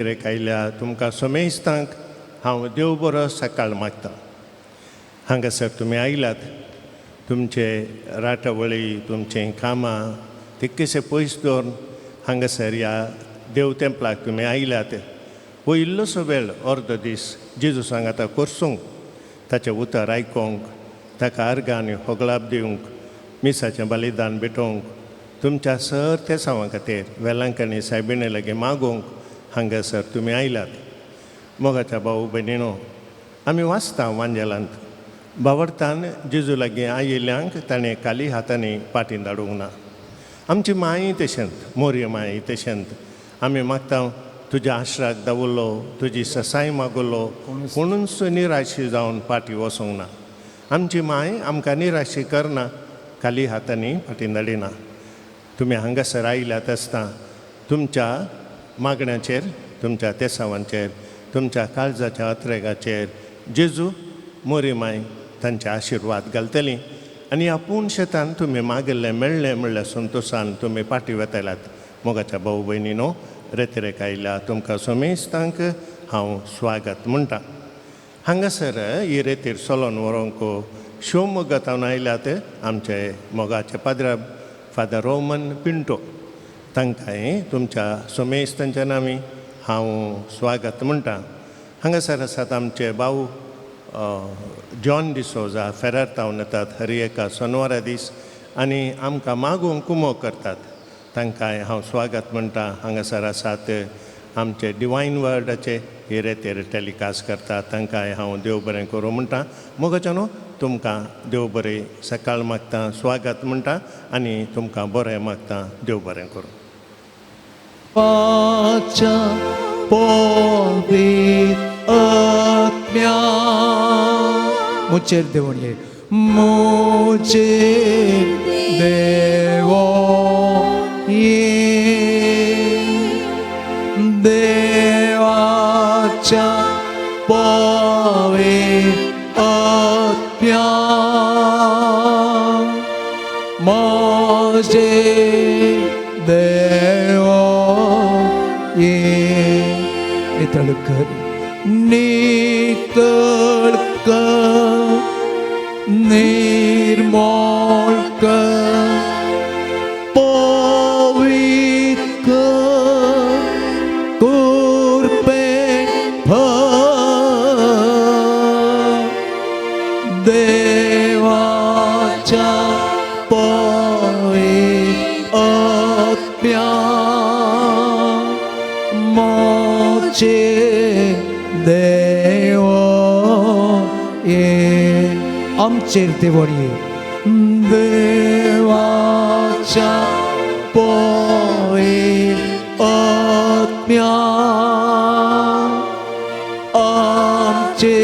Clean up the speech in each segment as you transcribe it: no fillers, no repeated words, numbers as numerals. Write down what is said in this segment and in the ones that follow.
आयल्या तुमकां समेस्तांक हांव देव बरो सकाळ मागतां. हांगासर तुमी आयल्यात, तुमचे राटावळी, तुमचीं कामां तितकेशे पयस दवरून हांगासर ह्या देव तेंपलाक तुमी आयल्यात. हो इल्लोसो वेळ, अर्दो दीस जेजू सांगाता करसूंक, ताचें उतर आयकोंक, ताका अर्गां आनी होगळाप दिवंक, मिसाचें बलिदान भेटोवंक, तुमच्या सर तेसांवां खातीर वेलांकणी सायबिणे लागीं मागोवंक हांगासर तुमी आयल्यात. मोगाच्या भाऊ भयणीनो, आमी वाचता वांजेलांत बावडतान जेजू लागीं आयिल्ल्यांक ताणें काली हातांनी पाटीं धाडूंक ना. आमची माय तशेंत, मोरये माय तशेंत आमी मागता तुज्या आश्राक दावुल्लो, तुजी ससाय मागुल्लो कोणूच निराशी जावन पाटी वचूंक ना. आमची माय आमकां निराशी करना, खाली हातांनी फाटीं धाडिना. तुमी हांगासर आयल्यात आसतना तुमच्या मागण्याचेर, तुमच्या तेसावांचेर, तुमच्या काळजाच्या अत्रेगाचेर जेजू मोरी माय तांचे आशिर्वाद घालतली आनी आपूण शेतान तुमी मागिल्लें मेळ्ळें म्हणल्यार संतोशान तुमी पाटी वतल्यात. मोगाच्या भाऊ भयणीनो, रेतिरेक आयल्या तुमकां समेस्तांक हांव स्वागत म्हणटा. हांगासर ही रेतीर चलोन व्हरोंक शिवमोग्गा आयल्यात आमचे मोगाचे पाद्र फादर रोमन पिंटो, तांकांय तुमच्या समेस्तांच्या नांवी हांव स्वागत म्हणटा. हांगासर आसात आमचे भाऊ जॉन डिसोजा, फेरार तावन येतात हर एका सोनवारा दीस आनी आमकां मागूंक कुमोक करतात, तांकांय हांव स्वागत म्हणटा. हांगासर आसात आमचे डिवायन वर्डाचे हे रेतेर टेलिकास्ट करतात, तांकांय हांव देव बरें करूं म्हणटा. मोगाच्या न्हू, तुमकां देव बरें सकाळ मागता, स्वागत म्हणटा आनी तुमकां बरें मागता. देव बरें करूं. वाचा पवित्र आत्म्या मुचेर देवण ये, मुचेर देवो ये, देवाच्या पवित्र आत्म्या म्हजे देवो ये. नितळ कर, नितळ कर, निर्मळ कर, पवित्र कर, कृपेन भर, देवाच्या पवित्र आत्म्या म्हजे देव ये. आमचेर देवण ये, देवाच्या पवित्र आत्म्या आमचे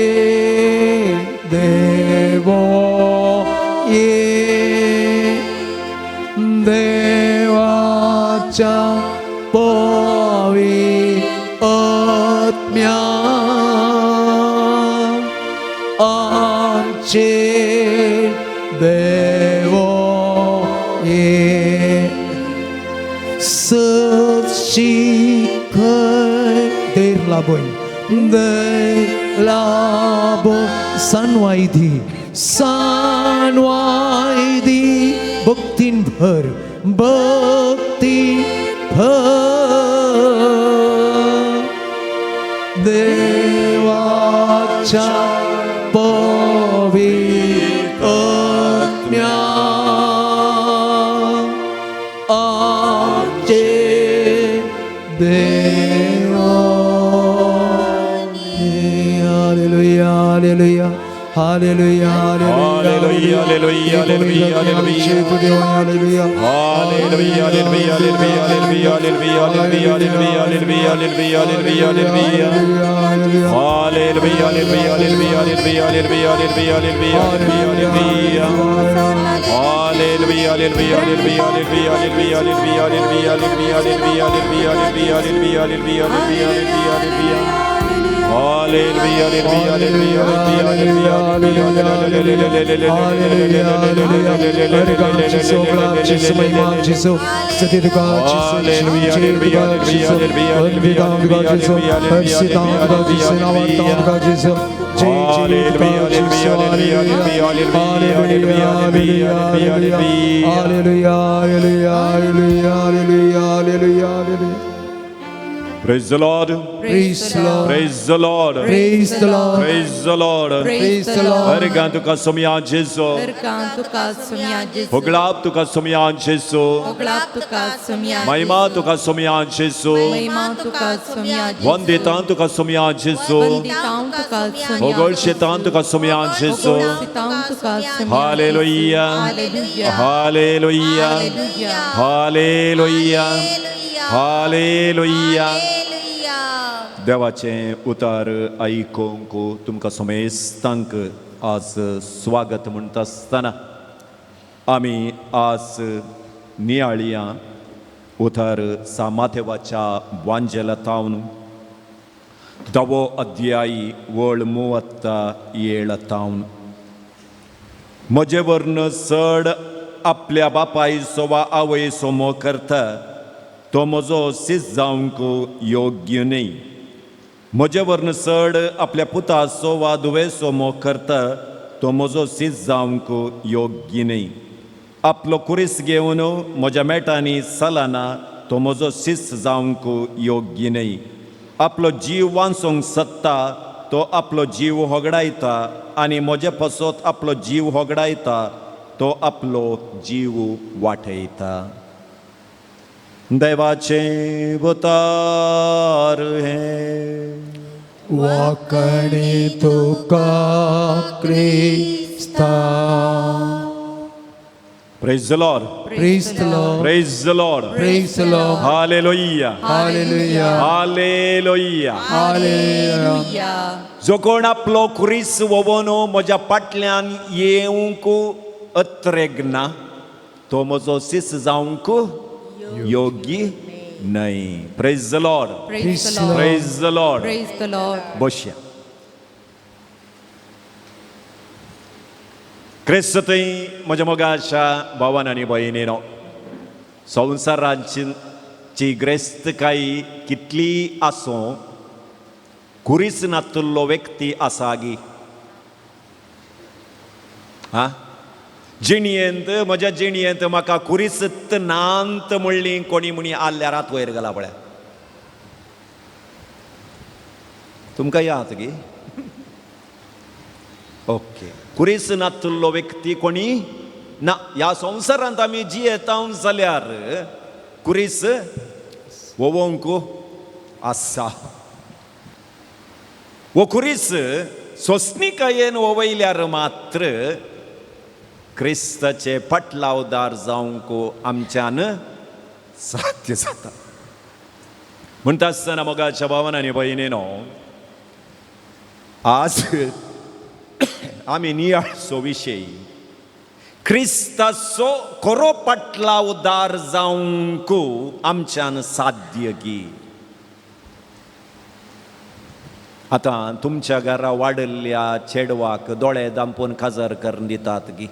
देव ये, देवाच्या पवित्र आत्म्या आमचे देव ये. सशिखय देर लाभोय, देर लाभो, सनवायदी, सनवायदी, भक्तीन भर, भक्ती भर, देवाच्या पवित्र आत्म्या आमचे देव. Hallelujah, hallelujah, hallelujah. Hallelujah, hallelujah, hallelujah, hallelujah. Hallelujah. Hallelujah, hallelujah, hallelujah, hallelujah, hallelujah, hallelujah, hallelujah, hallelujah, hallelujah, hallelujah. Hallelujah, hallelujah, hallelujah, hallelujah, hallelujah, hallelujah, hallelujah, hallelujah. Hallelujah, hallelujah, hallelujah, hallelujah, hallelujah, hallelujah, hallelujah, hallelujah, hallelujah, hallelujah, hallelujah, hallelujah, hallelujah, hallelujah, hallelujah. Hallelujah, hallelujah, hallelujah, Praise the Lord. Praise the Lord. Praise the Lord. Praise the Lord. Praise the Lord. Praise the Lord. हरगान तुका Somaiya Jeju हरगान तुका सोमया जेजू होगळाप तुका Somaiya Jeju होगळाप तुका सोमया महिमा तुका Somaiya Jeju महिमा तुका सोमया जेजू वंदितां तुका Somaiya Jeju वंदितां तुका सोमया होगळशेतां तुका सोमया जेजो होगळशेतां तुका Somaiya hallelujah hallelujah hallelujah hallelujah hallelujah hallelujah. देवाचें उतार आयकूंक तुमकां समेस्तांक आज स्वागत म्हणटा आसतना आमी आज नियाळया उतार सामादेवाच्या वांजेलातावन धवो अध्यायी वळ मुवत्ता येळतावन. म्हजे वर्ण चड आपल्या बापायचो वा आवयचो मोग करता तो म्हजो सीस जावंक योग्य न्हय. म्हजे वर्ण चड आपल्या पुताचो वा धुवेचो मोग करता तो म्हजो सीस जावंक योग्य न्हय. आपलो कुरीस घेवन म्हज्या मेटांनी चलना तो म्हजो सीस जावंक योग्य न्हय. आपलो जीव वांचोंक सोदता तो आपलो जीव होगडायता आनी म्हजे पासत आपलो जीव होगडायता तो आपलो जीव वाटयता. देवाचें उतार हें. वाकणे तुका क्रिस्ता. Praise the Lord. Praise the Lord. Praise the Lord. Praise the Lord. Hallelujah. Hallelujah. Hallelujah. Hallelujah. जो कोण आपलो खुरीस वोवन म्हज्या फाटल्यान येवंक अत्रेगना तो म्हजो सीस जावंक योग्य न्हय. Praise the Lord. Praise the Lord. Praise the Lord. Praise the Lord. बसया. क्रिस्त थंय म्हज्या मोगाच्या भावान आनी भयणीनो, संवसाराची ग्रेस्तकाय कितली आसूं खुरीस नातुल्लो व्यक्ती आसा गी? आं, जिणयेंत म्हज्या जिणयेंत म्हाका खुरीसत नांत म्हणली कोणी म्हणी आल्यार हात वयर घाला पळय. तुमकां याद गी? ओके. खुरीस नातुल्लो व्यक्ती कोणी ना ह्या संवसारांत. आमी जियेता जाल्यार खुरीस वोवोंक आसा. वो खुरीस सोंसणिकायेन वयल्यार मात्र क्रिस्ताचे पटलावदार जावंक आमच्यान साध्य जाता. म्हणटा आसतना मोगाच्या भावान आनी भयणीनो, आज आमी नियाळचो विशय क्रिस्ताचो खरो पटलावदार जावंक आमच्यान साध्य गी? आतां तुमच्या घरा वाडिल्ल्या चेडवाक दोळे दांपून काजार करून दितात गी?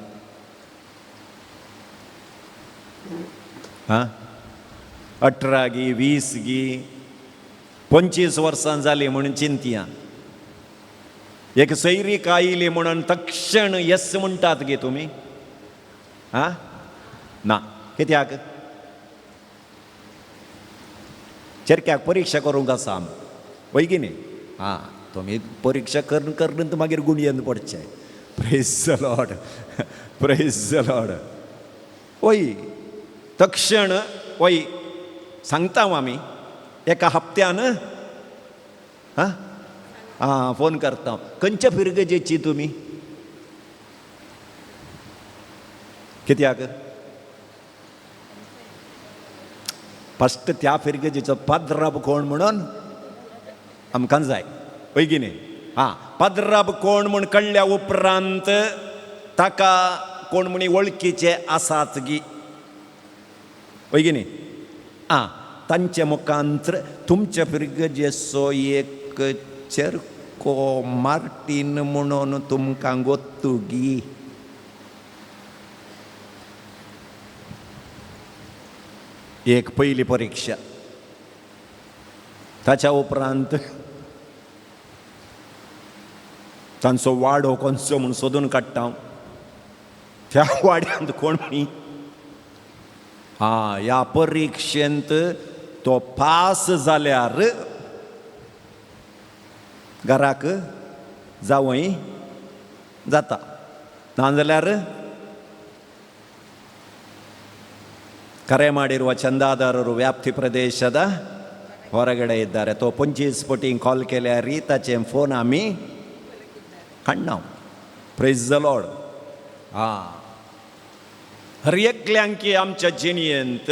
आं, 18 गी 20 गी 25 वर्सां जालीं म्हणून चिंतया. एक सैरीक आयली म्हणून तक्षण येस म्हणटात गे तुमी? आं, ना. कित्याक? चेरक्याक परिक्षा करूंक आसा आमी, वय की न्ही? आं, तुमी परिक्षा करून करून मागीर गुणयेन पडचे. Praise the Lord. Praise the Lord. वय तक्षण वय सांगता आमी एका हप्त्यान आं आं फोन करता. खंयच्या फिरगजेची तुमी? कित्याक फस्ट त्या फिरगजेचो पाद्राब कोण म्हणून आमकां जाय, वय की न्ही? आं, पाद्राब कोण म्हूण कळ्ळ्या उपरांत ताका कोण म्हणी वळखीचे आसात गी, वय की न्ही? आं, तांचे मुखांत्र तुमच्या फिरगजेचो एक चेर चेरको मार्टीन म्हणून तुमकां गोत्तुगी. एक पयली परिक्षा. ताच्या उपरांत तांचो वाडो कोणचो म्हूण सोदून काडटा. त्या वाड्यांत कोण न्ही आं ह्या परिक्षेंत तो पास जाल्यार घराक जावंय जाता, नाजाल्यार ಕರೆ ಮಾಡಿರುವ ಚಂದಾದಾರರು ವ್ಯಾಪ್ತಿ ಪ್ರದೇಶದ ಹೊರಗಡೆ ಇದ್ದಾರೆ. ತೋ 25 ಪಟಿ ಕಾಲ್ केल्यार ताचे फोन आमी काडना. प्रेज the Lord. आं हर एकल्यांकी आमच्या जिणेंत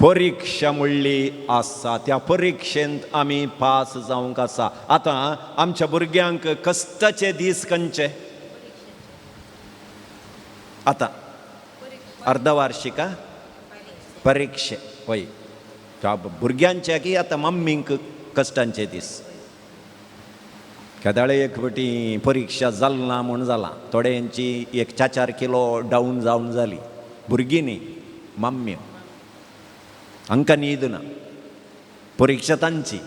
परिक्षा म्हणली आसा. त्या परिक्षेंत आमी पास जावंक आसा. आतां आमच्या भुरग्यांक कश्टाचे दीस खंयचे? आतां अर्धवार्षिक परिक्षे वय त्या भुरग्यांच्या की आतां मम्मींक कश्टांचे दीस. केदाळे एक फावटी परिक्षा जाल ना म्हूण जालां थोड्यांची एक 4-4 किलो डावन जावन जाली. भुरगीं न्ही मम्म्यो, हांकां न्हीद ना. परिक्षा तांची,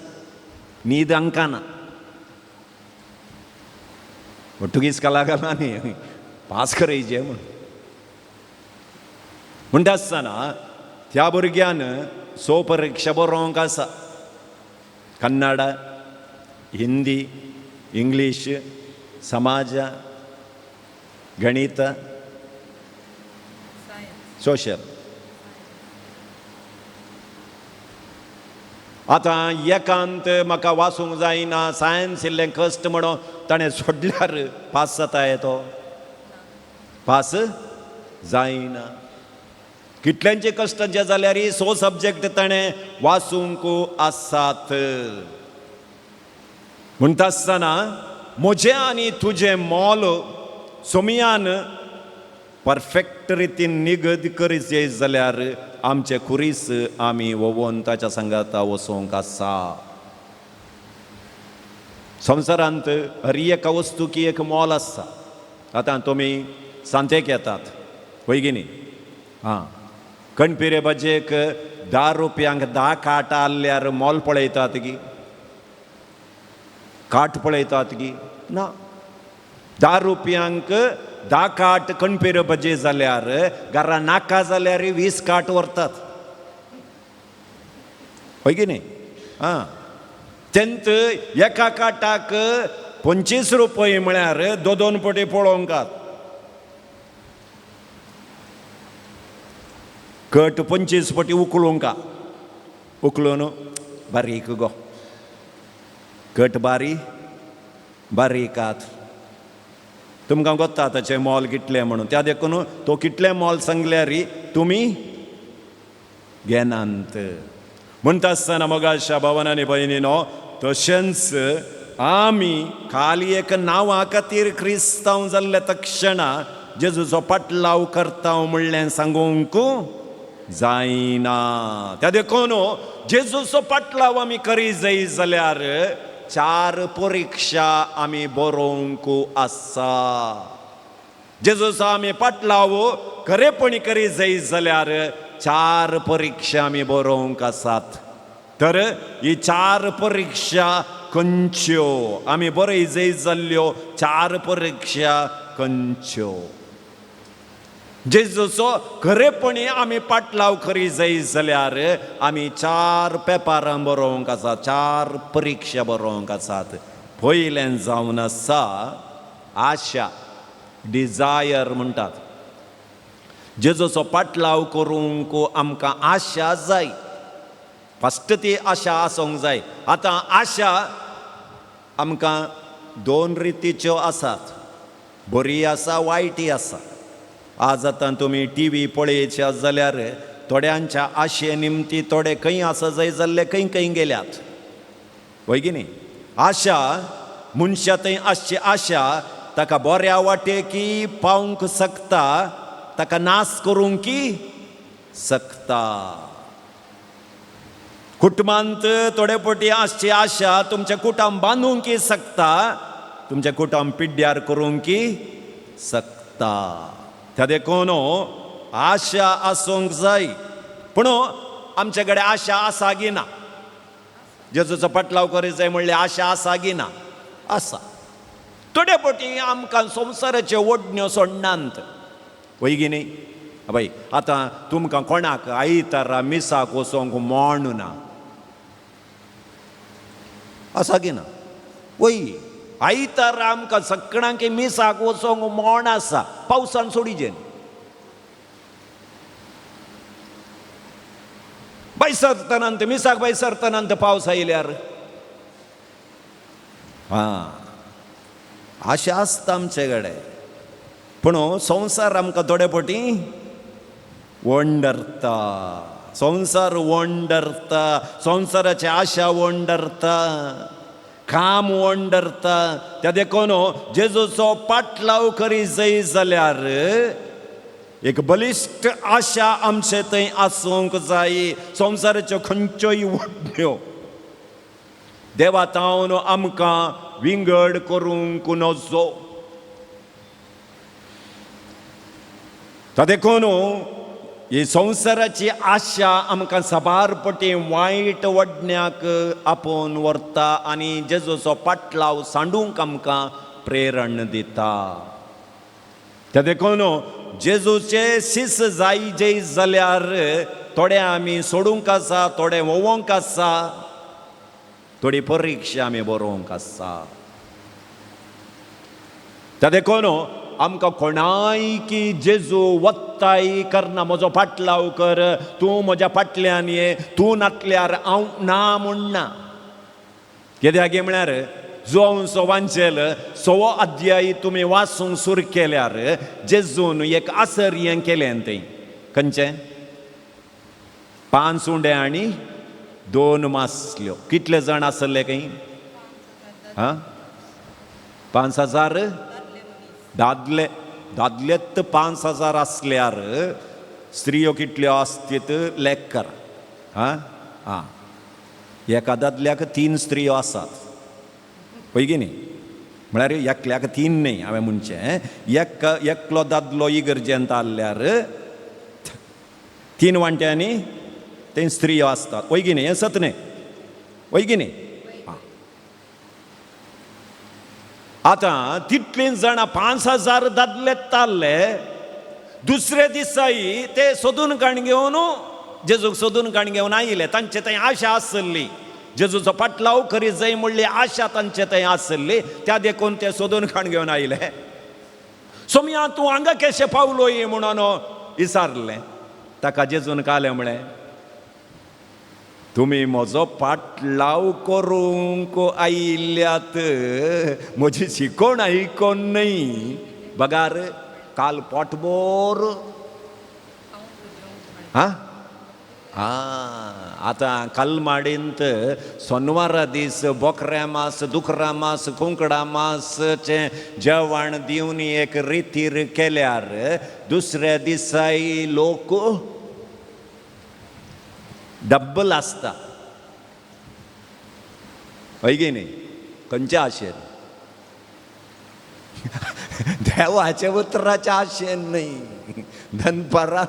न्हीद हांकां ना. पोर्तुगीज कलाकारां न्ही पास करायचे म्हूण म्हणटा आसतना त्या भुरग्यान 6 परिक्षा बरोवंक आसा. कन्नड, हिंदी, इंग्लीश, समाज, गणित, सोशल. आतां एकांत म्हाका वाचूंक जायना, सायन्स इल्लें कश्ट म्हणून ताणें सोडल्यार पास जाता तो? पास जायना. कितल्यांचे कश्टांचे जाल्यार 6 सब्जेक्ट ताणें वाचूंक आसात. म्हणटा आसतना म्हजें आनी तुजें मोल सोमयान परफेक्ट रितीन निगद करीत जाल्यार आमचे खुरीस आमी वोवन ताच्या सांगाता वचोंक आसा. संवसारांत हर एका वस्तूकी एक मोल आसा. आतां तुमी सांतेक येतात वय की न्ही? आं कणपिरे भाजयेक 10 रुपयांक 10 काट आहल्यार मोल पळयतात की? काट पळयतात की ना? 10 रुपयांक 10 काट कणपिरे भाजी जाल्यार घरा नाका जाल्यार 20 काट व्हरतात हय की न्ही? आं तेंत एका काटाक 25 रुपये म्हळ्यार 2-2 पटी पळोवंकात. कट 25 पटी उकळूंका, उकळून बारीक गो कट बारी बारीकात. तुमकां गोत्ता ताचें मोल कितलें म्हणून, त्या देखून तो कितलें मोल सांगल्यार तुमी घेनात. म्हणटा आसतना मोगाच्या भावान आनी भयणीनो, तशेंच आमी खाली एक नांवा खातीर क्रिस्तांव जाल्ले तक्षणा जेजूचो पाटलाव करता म्हणलें सांगूंक जायना. त्या देखून जेजूचो पाटलाव आमी करी जाय जाल्यार 4 परिक्षा आमी बरोवंक आसा. जेजूचो आमी पाटलाव खरेपणी करी जाय जाल्यार 4 परिक्षा आमी बरोवंक आसात. तर ही 4 परिक्षा खंयच्यो आमी बरय जाय जाल्ल्यो 4 परिक्षा खंयच्यो? जेजूचो खरेपणी आमी पाटलाव करी जाय जाल्यार आमी 4 पेपरां बरोवंक आसात, 4 परिक्षा बरोवंक आसात. पयलें जावन आसा आशा, डिजायर म्हणटात. जेजूचो पाटलाव करूंक आमकां आशा जाय. फस्ट ती आशा आसूंक जाय. आतां आशा आमकां 2 रितीच्यो आसात, बरी आसा, वायटी आसा. आज आतां तुमी टी व्ही पळयच्या जाल्यार थोड्यांच्या आशे निमती थोडे खंय आसा जाय जाल्ले खंय खंय गेल्यात वय की न्ही? आशा मनशा थंय आसची आशा ताका बऱ्या वाटेकी पावंक शकता, ताका नाश करूंक शकता. कुटुंबांत थोडे पटी आसची आशा तुमचें कुटुंब बांदूंक शकता, तुमचें कुटुंब पिड्ड्यार करूंक शकता. त्या देखून आशा आसूंक जाय. पूण आमचे कडेन आशा आसा गी ना? जेजूचो पाटलाव करी जाय म्हणल्यार आशा आसा गी ना? आसा. थोडे पटी आमकां संवसाराच्यो ओडण्यो सोडनात, वय गी न्ही? बाय आतां तुमकां कोणाक आयतारा मिसाक वचोंक मोण ना, आसा की ना? वय, आयतारा आमकां सगळ्यांक मिसाक वचोंक मोण आसा, पावसान सोडिजे. बाय सरतनांत मिसाक बाय सरतनांत पावस आयल्यार आं आशा आसता आमचे कडेन. पूण संवसार आमकां थोडे पटी वंडरता, संवसार वंडरता, संवसाराची आशा वंडरता, काम वंडरता. त्या देखून जेजूचो पाटलाव करी जाय जाल्यार एक बलिश्ट आशा आमचे थंय आसूंक जाय. संवसाराच्यो खंयच्योय वडण्यो देवा तावन आमकां विंगड करूंक नजो. देखून ही संवसाराची आशा आमकां साबार पटी वायट वडण्याक आपोवन व्हरता आनी जेजूचो पाटलाव सांडूंक आमकां प्रेरण दिता. त्या देखून जेजूचे शिस जाय जय जाल्यार थोडे आमी सोडूंक आसा, थोडे वोवोंक आसा, थोडी परिक्षा आमी बरोवंक आसा. त्या देखून आमकां कोणाय की जेजू वत्ताय करना, म्हजो पाटलाव कर, तूं म्हज्या फाटल्यान ये, तूं नातल्यार हांव ना म्हणना. कित्याक म्हळ्यार जोंसो वांचेल सवो अध्याय तुमी वाचूंक सुरू केल्यार जेजून एक आसर्य केलें थंय. खंयचें? 5 उंडे आनी 2 मासल्यो. कितले जाण आसले खंय? आं, 5000 दादले. दादलेत 5000 आसल्यार स्त्रियो कितल्यो आसतीत लेख कर. आं आं, एका दादल्याक 3 स्त्रियो आसात, पळय की न्ही? म्हळ्यार एकल्याक 3 न्ही, हांवें म्हणचें एकलो दादलो इगर्जेंत आसल्यार 3 वांट्यांनी ते स्त्रियो आसतात, वय की न्ही? हें सत न्ही, वय की न्ही? आतां तितलीं जाणां 5000 दादले ताल्ले. दुसरे दिसाय ते सोदून काण घेवन जेजूक सोदून काण घेवन आयले. तांचे थंय आशा आसली, जेजूचो पाटलाव करी जाय म्हणली आशा तांचे थंय आसली. त्या देखून ते सोदून काण घेवन आयले. सोमया तूं हांगा केशें पावलोय म्हणून विचारलें. ताका जेजून कालें म्हळें, तुमी म्हजो पाटलाव करूंक आयिल्ल्यात, म्हजी शिकोवण आयकोन न्हय. बगार काल पोटभर आं आं आतां कलमाडींत सोनवारा दीस बोकऱ्या मास, दुकरा मास, कुंकडा मासचें जेवण दिवन एक रितीर केल्यार दुसऱ्या दिसाय लोक डब्बल आसता, हय की न्ही? खंयच्या आशेन? देवाच्या उतराच्या आशेन न्ही. दनपारां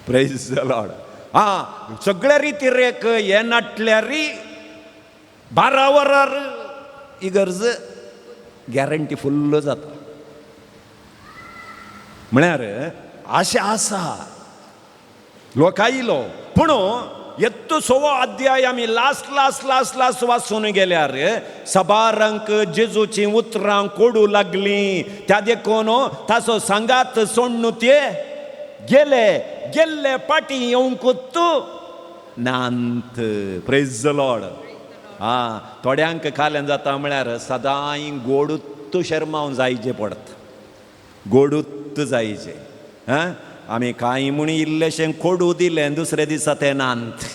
प्रेज the Lord. आं, सगळ्या रितीरेक हे नाटल्यारी 12 वरार इगर्ज गॅरंटी फुल्ल जाता. म्हळ्यार आशा आसा, लोक आयलो. पूण येत्तो 6 अध्याय आमी लास्ट लास्ट लास्ट लास्ट वाचून गेल्यार सबारांक जेजूची उतरां कोडू लागली. त्या देखून ताचो सांगात सोडून ते गेले. गेल्ले पाटी येवंकूच नांत. Praise the Lord. आं, थोड्यांक काल्यान जाता म्हळ्यार सदांय गोडूत शर्मावन जायचे पडत, गोडूत जायचे. आं, आमी कांय म्हूण इल्लेशें कोडू दिलें, दुसऱ्या दिसा तें नांत.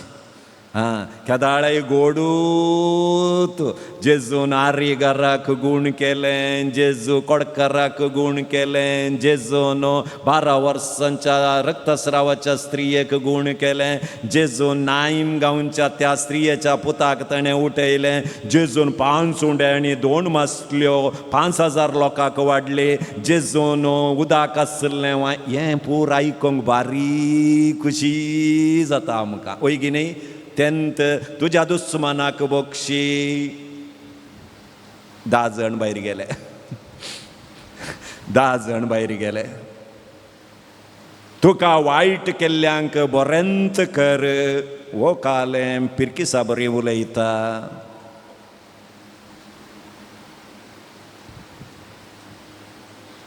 आं केदाळाय गोडूत जेजून आर्यगाराक गूण केलें, जेजू कोडकाराक गूण केलें, जेजून 12 वर्सांच्या रक्तस्रावाच्या स्त्रियेक गूण केलें, जेजून नायम गांवच्या त्या स्त्रियेच्या पुताक ताणें उठयलें, जेजून 5 उंडे आनी 2 मासल्यो 5000 लोकांक वाडले, जेजून उदक आसलें. हें पूर आयकूंक बारीक खुशी जाता आमकां, वय की न्ही? तेंत तुज्या दुस्मानाक बक्षी. 10 जण भायर गेले, 10 जण भायर गेले. तुका वायट केल्ल्यांक बरेंच कर, वो कालें पिरकिसा बरी उलयता.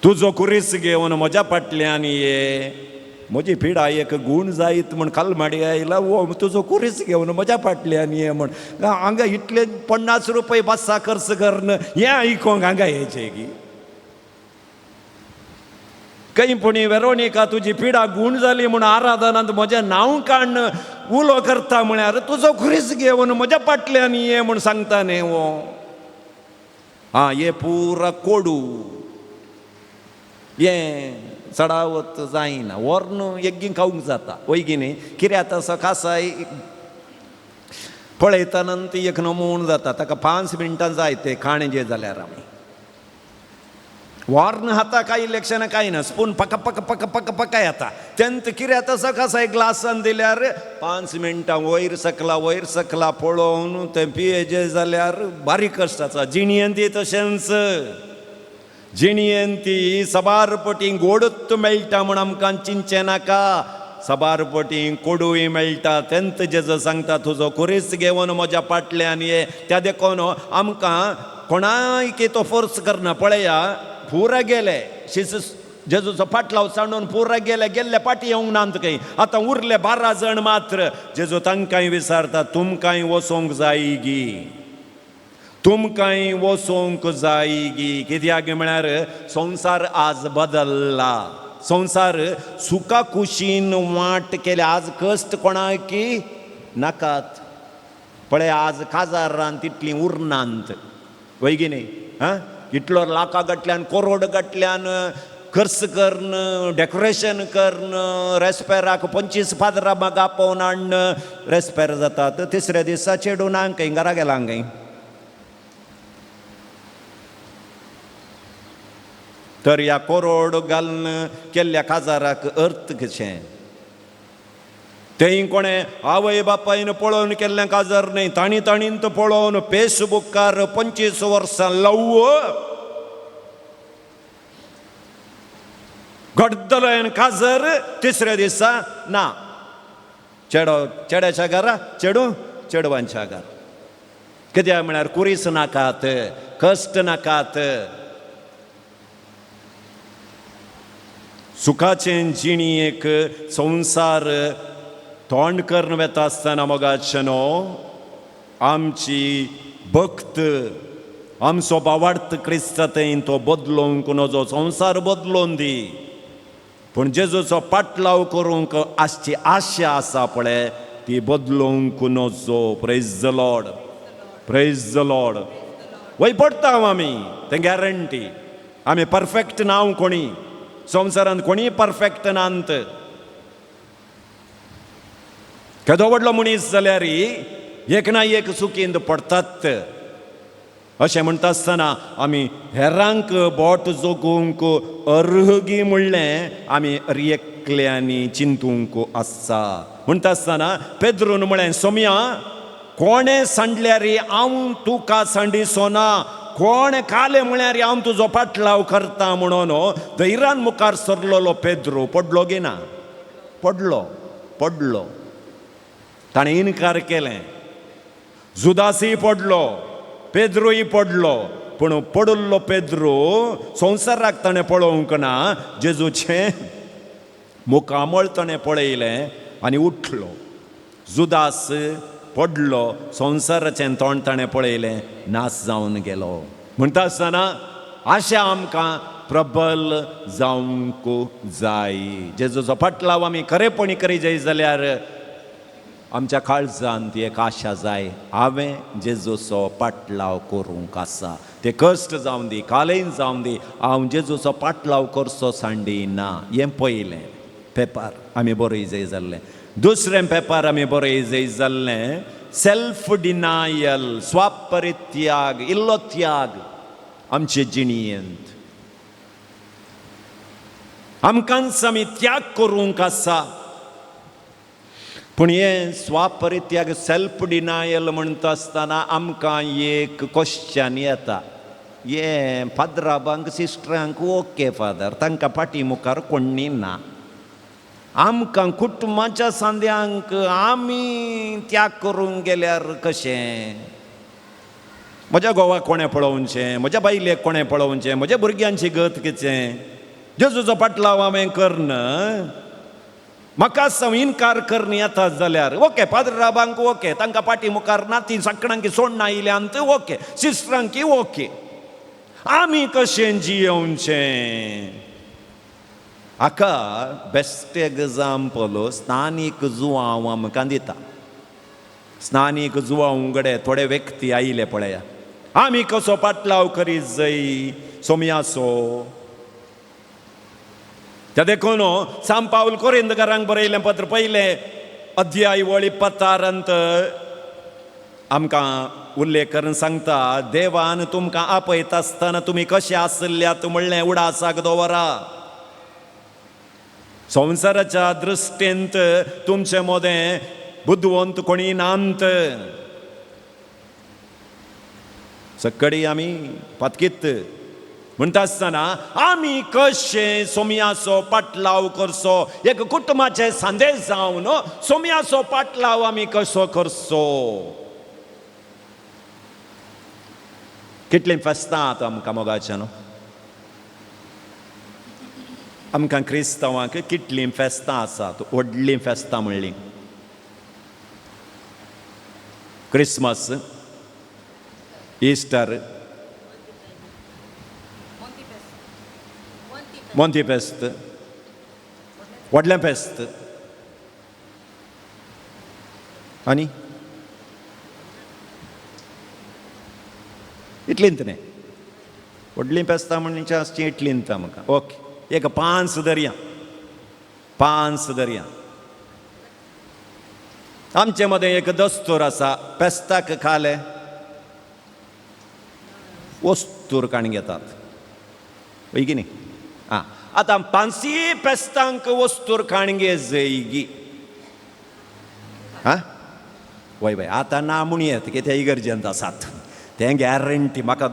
तुजो कुरीस घेवन म्हज्या फाटल्यान ये, म्हजी पिडा एक गूण जायत म्हण कलमाडी आयला, वो तुजो कुरीस घेवन म्हज्या फाटल्यान ये म्हण. हांगा इतले 50 रुपये बस्सा खर्च करून हें आयकोंक हांगा येचें की खंय पुणी वेरोनिका तुजी पिडा गूण जाली म्हूण आराधनांत म्हजें नांव काडून उलो करता म्हळ्यार तुजो खुरीस घेवन म्हज्या फाटल्यान ये म्हूण सांगता न्ही वो. आं हे पुरा कोडू, हें चडावत जायना, व्हरून एग्गीन खावंक जाता, वय की न्ही? कितें आतां सकाळी पळयतना ती एक नमून जाता, ताका 5 मिनटां जाय ते खाणें जे जाल्यार आमी व्हरून हाता कांय इलेक्शनां कांय ना, स्पून पका पका पका पका पका येता. तेंत कितें आतां सकाळी ग्लासान दिल्यार 5 मिनटां वयर सकला वयर सकला पळोवन तें पियेजें जाल्यार बारीक कश्ट आसा. जिणयेन ती तशेंच, जिणयेन ती साबार पटी गोडूच मेळटा म्हूण आमकां चिंतचें नाका, साबार पटी कोडूय मेळटा. तेंत जेजो सांगता तुजो खुरीस घेवन म्हज्या फाटल्यान ये. त्या देखून आमकां कोणायकी तो फोर्स करना. पळया पुरा गेले शिस जेजूचो फाटलाव सांडून पुरा गेले, गेल्ले फाटी येवंक नात खंय. आतां उरले 12 जण मात्र. जेजू तांकांय विचारता तुमकांय वचोंक जाय गी, तुमकांय वचोंक जाय गी. कित्याक म्हळ्यार संवसार आज बदल्ला, संवसार सुखा कुशीन वाट केल्या. आज कश्ट कोणाकी नाकात. पळय आज काजारान तितलीं उरनात, वय की न्ही? आं इतलो लाखा गटल्यान करोड गटल्यान खर्च करून डेकोरेशन करून रेस्पेराक 25 पाद्रा माग आपोवन हाडून रेस्पेर जातात. तिसऱ्या दिसा चेडून हांग घरा गेला हांग. तर ह्या करोड घालून केल्ल्या काजाराक अर्थ कशें? तेंय कोणें आवय बापायन पळोवन केल्लें काजार न्हय, तांणी ताणीन पळोवन फेसबुकार 25 वर्सां लव घडतलो काजर. तिसऱ्या दिसा ना, चेडो चेड्याच्या घरा, चेडू चेडवांच्या घरा. कित्याक म्हळ्यार कुरीस नाकात, कश्ट नाकात. सुखाचें जिणेक संवसार तोंड करून वेता आसतना मोगाचें न्हू आमची भक्त आमचो बावार्थ क्रिस्ता थंय तो बदलोवंक नजो, संवसार बदलोवन दी. पूण जेजूचो पाटलाव करूंक आसची आशा आसा पळय ती बदलोवंक नजो. Praise the Lord, praise the Lord. वय पडटा आमी, तें गॅरंटी. आमी परफेक्ट नांव कोणी संवसारांत कोणीय परफेक्ट नात. केदो व्हडलो मनीस जाल्यार एक ना एक चुकींत पडटात. अशें म्हणटा आसतना आमी हेरांक बोट जोगूंक अर्हगी म्हणलें आमी एकल्यांनी चिंतूंक आसा. म्हणटा आसतना पेद्रून म्हळें सोम्या कोणें सांडल्यार हांव तुका सांडिसोना, कोण काले म्हळ्यार हांव तुजो पाटलाव करता म्हणून धैर्यान मुखार सरलेलो पेद्रो पडलो गी ना? पडलो, पडलो. ताणें इनकार केलें. जुदासूय पडलो, पेद्रोय पडलो. पूण पडिल्लो पेद्रो संवसाराक ताणें पळोवंक ना, जेजूचें मुखामळ ताणें पळयलें आनी उठलो. जुदास पडलो, संवसाराचें तोंड ताणें पळयलें, नाश जावन गेलो. म्हणटा आसतना आशा आमकां प्रबल जावंक जाय. जेजूचो फाटलाव आमी खरेपणी करी जाय जाल्यार आमच्या काळजांत एक आशा जाय, हांवें जेजूचो पाटलाव करूंक आसा. ते कश्ट जावं दी, कालेन जावं दी, हांव जेजूचो पाटलाव करचो सांडी ना. हें पयलें पेपर आमी बरय जाय जाल्लें. दुसरें पेपर आमी बरय जाय जाल्लें सेल्फ डिनायल, स्वापरित्याग, इल्लो त्याग आमचे जिणयेंत. आमकांच आमी त्याग करूंक आसा. पूण हें स्वापरित्याग, सेल्फ डिनायल म्हणटा आसतना आमकां एक क्वेश्चन येता, हें फादराबांक सिस्टरांक ओके फादर, तांकां फाटी मुखार कोण्णी ना, आमकां कुटुंबाच्या सांद्यांक आमी त्याग करूंक गेल्यार कशें? म्हज्या घोवाक कोणें पळोवचें, म्हज्या बायलेक कोणें पळोवचें, म्हज्या भुरग्यांची गत कितें? जेजूचो पाटलाव हांवें करन म्हाका हांव इनकार करन येता जाल्यार ओके, पाद्राबांक ओके, तांकां फाटी मुखार ना, ती सगळ्यांकी सोडना आयल्यांत ओके, सिस्टरांकी ओके, आमी कशें जियोवचें? हाका बेस्ट एग्जाम्पल स्थानीक जुवांव आमकां दिता. स्थानीक जुवांव कडेन थोडे व्यक्ती आयले पळया, आमी कसो पाटलाव करीत जय सोमयाचो. त्या देखून सांत पावल कोरिंदकारांक बरयलें पत्र पयलें अध्याय वळी पतारांत आमकां उल्लेख करून सांगता, देवान तुमकां आपयता आसतना तुमी कशें आसल्यात म्हणलें उडासाक दवरा. संवसाराच्या दृश्टींत तुमचे मदें बुदवंत कोणी नांत, सकाळी आमी पातकीत म्हणटा आसतना आमी कशें सोमयाचो पाटलाव करचो, एक कुटुंबाचे सांदे जावन सोमयाचो पाटलाव आमी कसो करचो? कितलीं फेस्तां आतां आमकां मोगाच्या न्हू, आमकां क्रिस्तांवांक कितलीं फेस्तां आसात, व्हडलीं फेस्तां म्हणलीं क्रिसमस, इस्टर, मोंती फेस्त, व्हडलें फेस्त, आनी इतलींत न्ही व्हडलीं फेस्तां म्हणचे आसचीं इतलींत आमकां. ओके, एक पांच दर्या, पांच दर्या. आमचे मदें एक दस्तूर आसा, फेस्ताक खाले वस्तूर काण घेतात, वय की न्ही? आं, आतां पांचशी फेस्तांक वस्तूर काण घे जयगी. आं वय वय, आतां ना म्हूण येत कित्याक इगर्जेंत आसात तें गॅरंटी म्हाका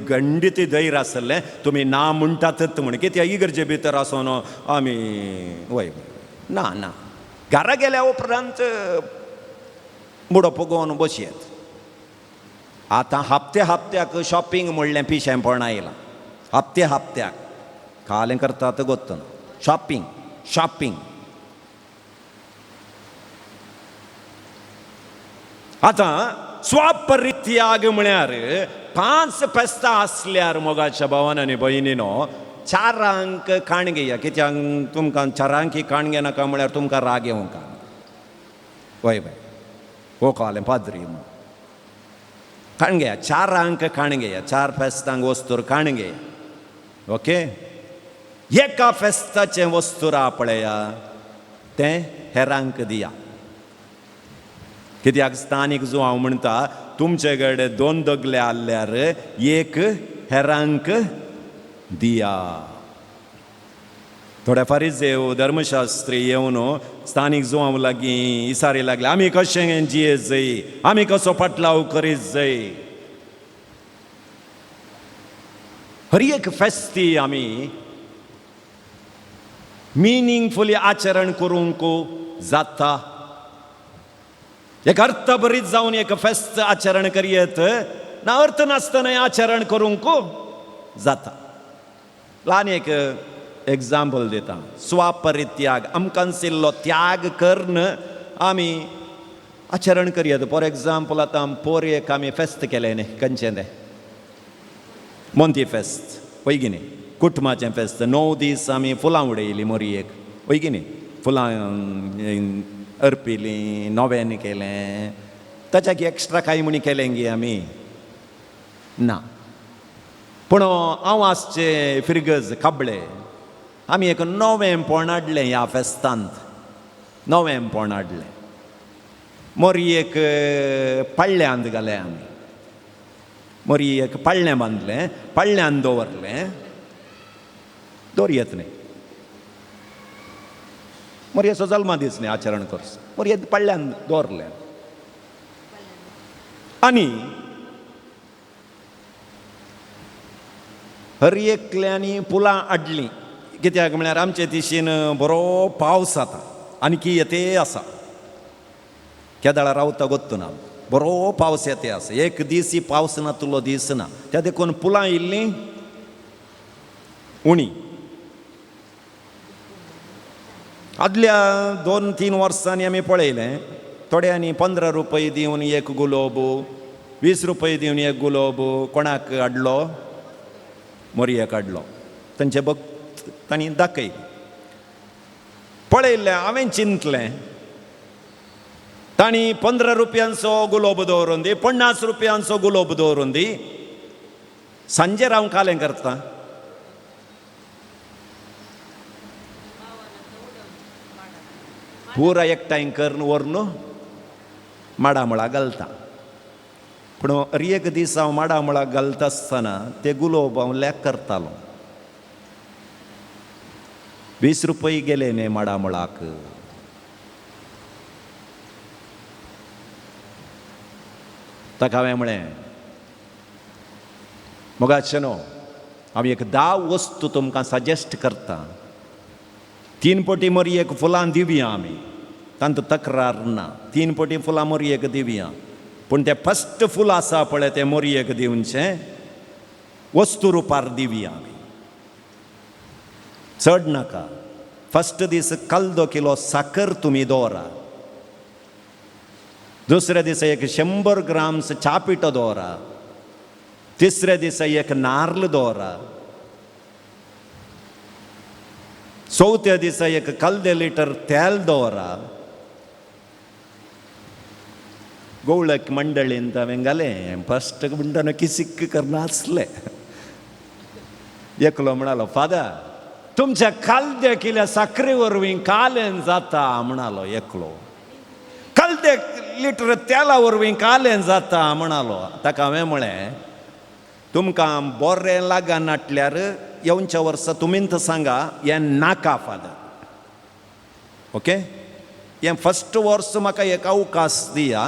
गंडीत धैर्य आसलें तुमी ना म्हणटातच म्हण, कित्याक इगर्जे भितर आसून आमी वय वय ना ना घरा गेल्या उपरांत मुडो पगोवन बसयेत. आतां हप्ते हप्त्याक शॉपिंग म्हणलें पिशेंपण आयलां, हप्ते हप्त्याक कालें करतात गोत्तन शॉपिंग शॉपिंग. आतां स्वापरित्याग म्हळ्यार पांच फेस्तां आसल्यार मोगाच्या भावान आनी भयणीनो चारांक काण घेया, कित्याक तुमकां चारांकी काण घेनाका म्हळ्यार तुमकां राग येवंक. वय वय हो कालें पाद्री म्हूण काण घेया, चारांक काण घेया, चार फेस्तांक वस्तूर काण घेया. ओके, एका फेस्ताचें वस्तूर पळया तें हेरांक दिया, कित्याक स्थानीक जो हांव म्हणटा तुमचे कडेन दोन दगले आसल्यार एक हेरांक दिया. थोड्या फारीजेव धर्मशास्त्री येवन स्थानीक जुवांव लागीं इसारी लागले, आमी कशें जिये जय, आमी कसो पाटलाव करीत जय. हर एक फेस्ती आमी मिनिंगफुली आचरण करूंक जाता. एक अर्थभरीत जावन एक फेस्त आचरण करयेत ना, अर्थ नासतना आचरण करूंक जाता. ल्हान एक एग्जाम्पल दिता, स्वापरित्याग, आमकां इल्लो त्याग करून आमी आचरण करयेत. फॉर एग्जाम्पल आतां पोर एक आमी फेस्त केलें न्ही, खंयचें तें मोंती फेस्त, वय की न्ही, कुटुंबाचें फेस्त. 9 दीस आमी फुलां उडयलीं मोरयेक, वय की न्ही, फुलां अर्पिली, नोवेन केलें, ताच्याक एक्स्ट्रा कांय म्हणी केलें गी आमी ना. पूण हांव आसचे फिरगज काबळे आमी एक नवेंपण हाडलें ह्या फेस्तांत, नवेंपण हाडलें. मोरी एक पळ्ळ्यांत घालें आमी, मोरी एक पळ्ळें बांदलें, पळ्ळ्यान दवरलें, दवरयेत न्ही मोरयेचो जल्मा दीस न्ही आचरण करचो, मोरये पळ्ळ्यान दवरलें. आनी हर एकल्यांनी फुलां हाडलीं, कित्याक म्हळ्यार आमचे दिशेन बरो पावस जाता आनी की येते आसा, केदाळा रावता गोत्तू ना, बरो पावस येते आसा, एक दीस ही पावस ना तुलो दीस ना, त्या देखून फुलां इल्लीं उणी. आदल्या 2-3 वर्सांनी आमी पळयलें, थोड्यांनी 15 रुपये दिवन एक गुलोब, 20 रुपये दिवन एक गुलोब कोणाक हाडलो, मोरयेक हाडलो, तांचे भक्त तांणी दाखयली. पळयलें हांवें चिंतलें, तांणी 15 रुपयांचो गुलोब दवरून दी, 50 रुपयांचो गुलोब दवरून दी, सांजेर हांव कालें करता. पुरा एकठांय करून व्हरून माडामळा घालता. पूण हर एक दीस हांव माडामळा घालता आसतना ते गुलोब हांव लॅक करतालो. 20 रुपये गेले न्ही माडामळाक. ताका हांवें म्हळें, मोगाचे न्हू, हांव एक 10 वस्तू तुमकां सजेस्ट करता. 3 पटी मोरयेक फुलां दिवया आमी, तांतूं तक्रार ना, 3 पटी फुलां मोरयेक दिवया, पूण तें फस्ट फूल आसा पळय तें मोरयेक दिवचें वस्तू रुपार दिवया आमी, चड नाका. फस्ट दीस 2 किलो साकर तुमी दवरा, दुसऱ्या दिसा एक 100 ग्राम्स च्या पिठो दवरा, तिसऱ्या दिसा एक नार्ल दवरा, चवथ्या दिसा एक 1/4 लिटर तेल दवरा. गोवळक मंडळीन हांवें घालें फस्ट म्हणटना किसिक्क करना आसलें. एकलो म्हणालो, फादर तुमच्या 1/4 किलो साकरे वरवीं कालें जाता म्हणालो एकलो, 1/4 लिटर तेला वरवीं कालें जाता म्हणालो. ताका हांवें म्हळें, तुमकां बरें लागनाटल्यार येवच्या वर्सा तुमीच सांगा हें नाका फादर, ओके, हें फस्ट वर्स म्हाका एक अवकाश दिया,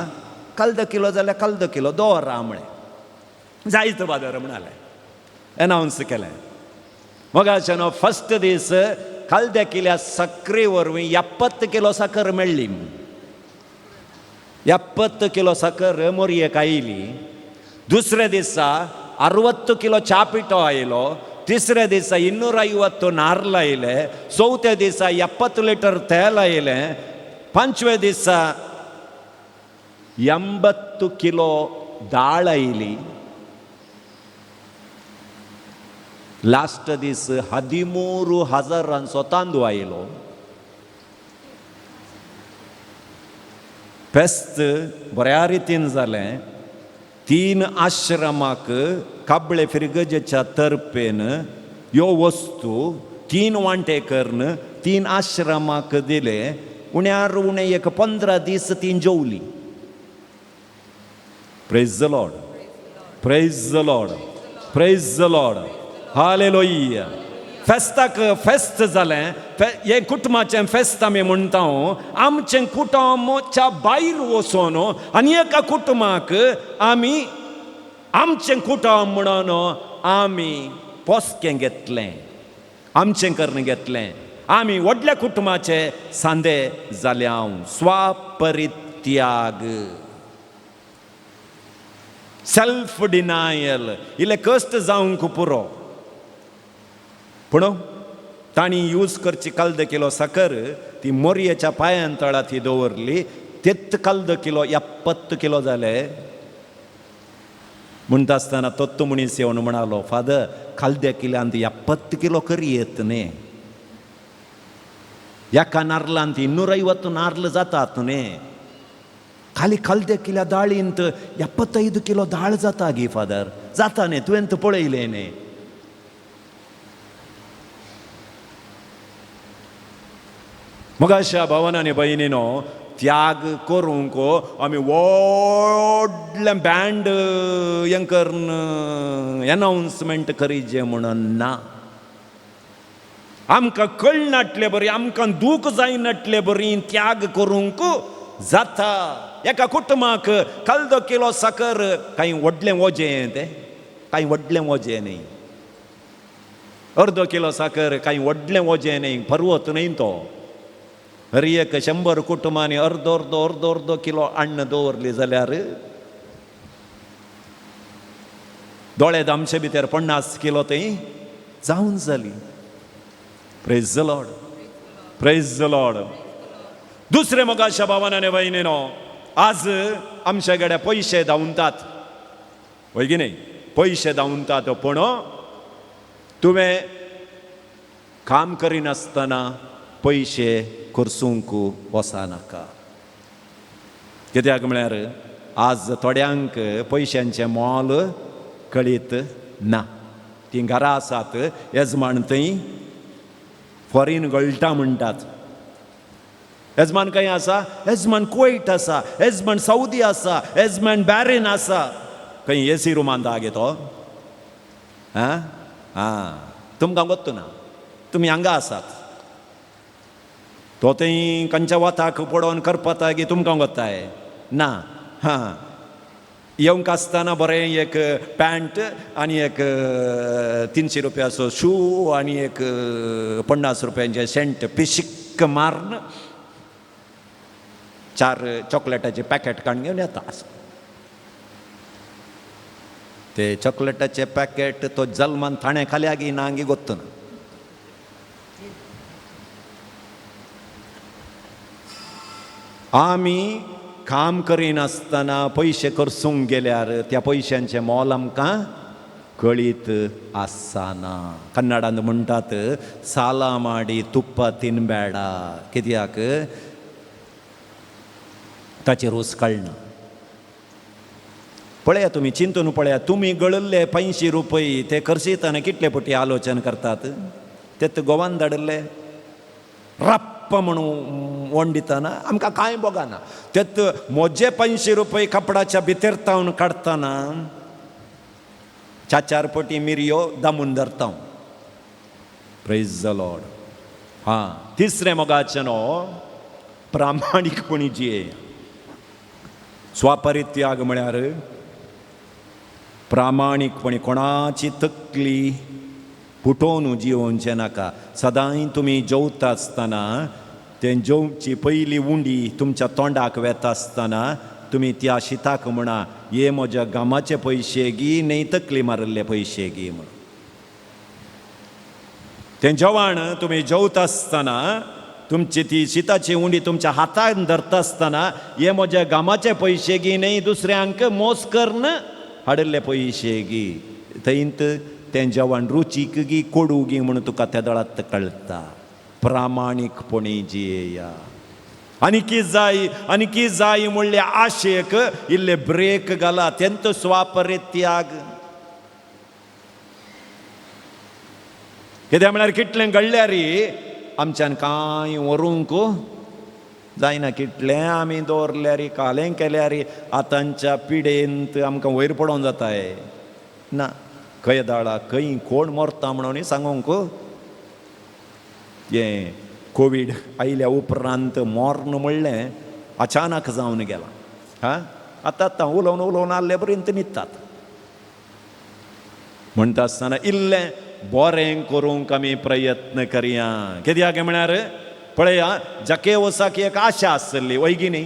1/4 किलो जाल्यार 1/4 किलो दवरा म्हळें. जायत फादर म्हणालें, एनावन्स केलें. मोगाचे न्हू, फस्ट दीस 1/4 किल्या साकरे वरवीं 70 किलो साकर मेळ्ळी, 70 किलो साकर मोरयेक आयली. दुसऱ्या दिसा 60 किलो च्या पिठो आयलो, तिसऱ्या दिसा 250 नार्ल आयले, चवथ्या दिसा 70 लिटर तेल आयलें, पांचव्या दिसा 80 किलो दाळ आयली, लास्ट दीस 13,000 तांदूळ आयलो. फेस्त बऱ्या रितीन जालें. 3 आश्रमाक काबळे फिरगजेच्या तर्पेन ह्यो वस्तू 3 वांटे करून 3 आश्रमाक दिले. उण्यार उणें एक 15 दीस ती जेवली. Praise the Lord, praise the Lord, praise the Lord, hallelujah. फेस्ताक फेस्त जालें, हें कुटुंबाचें फेस्त आमी म्हणटा, आमचें कुटुंबाच्या भायर वचून आनी एका कुटुंबाक आमी आमचें कुटुंब म्हणून आमी पोसकें घेतलें, आमचें करून घेतलें. आमी व्हडल्या कुटुंबाचे सांदे जाले. हांव स्वपरित्याग, सेल्फ डिनायल, इल्लें कश्ट जावंक पुरो. पूण तांणी यूज करची 1/4 किलो साकर ती मोरयेच्या पांयान तळा ती दवरली, तेत 1/4 किलो 70 किलो जाले. म्हणटा आसतना तत्तो मनीस येवन म्हणालो, फादर 1/4 किलांत 70 किलो करी येत न्ही. एका नारलांत 250 नारल जातात न्ही. खाली खालते किल्या दाळींत 75 किलो दाळ जाता गी फादर, जाता न्ही, तुवें पळयलें न्ही. मगाशा भावान आनी भयणीनो, त्याग करूंक आमी व्हडलें बँड हें करून एनावन्समेंट करीजे म्हणून ना. आमकां कळनाटले बरी, आमकां दूख जायनाटले बरी त्याग करूंक जाता. एका कुटुंबाक कालदो किलो साकर कांय व्हडलें वजें, तें कांय व्हडलें वजें न्ही. अर्दो किलो साकर कांय व्हडलें वजें न्ही, पर्वत न्ही तो. हर एक 100 कुटुंबांनी अर्दो अर्दो अर्दो अर्दो किलो अन्न दवरली जाल्यार दोळे दामचे भितर 50 किलो थंय जावन जाली. Praise the Lord, praise the Lord. दुसरें मोगाच्या भावान आनी भयणीनो, आज आमच्या कडेन पयशे धांवतात, वय की न्ही, पयशे धांवतात. पूण तुवें काम करिनासतना पयशे खर्चूंक वचनाका. कित्याक म्हळ्यार आज थोड्यांक पयशांचें मोल कळीत ना. तीं घरा आसात, येजमान थंय फॉरेन गळटा म्हणटात. येजमान खंय आसा? येजमान कुवैट आसा, येजमान सौदी आसा, येजमान बॅरेन आसा. खंय एसी रुमान गे तो? आं आं, तुमकां गोत्तू ना, तुमी हांगा आसात. तो थंय खंयच्या वताक पडोवन करपता गी तुमकां गोत्ताय ना. हां, येवंक आसतना बरें एक पॅन्ट आनी एक 300 रुपयाचो शू आनी एक 50 रुपयांचे सेंट पिशिक्क मारून 4 चॉकलेटाचे पॅकेट काडून घेवन येता. ते चॉकलेटाचे पॅकेट तो जल्मान थाणे खाल्या गी ना गी गोत्तू ना. आमी काम करिनासतना पयशे खर्चूंक गेल्यार त्या पयशांचें मोल आमकां कळीत आसना. कन्नडांत म्हणटात साला माडी तुप्पा तिनबेडा. कित्याक ताचेर रोस कळना. पळया तुमी चिंतून पळया, तुमी गळिल्ले 85 रुपये ते खर्चितना कितले पटी आलोचन करतात. ते गोवान धाडिल्ले रप्प म्हणून वंडितना आमकां कांय बोगाना. तेत म्हजे 85 रुपये कपडाच्या भितर तावन काडटना 4-4 पटी मिरयो दामून धरता. Praise the Lord. हां, तिसरें मोगाचें न्हू प्रामाणीकपणी जिये. स्वापरित्याग म्हळ्यार प्रामाणीकपणी कोणाची तकली पुटोवन जियोवचें नाका. सदांय तुमी जेवता आसतना तें जेवची पयली उंडी तुमच्या तोंडाक वेता आसतना तुमी त्या शिताक म्हणा, हे म्हज्या गामाचे पयशे गी न्ही तकली मारिल्ले पयशे गी म्हणून. तें जेवण तुमी जेवता आसतना तुमची ती शिताची उंडी तुमच्या हातान धरता आसतना हे म्हज्या गामाचे पयशे गी न्ही दुसऱ्यांक मोस करून हाडिल्ले पयशे गी. थंयत तें जेवण रुचीक गी कोडू गी म्हणून तुका त्या दळात कळटा. प्रामाणीकपणी जियेया. आनी की जाय आनी की जाय म्हणले आशेक इल्ले ब्रेक घाला. तेंत स्वापरित्याग. कित्याक म्हळ्यार कितलें घडल्यार आमच्यान कांय व्हरूंक जायना. कितलें आमी दवरल्यार कालें केल्यार आतांच्या पिडेंत आमकां वयर पडोवन जाताय ना. खंय दाळा खंय कोण मरता म्हणून सांगूंक हें कोवीड आयल्या उपरांत मर्ण म्हणलें अचानक जावन गेलां. हां, आतां आतां उलोवन उलोवन आहले पर्यंत न्हिदतात. म्हणटा आसतना इल्लें बरें करूंक आमी प्रयत्न करया. कित्याक म्हळ्यार पळया जकेवसाक एक आशा आसली, वय गी न्ही?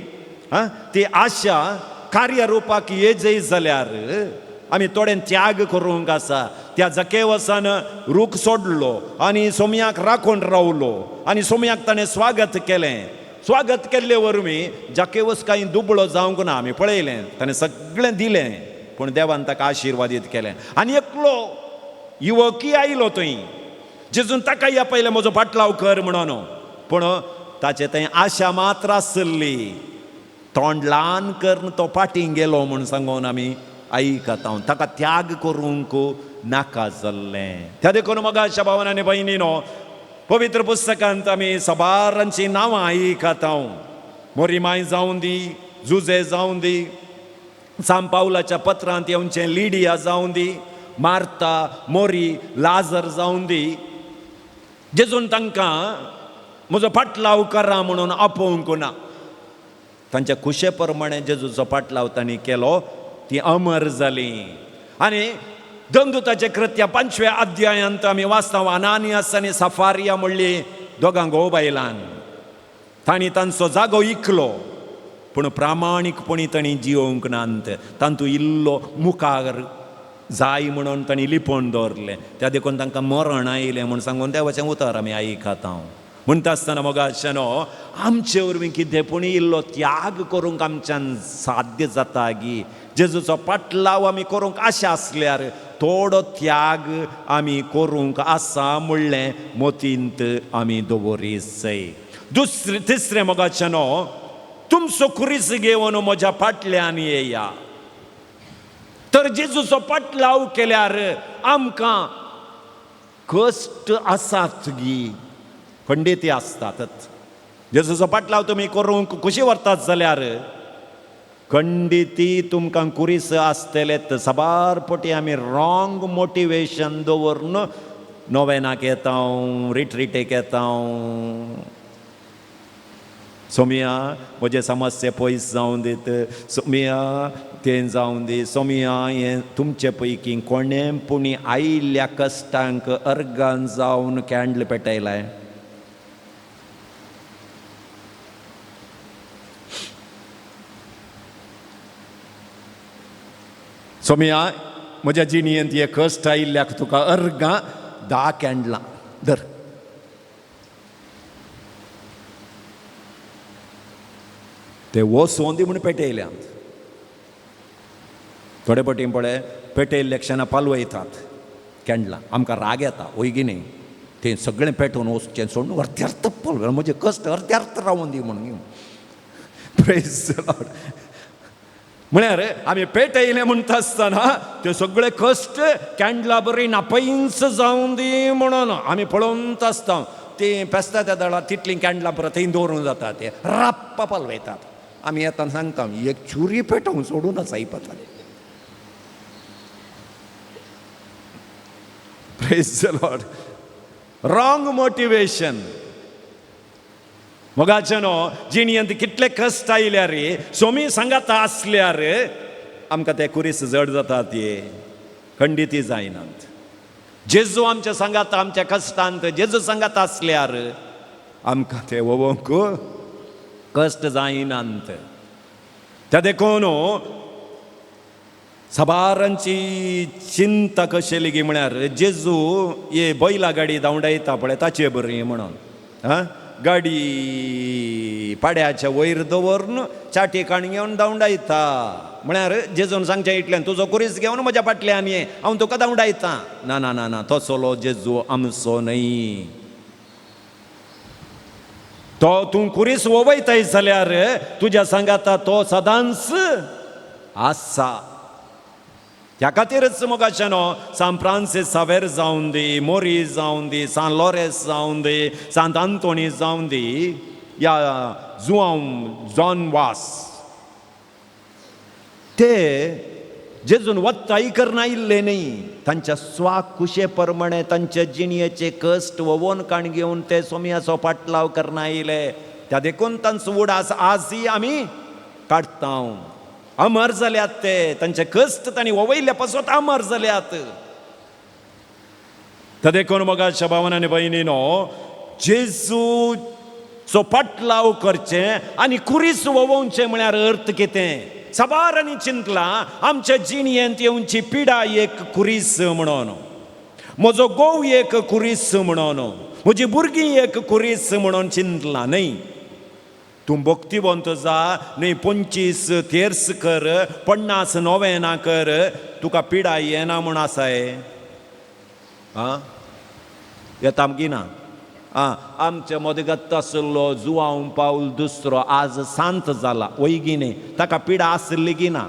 आं, ती आशा कार्यरुपाक येजय जाल्यार आमी थोडें त्याग करूंक आसा. त्या जकेवसान रूख सोडलो आनी सोमयाक राखून रावलो आनी सोमयाक ताणें स्वागत केलें. स्वागत केल्ले वरवीं जकेवस कांय दुबळो जावंक ना. आमी पळयलें ताणें सगळें दिलें, पूण देवान ताका आशिर्वादीत केलें. आनी एकलो युवकी आयलो थंय, जेजून ताका या पयलें म्हजो पाटलाव कर म्हणून, पूण ताचे थंय आशा मात्र आसली. तोंड ल्हान करून तो फाटीं गेलो म्हूण सांगून आमी आयकता. ताका त्याग करूंक नाका जाल्लें. त्या देखून मोगाच्या भावान आनी भयणीनो, पवित्र पुस्तकांत आमी साबारांचीं नांवां आयकता. मोरीमाय जावं दी, जुजे जावं दी, सांत पावलाच्या पत्रांत येवचें लिडिया जावं दी, मार्ता, मोरी, लाजर जावं दी. जेजून तांकां म्हजो फाटलाव करा म्हणून आपोवंक ना. तांच्या खुशे प्रमाणे जेजूचो फाटलाव तांणी केलो, ती अमर जाली. आनी दंदुताचे कृत्या 5व्या अध्यायांत आमी वाचता, अनानियास आनी सफारिया म्हणली दोगां घोव बायलान तांणी तांचो जागो इकलो, पूण प्रामाणीकपणी तांणी जियोवंक नात. तांतू इल्लो मुखार जाय म्हणून तांणी लिपोवन दवरलें. त्या देखून तांकां मरण आयलें म्हूण सांगून देवाचें उतर आमी आयकता. म्हणटा आसतना मोगाच्यानो, आमचे वरवीं कितें पूण इल्लो त्याग करूंक आमच्यान साध्य जाता गी? जेजूचो पाटलाव आमी करूंक आशा आसल्यार थोडो त्याग आमी करूंक आसा म्हणलें मोतींत आमी दवरीसय. दुसरें तिसरें मोगाच्यानो, तुमचो खुरीस घेवन म्हज्या फाटल्यान येया. तर जेजूचो पाटलाव केल्यार आमकां कश्ट आसात गी, खंडीती आसतातच. जेजूचो पाटलाव तुमी करूंक खुशी व्हरतात जाल्यार खंडिती तुमकां कुरीस आसतलेत. साबार पटी आमी रॉंग मोटिवेशन दवरून नोवेनाक येता, रिट्रीटेक येता. सोमिया म्हजे समस्या पयस जावं दीत, सोमिया तें जावं दी, सोमिया हें. तुमचे पैकी कोणें पुणी आयिल्ल्या कश्टांक अर्गान जावन कॅन्डल पेटयलाय? सोमिया म्हज्या जिणयेंत हे कश्ट आयिल्ल्याक तुका अर्गां 10 कॅन्डलां धर. ते वचोन दी म्हूण पेटयल्यात. थोडे पटी पळय पेटयल्ल्या क्षणा पालवयतात कॅन्डलां, आमकां राग येता वय न्ही? तें सगळें पेटोवन वचचें सोडून अर्द्यार्थ पालव, म्हजें कश्ट अर्द्यार्थ रावून दी म्हणून. Praise the Lord. म्हळ्यार आमी पेटयलें म्हणटा आसतना ते सगळे कश्ट कॅन्डला बरी नापयंच जावं दी म्हणून आमी पळोवंत आसता. ती पेसता त्या दळा तितलीं कॅन्डलां परत थंय दवरूंक जाता, ते राप्पा पालवयतात. आमी येतना सांगता एक चुरी पेटोवंक सोडून आसा पता. Praise the Lord. Wrong motivation. मोगाच्यानो, जिणयेंत कितले कश्ट आयल्यार सोमी सांगाता आसल्यार आमकां ते कुरीस जड जाता, ते खंडिती जायनात. जेजू आमच्या सांगाता, आमच्या कश्टांत जेजू सांगाता आसल्यार आमकां ते वोवंक कश्ट जायनात. त्या देखून साबारांची चिंता कशेली गी म्हळ्यार जेजू हे बैला गाडी धांवडायता पळय ताचे बरी म्हणून, आं गाडी पाड्याच्या वयर दवरून चाटी काण घेवन धांवडायता. म्हळ्यार जेजून सांगचें इतल्यान तुजो कुरीस घेवन म्हज्या फाटल्यान ये, हांव तुका धांवडायता. ना ना ना ना, तसलो जेजू आमचो न्हय. तो तूं कुरीस वोवयताय जाल्यार तुज्या सांगाता तो सदांच आसा. त्या खातीरच मोगाच्यानो, सांत फ्रांसीस सावेर जावं दी, मोरी जावं दी, सांत लॉरेस जावं दी, सांत आंतोनी जावं दी, या जुआंव जॉन वास, ते जेजून वत्ताय करना आयिल्ले न्ही. तांच्या स्वाक खुशे प्रमाणे तांच्या जिणयेचे कश्ट वोवन काण घेवन ते सोमयाचो पाटलाव करना आयले. त्या देखून तांचो उडास आजय आमी काडटा. अमर जाल्यात ते, तांचे कश्ट तांणी ववयल्ल्या पासत अमर जाल्यात. त्या देखून मोगाच्या भावान आनी भयणीनो, जेजूचो पाटलाव करचें आनी कुरीस वोवोवचें म्हळ्यार अर्थ कितें? साबारांनी चिंतलां आमच्या जिणयेंत येवची पिडा एक कुरीस म्हणून, म्हजो गोव एक कुरीस म्हणून, म्हजी भुरगीं एक कुरीस म्हणून चिंतलां न्हय. तूं भक्तिवंत जा न्हय, 25 तेर्स कर, 50 नोवेनां कर, तुका पिडा येना म्हूण आसाय. आं येता गी ना? आं आमच्या मदगत आसलो जुवांव पावल दुसरो आज सांत जाला वयगी न्ही, ताका पिडा आसली की ना?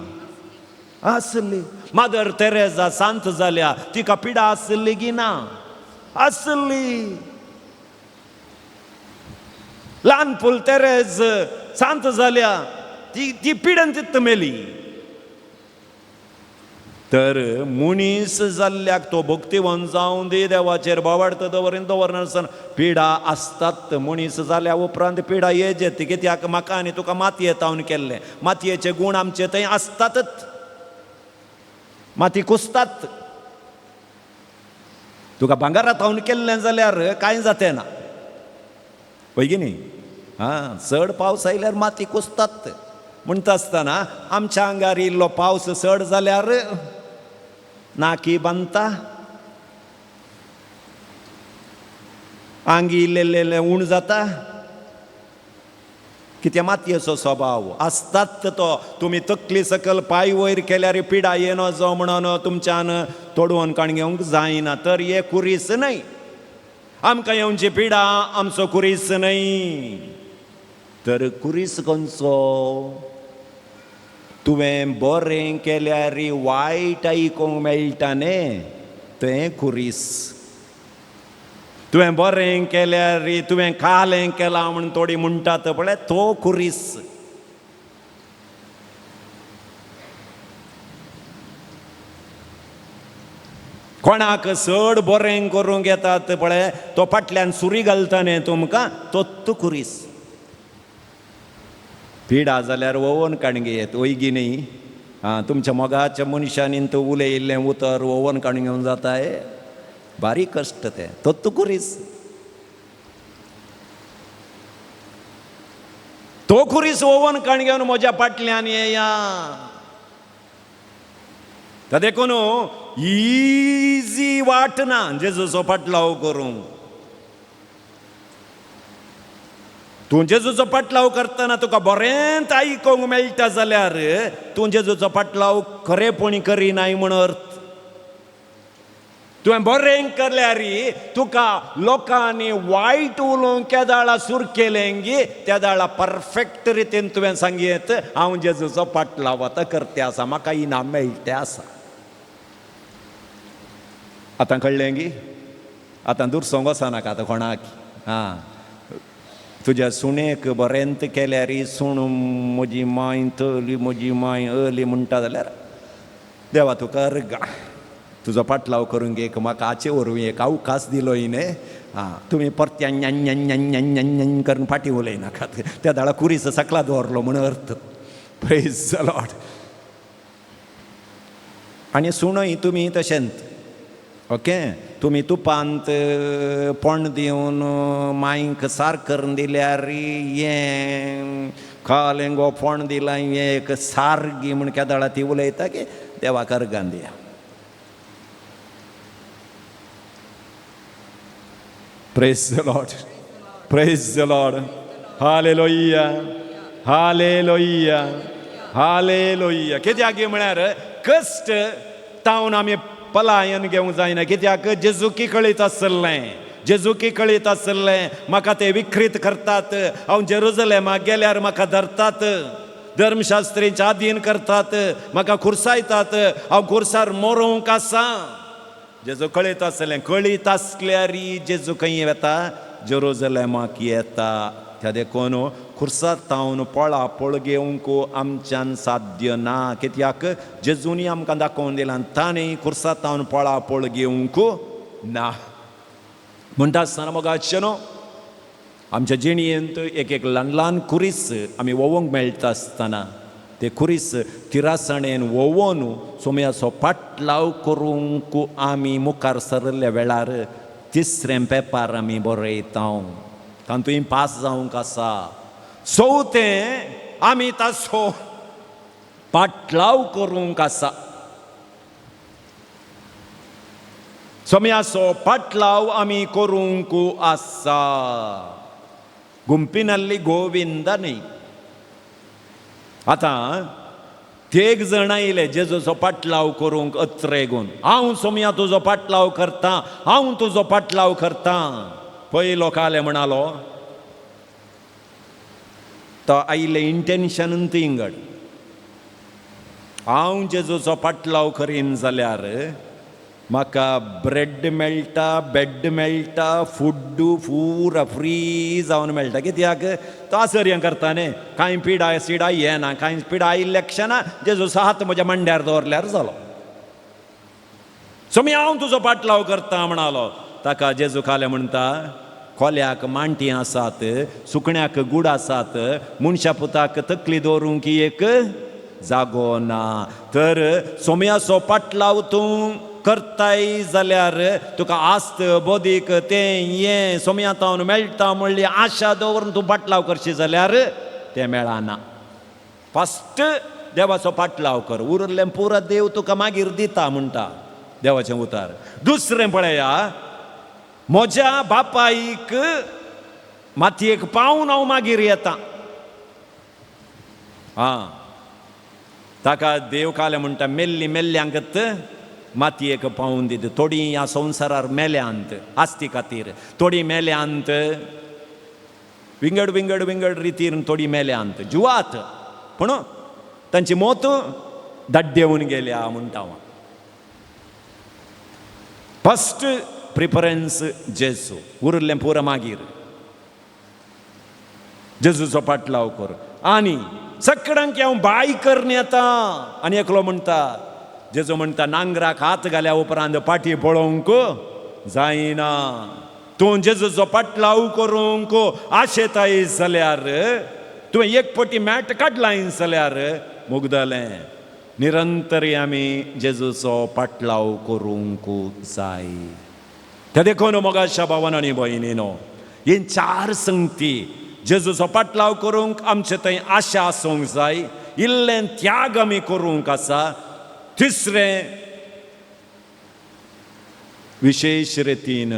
आसली. मादर तेरेजा सांत जाल्या, तिका पिडा आसली की ना? आसली. ल्हान फूल तेरेज सांत जाल्या, ती ती पिडन तित मेली. तर मनीस जाल्ल्याक तो भक्तिवन जावन दी, देवाचेर बावाडत दवरीन दवरनासतना पिडा आसतात. मनीस जाल्या उपरांत पिडा येत कित्याक म्हाका आनी तुका मातये तावन केल्लें, मातयेचे गूण आमचे थंय आसतातच, माती कुसतात. तुका भांगरा तावन केल्लें जाल्यार कांय जातें ना, पळय की न्ही? आं, चड पावस आयल्यार माती कुसतात. म्हणटा आसतना आमच्या आंगार इल्लो पावस चड जाल्यार नाकी बांदता, आंगी इल्लें इल्लें उण जाता. कित्या मातयेचो स्वभाव आसतात तो. तुमी तकली सकल पांय वयर केल्यार पिडा येना जो म्हणून तुमच्यान तोडून काण घेवंक जायना. तर हे कुरीस न्हय, आमकां येवची पिडा आमचो कुरीस न्हय. तर कुरीस खंयचो? तुवें बरें केल्यार वायट आयकूंक मेळटा न्ही, तें कुरीस. तुवें बरें केल्यार तुवें कालें केलां म्हूण थोडी म्हणटात पळय, तो कुरीस. कोणाक चड बरें करूंक येतात पळय, तो फाटल्यान सुरी घालता न्ही तुमकां, तो कुरीस. पिडा जाल्यार ओवन काडून घेत वयगी न्ही? आं, तुमच्या मोगाच्या मनशांनी तो उलयिल्लें उतर ओवन काडून घेवन जाताय, बारीक कश्ट तें, तो कुरीस. तो कुरीस ओवन काडून घेवन म्हज्या फाटल्यान येया. तर देखून इजी वाट ना जेजूचो फाटलाव करूंक. तूं जेजूचो पाटलाव करतना तुका बरेंच आयकूंक मेळटा जाल्यार तूं जेजूचो पाटलाव खरेपणी करिनाय म्हण अर्थ. तुवें बरें केल्यार तुका लोकांनी वायट उलोवंक केदाळा सुर केलें गी, त्या दाळा परफेक्ट रितीन तुवें सांगयत हांव जेजूचो पाटलाव आतां करते आसा, म्हाका इनाम मेळटे आसा. आतां कळ्ळें गी? आतां दुरसोंक वचनाका आतां कोणाक. आं, तुज्या सुणेक बरेंत केल्यार सूण म्हजी मांय तली म्हजी मांय अली म्हणटा जाल्यार देवा तुका अर्गां, तुजो पाटलाव करूंक एक म्हाका हाचे वरवीं एक अवकाश दिलो न्ही. आं, तुमी परत्यान न्यान न्यान न्यान न्यान न्यान न्यान करून फाटीं उलयनाकात, त्या दाळा कुरीस सकला दवरलो म्हण अर्थ. Praise the Lord. आनी सुणय तुमी तशेंच, ओके? तुमी तुपांत पण दिवन मांयक सार करून दिल्यार हें कालें गो फोण दिलां हें एक सारगी म्हण केदाळा ती उलयता की देवाक अर्गां दिया. Praise the Lord, praise the Lord. Hallelujah, hallelujah, hallelujah. कित्याक म्हळ्यार कश्ट तावन आमी पलायन घेवंक जायना. कित्याक जेजुकी कळीत आसलें, जेजुकी कळीत आसलें म्हाका ते विकृत करतात, हांव जेरुजलेमाक गेल्यार म्हाका धरतात, धर्मशास्त्रींच्या आदीन करतात, म्हाका खुर्सायतात, हांव खुर्सार मरोवंक आसा. जेजू कळीत आसलें, कळीत आसल्यार जेजू खंय वेता? जेरुजलेमाक येता. त्या देखून खुर्सार तावन पळा पळ घेवंक आमच्यान साध्य ना. कित्याक जेजूनी आमकां दाखोवन दिलां ताणें खुर्सार तावन पळा पळ घेवंक ना. म्हणटा आसतना मोगाचे न्हू, आमच्या जिणेंत एक एक ल्हान ल्हान खुरीस आमी वोवंक मेळटा आसतना ते खुरीस तिरासणेन वोवोन सोम्याचो पाटलाव करूंक आमी मुखार सरल्या वेळार तिसरें पेपार आमी बरयता, तातूंत पास जावंक आसा. चवथें आमी ताचो पाटलाव करूंक आसा. सोम्याचो पाटलाव आमी करूंक आसा. गुंपिनाल्ली गोविंद न्ही. आतां तेग जाण आयले जेजूचो पाटलाव करूंक अत्रेगून, हांव सोम्या तुजो पाटलाव करता, हांव तुजो पाटलाव करता. पयलो काले म्हणालो तो आयिल्लें इंटेन्शन इंगड. हांव जेजूचो पाटलाव करीन जाल्यार म्हाका ब्रेड मेळटा, बेड मेळटा, फूड पुरा फ्री जावन मेळटा. कित्याक तो आसर हें करता न्ही, कांय पिडा सिडा येना, कांय पिडा आयिल्ल्या क्षणा जेजूचो हात म्हज्या मांड्यार दवरल्यार जालो. सोमी हांव तुजो पाटलाव करता म्हणालो. ताका जेजू कालें म्हणटा, कोल्याक मांटी आसात, सुकण्याक गूड आसात, मनशा पुताक तकली दवरूंक एक जागो ना. तर सोम्याचो पाटलाव तूं करताय जाल्यार तुका आस्त बोदीक तें हें सोम्या तावन मेळटा म्हणली आशा दवरून तूं पाटलाव करशी जाल्यार तें मेळना. फस्ट देवाचो पाटलाव कर, उरलें पुरा देव तुका मागीर दिता म्हणटा देवाचें उतार. दुसरें पळया, म्हज्या बापायक मातयेक पावन हांव मागीर येता. आं, ताका देव कालें म्हणटा, मेल्ली मेल्ल्यांकत मातयेक पावून दिता. थोडीं ह्या संवसारार मेल्यांत आस्ती खातीर, थोडीं मेल्यांत विंगड विंगड विंगड रितीन, थोडीं मेल्यांत जुवात, पूण तांची मोत दाड्डेवन गेल्या म्हणटा हांव. फस्ट प्रिफरन्स जेजू, उरिल्लें पुरा मागीर. जेजूचो पाटलाव कर आनी सगळ्यांक हांव बाय करून येता. आनी एकलो म्हणटा, जेजू म्हणटा, नांगराक हात घाल्या उपरांत पाटी पळोवंक जायना. तूं जेजूचो पाटलाव करूंक आशेताय जाल्यार, तुवें एक पटी मॅट काडलाय जाल्यार मुगदलें. निरंतर आमी जेजूचो पाटलाव करूंक जाय. त्या देखून मोगाच्या भावान आनी भयणीनो, ही चार संगती जेजूचो पाटलाव करूंक आमचे थंय आशा आसूंक जाय, इल्लें त्याग आमी करूंक आसा. तिसरें विशेश रितीन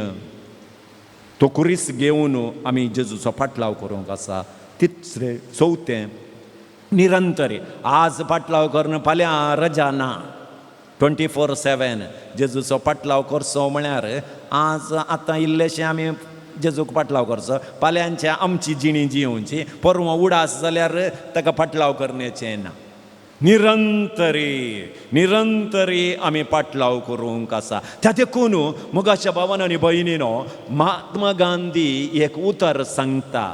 तो कुरीस घेवन आमी जेजूचो पाटलाव करूंक आसा. तिसरें चवथें निरंतर, आज पाटलाव करून फाल्यां रजा ना, 24/7 जेजूचो पाटलाव करचो म्हळ्यार आज आतां इल्लेशें आमी जेजूक पाटलाव करचो, फाल्यांचे आमची जिणी जियोवची, परवां उडास जाल्यार ताका पाटलाव करण्याचें ना. निरंतरी निरंतरी आमी पाटलाव करूंक आसा. त्या देखून मोगाच्या भावान आनी भयणीनो, महात्मा गांधी एक उतर सांगता,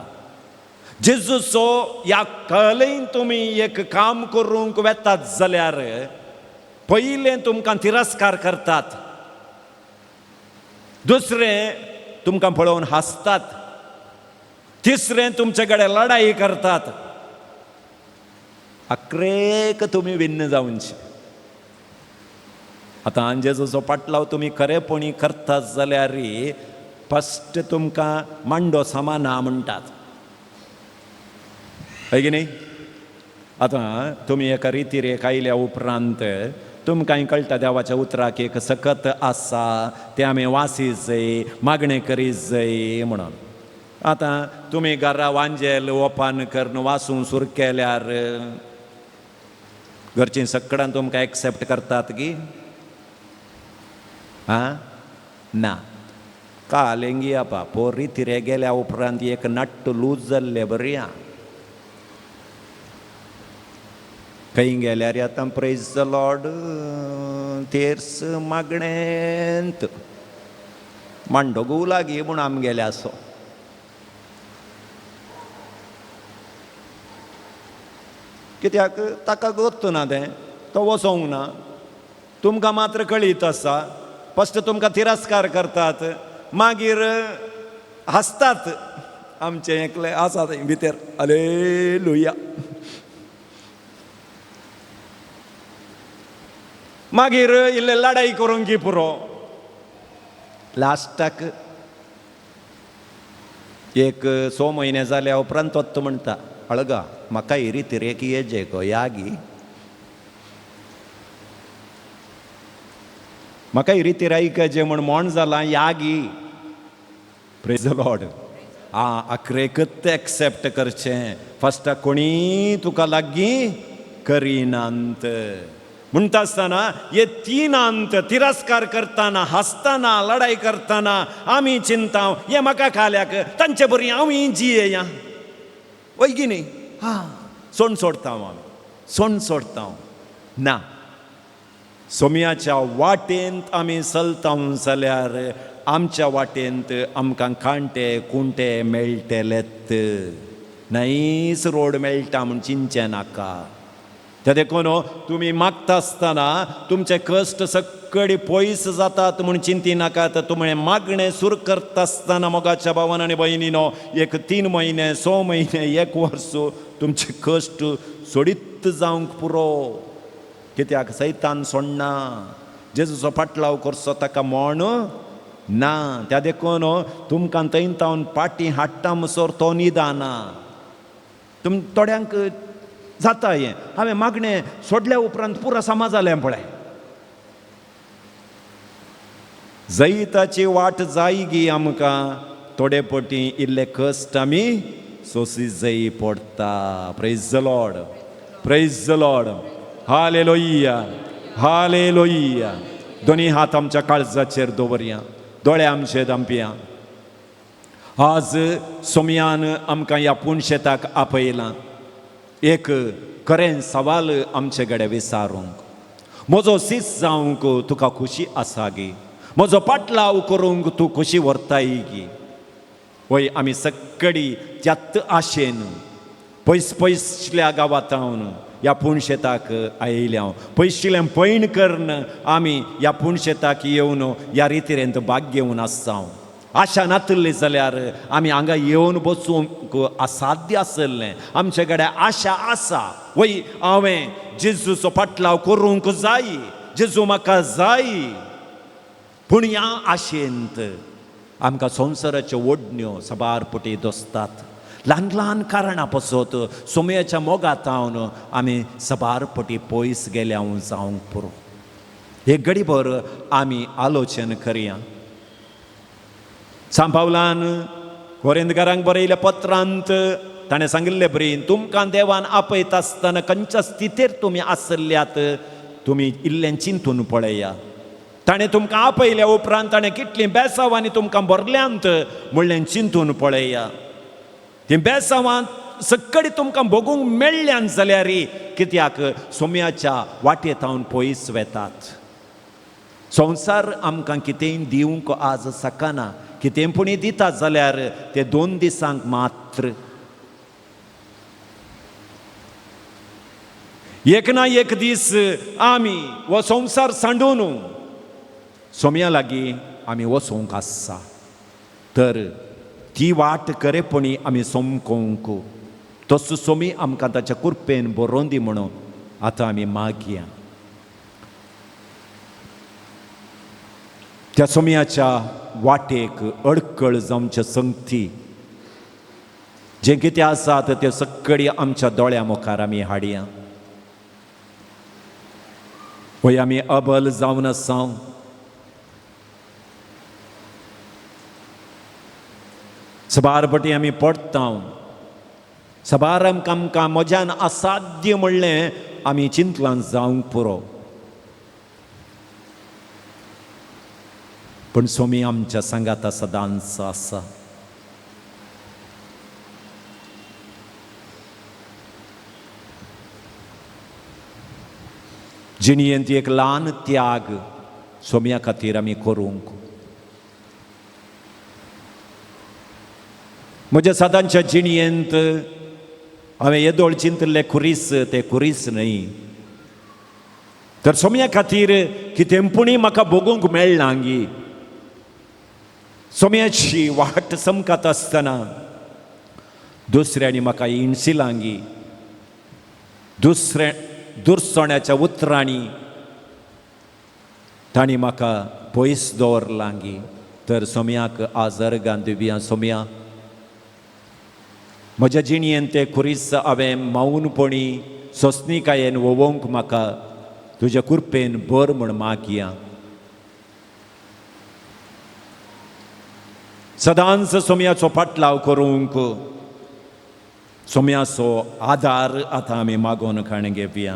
जेजूचो ह्या कलेन तुमी एक काम करूंक वेतात जाल्यार पयलें तुमकां तिरस्कार करतात, दुसरें तुमकां पळोवन हांसतात, तिसरें तुमचे कडेन लढाई करतात, अक्रेक तुमी भिन्न जावचे. आतां जेजूचो पाटलाव तुमी खरेपणी करतात जाल्यार फस्ट तुमकां मांडो समा ना म्हणटात, हय की न्ही? आतां तुमी एका रितीर एक आयल्या उपरांत तुमकां कळटा देवाच्या उतराक एक सकत आसा, तें आमी वासी जाय, मागणें करीत जाय म्हणून. आतां तुमी घरा वांजेल ओपन करून वासूंक सुरू केल्यार घरचीं सगळ्यां तुमकां एक्सेप्ट करतात की आं ना. काल हेंगी आपा पोर रितीर गेल्या उपरांत एक नट्ट लूज जाल्लें बरी आं. खंय गेल्यार आतां प्रेज the Lord तेर्स मागणेंत मांडो गो लागीं म्हूण आमगेले आसो. कित्याक ताका गोत्त ना तें, तो वचोंक ना, तुमकां मात्र कळीत आसा. फस्ट तुमकां तिरस्कार करतात, मागीर हांसतात. आमचें एकलें आसा थंय भितर हालेलुया. मागीर इल्ले लढाई करूंक की पुरो. लास्टाक एक 6 म्हयने जाल्या उपरांत तोत्त म्हणटा, अळगा म्हाका ही रितीर एक येजे गो यागी, म्हाका ही रितीर आयकजे म्हण मोण जालां यागी. Praise the Lord. आं, अकरेकच एक्सेप्ट करचें. फस्ट कोणी तुका लागीं करिनात. म्हणटा आसतना हे तिनांत तिरस्कार करतना, हांसतना, लडाय करतना आमी चिंता हे म्हाका खाल्याक तांचे बरी हांव जियेया वय की न्ही? हा, सोण सोडता आमी, सोण सोडता ना. सोमयाच्या वाटेंत आमी चलता जाल्यार आमच्या वाटेंत आमकां कांटे कुंटे मेळटलेत. नायस रोड मेळटा म्हूण चिंतचें नाका. ते देखून तुमी मागता आसतना तुमचे कश्ट सगळे पयस जातात म्हूण चिंती नाकात. तुमी मागणें सुरू करता आसतना मोगाच्या भावान आनी भयणीनो, एक 3 म्हयने, 6 म्हयने, 1 वर्स तुमचे कश्ट सोडीत जावंक पुरो. कित्याक सैतान सोडना, जेजूचो फाटलाव करचो ताका म्हण ना. त्या देखून तुमकां थंय तावन पाटी हाडटा म्हणसर तो निदाना. तुम थोड्यांक जाता हें, हांवें मागणें सोडल्या उपरांत पुरो समा जालें पळय. जैताची वाट जाय गी आमकां, थोडे पटी इल्ले कश्ट आमी सोंसी जय पडटा. Praise the Lord, praise the Lord, hallelujah, hallelujah. दोनी हात आमच्या काळजाचेर दवरया, दोळे आमचे दामपया. आज सोमयान आमकां ह्या पुणशेताक आपयलां. एक खरें सवाल आमचे कडेन विचारूंक, म्हजो सीस जावंक तुका खुशी आसा गी? म्हजो पाटलाव करूंक तूं खुशी व्हरताय गी? वय आमी सगळी त्यात आशेन पयस पयसल्या गांवांत ह्या पुणशेताक आयल्या. पयशिल्लें पयण करून आमी ह्या पुणशेताक येवन ह्या रितीरेंत भाग घेवन आसा. आशा नातिल्ली जाल्यार आमी हांगा येवन बसूंक असाध्य आसलें. आमचे कडेन आशा आसा. वय हांवें जेजूचो पाटलाव करूंक जाय, जेजू म्हाका जाय. पूण ह्या आशेंत आमकां संवसाराच्यो ओडण्यो साबार पटी दोसतात. ल्हान ल्हान कारणां पसत सोमयाच्या मोगातावन आमी साबार पटी पयस गेल्या जावंक पुरो. एक घडीभर आमी आलोचन करया. सांत पावलान कोरिंदकारांक बरयल्या पत्रांत ताणें सांगिल्ले बरी, तुमकां देवान आपयता आसतना खंयच्या स्थितीर तुमी आसल्यात तुमी इल्लें चिंतून पळया. ताणें तुमकां आपयल्या उपरांत ताणें कितलीं बेसांवांनी तुमकां भरल्यांत म्हणलें चिंतून पळया. तीं बेसांवां सगळीं तुमकां भोगूंक मेळ्ळ्यांत जाल्यार कित्याक सोम्याच्या वाटेतावन पयस वेतात. संवसार आमकां कितेंय दिवंक आज शकना, कितें पुणी दिता जाल्यार ते 2 दिसांक मात्र. एक ना एक दीस आमी हो संवसार सांडून सोम्या लागीं आमी वचूंक आसा. तर ती वाट खरेपणी आमी समकोवंक तसो सोमी आमकां ताच्या कृपेन बरोवन दी म्हणून आतां आमी मागया. त्या सोम्याच्या वाटेक अडकळ जावचे संगती जें कितें आसा तें सगळीं आमच्या दोळ्या मुखार आमी हाडया. वय आमी अबल जावन आसा, सबार पटी आमी पडटा, सबार आमकां म्हज्यान असाध्य म्हणलें आमी चिंतलां जावंक पुरो. पूण सोमी आमच्या सांगाता सदांच आसा. जिणयेंत एक ल्हान त्याग सोम्या खातीर आमी करूंक. म्हज्या सदांच्या जिणयेंत हांवें येदोळ चिंतिल्लें खुरीस तें खुरीस न्हय, तर सोम्या खातीर कितें पुणी म्हाका भोगूंक मेळना गी. सोम्याची वाट समकात आसतना दुसऱ्यांनी म्हाका इणसिलांगी, दुसऱ्या दुरसोण्याच्या उतरांनी तांणी म्हाका पयस दवरलांगी. तर सोम्याक आज अर्गां दिवया. सोम्या म्हज्या जिणयेन ते खुरीस हांवें मौनपणी सोंसणीकायेन वोवोंक म्हाका तुज्या कृपेन बर म्हूण मागया. सदांच सोम्याचो पाटलाव करूंक सोम्याचो आदार आतां आमी मागोवन खाण घेवया.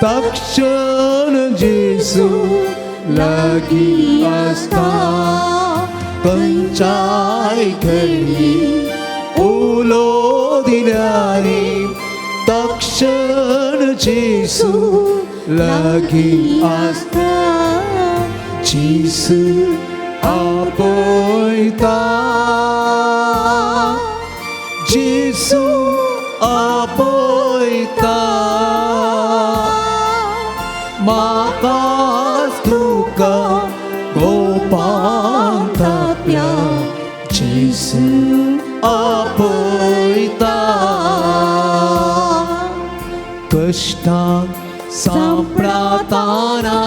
तक्षण जेसू लागीं आसता खंयच्याय घडी उलो दिल्यारी तक्षण जेसू लागीं आसता जेसू आपयता जेसू आपयता म्हाका तुका गोपान थापल्या जेसू आपयता कश्टांक सांपळाताना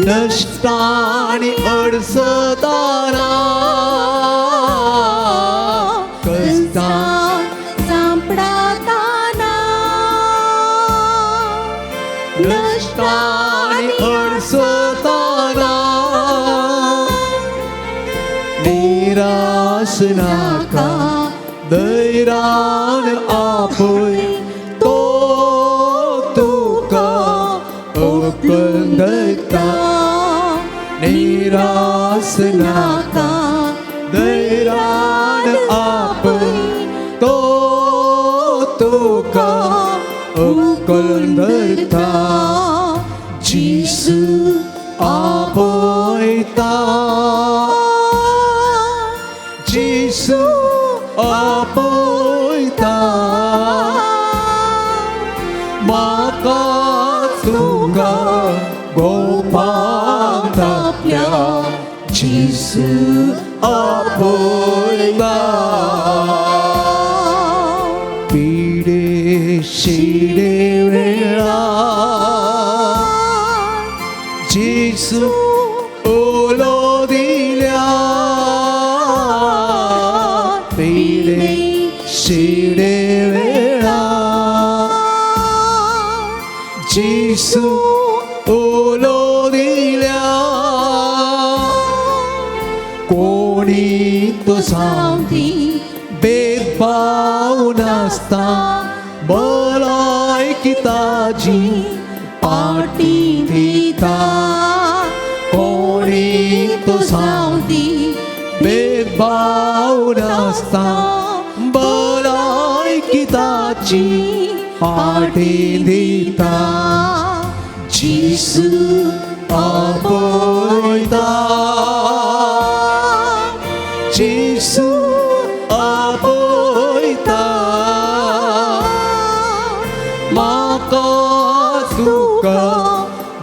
नश्टांनी अडसताना कश्टांक सांपडाताना नश्टांनी अडसताना निराश नाका धैर्यान आपय तो तुका उखलून धरता निराश नाका धैर्यान आपय तो तुका उखलून धरता जेसू आपयता जेसू आपयता म्हाका तुका गोपान थापल्या जेसू आपयता पिडे शिडे वेळा जेसू उलो दिल्या पिडे शिडे वेळा जेसू उलो दिल्या कोणी तो सांगती भेदभाव नासता भलायकी ताजी पाटी दिता कोणी तो सांगती भेदभाव नासता भलायकी ताजी पाटी दिता जेसू आपयता जेसू आपयता म्हाका तुका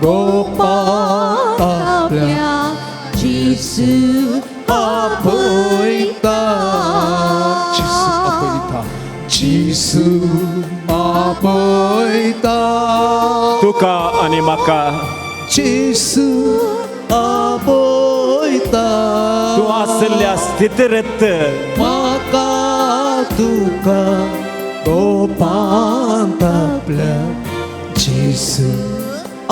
गोपान थापल्या जेसू आपयता जेसू आपयता जेसू आपयता तुका आनी म्हाका जेसू आपयता तूं आशिल्ल्या स्थितीरत म्हाका तुका गोपान थापल्या जेसू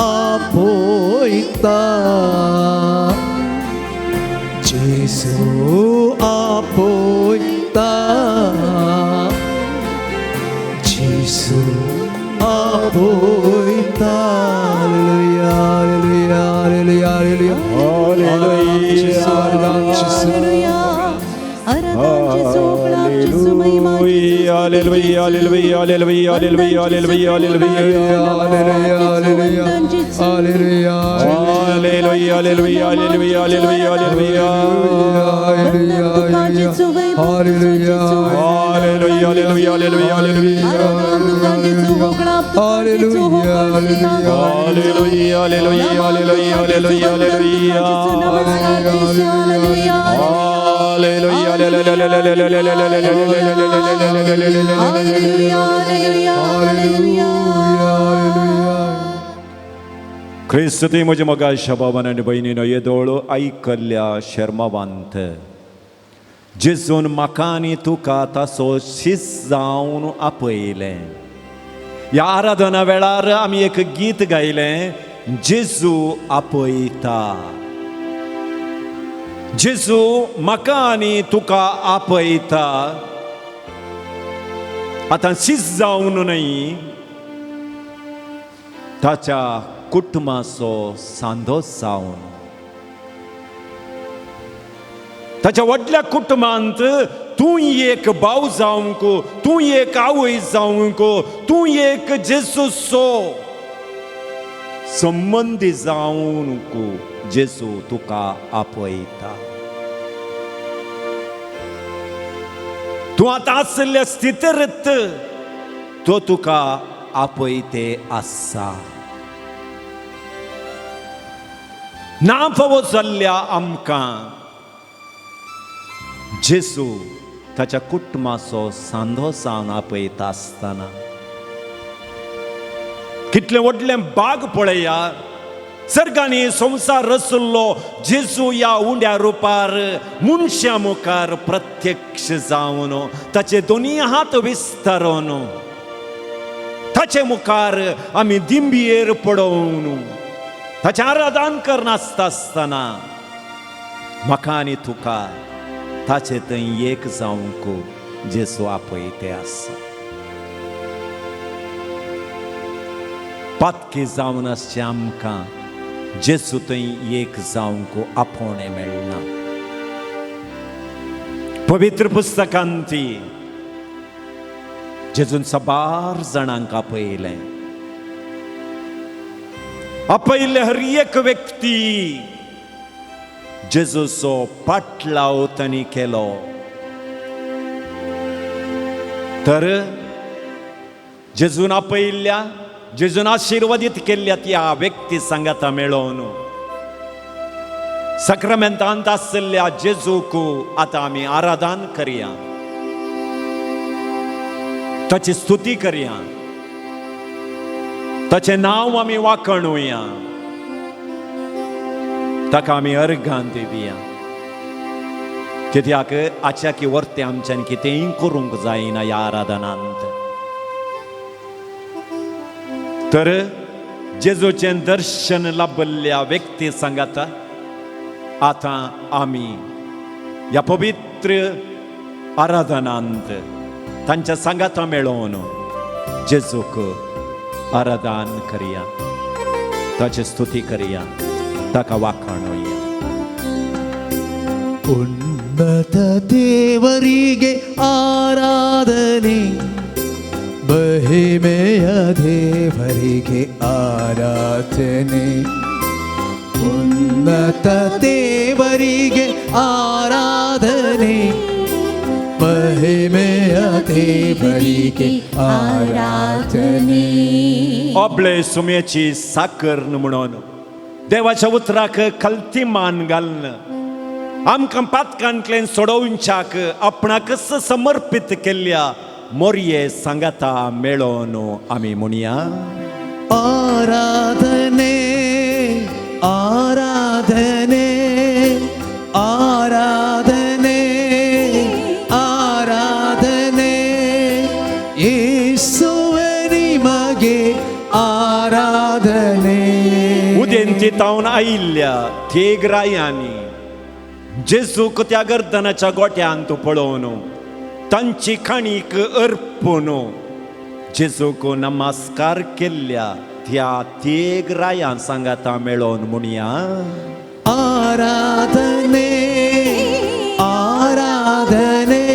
आपयता जेसू आपयता जेसू आपयता hallelujah hallelujah hallelujah hallelujah Hallelujah, hallelujah, hallelujah, hallelujah, hallelujah, hallelujah. Hallelujah Hallelujah, hallelujah, hallelujah, hallelujah, hallelujah. Hallelujah Hallelujah, hallelujah, hallelujah, hallelujah. Hallelujah, hallelujah, hallelujah, hallelujah, hallelujah. Hallelujah, क्रिस्त तुवें म्हज्या मोगाच्या बाबान आनी भयणीनो येदोळ आयकल्ल्या शर्मावांत जेजून म्हाका आनी तुका ताचो शीस जावन आपयलें. ह्या आराधना वेळार आमी एक गीत गायलें, जेजू आपयता. जेजू म्हाका आनी तुका आपयता. आतां शीस जावन न्हय, ताच्या कुटुंबाचो सांदो जावन ताच्या व्हडल्या कुटुंबांत तूं एक भाव जावंक, तूं एक आवय जावंक, तूं एक जेजूचो संबंदी जावंक जेजू तुका आपयता. तूं आतां आशिल्ल्या स्थितीरत तो तुका आपयते आसा. ना फावो जाल्ल्या आमकां जेजू ताच्या कुटुंबाचो सांदो जावन आपयता आसतना कितलें व्हडलें बाग पळया. सर्गांनी संवसार रचल्लो जेजू ह्या उंड्या रुपार मनशां मुखार प्रत्यक्ष जावन ताचे दोनी हात विस्तारून ताचे मुखार आमी दिंबियेर पडोवन ताचें आराधन करनासता आसतना म्हाका आनी तुका ताचे थंय एक जावंक जेजू आपयते आसा. पातकी जावन आसचें आमकां जेजू थंय एक जावंक आपोवणें मेळना. पवित्र पुस्तकांत ती जेजून साबार जाणांक आपयलें. आपयल्ले हर एक व्यक्ती जेजूचो पाटलाव तांणी केलो. तर जेजून आपयल्ल्या, जेजून आशिर्वादीत केल्ल्या त्या व्यक्ती सांगाता मेळोवन साक्रामेंतांत आशिल्ल्या जेजूक आतां आमी आराधन करया, ताची स्तुती करया, ताचें नांव आमी वाखणुया, ताका आमी अर्घां दिवया. कित्याक आच्याकी वर्ते आमच्यान कितेंय करूंक जायना ह्या आराधनांत. तर जेजूचें दर्शन लाभल्ल्या व्यक्ती सांगाता आतां आमी ह्या पवित्र आराधनांत तांच्या सांगाता मेळोवन जेजूक आराधन करया, ताची स्तुती करया, ताका वाखणुया. ಉನ್ನತ ದೇವರಿಗೆ ಆರಾಧನೆ, ಮಹಿಮೆಯ ದೇವರಿಗೆ ಆರಾಧನೆ. ಉನ್ನತ ದೇವರಿಗೆ ಆರಾಧನೆ, ಮಹಿಮೆಯ ದೇವರಿಗೆ ಆರಾಧನೆ. आपले सुमेची साकर म्हणून देवाच्या उतराक कल्ती मान घालून आमकां पातकांतल्यान सोडोवच्याक आपणाकच समर्पीत केल्ल्या मोरये सांगाता मेळोवन आमी म्हणया ಆರಾಧನೆ ಆರಾಧನೆ ಆರಾಧನೆ ಆರಾಧನೆ ಯೇಸುವೆ ನಿಮಗೆ ಆರಾಧನೆ. उदेंती तावन आयिल्ल्या थेग रायांनी जेजूक त्या गर्दनाच्या गोट्यांत पळोवन तांची खाणीक अर्पून जेजूक नमस्कार केल्ल्या त्या तेग रायां सांगाता मेळोवन म्हणया ಆರಾಧನೆ ಆರಾಧನೆ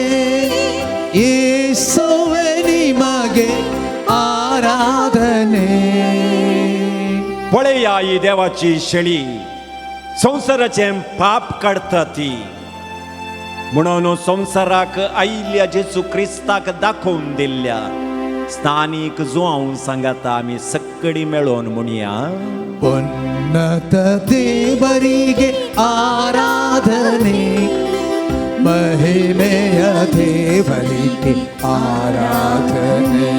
ಯೇಸುವೆ ನಿಮಗೆ ಆರಾಧನೆ. पळया ही देवाची शेळी संवसाराचें पाप काडटा ती म्हणून संवसाराक आयिल्ल्या जेजू क्रिस्ताक दाखोवन दिल्ल्या स्थानीक जुआंव सांगाता आमी सगळीं मेळोवन म्हणया ಉನ್ನತ ದೇವರಿಗೆ ಆರಾಧನೆ, ಮಹಿಮೆಯ ದೇವರಿಗೆ ಆರಾಧನೆ.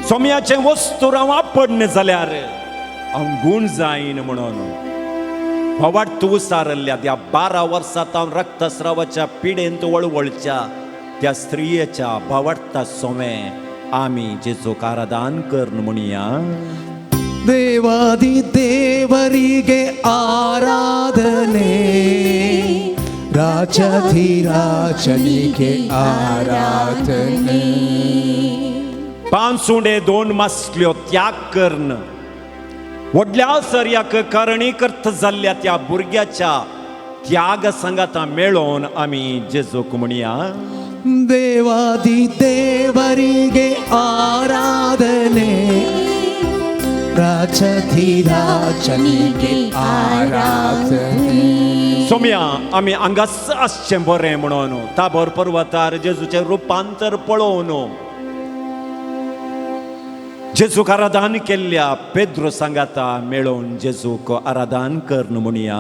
सोम्याचें वस्तू हांव आपडलें जाल्यार हांव गूण जायन म्हणून वाट उसारल्ल्या त्या 12 वर्सां हांव रक्तस्रावाच्या पिडेंत वळवळच्या त्या स्त्रियेच्या भावार्ता सोमे आमी जेजूक आराधन करून म्हणया ದೇವಾದಿ ದೇವರಿಗೆ ಆರಾಧನೆ, ರಾಜಧಿರಾಜನಿಗೆ ಆರಾಧನೆ. 5 उंडे 2 मासल्यो त्याग करून व्हडल्या सर्याक कारणीकर्त जाल्ल्या त्या भुरग्याच्या त्याग सांगाता मेळोवन आमी जेजूक म्हणया. ದೇವಾದಿ ದೇವರಿಗೆ ಆರಾಧನೆ, ರಾಜಧಿರಾಜನಿಗೆ ಆರಾಧನೆ. सोम्या आमी हांगाच आसचें बरें म्हणून ताबोर पर्वतार जेजूचें रुपांतर पळोवन जेजूक आराधन केल्ल्या पेद्रो सांगाता मेळोवन जेजूक आराधन कर म्हणया.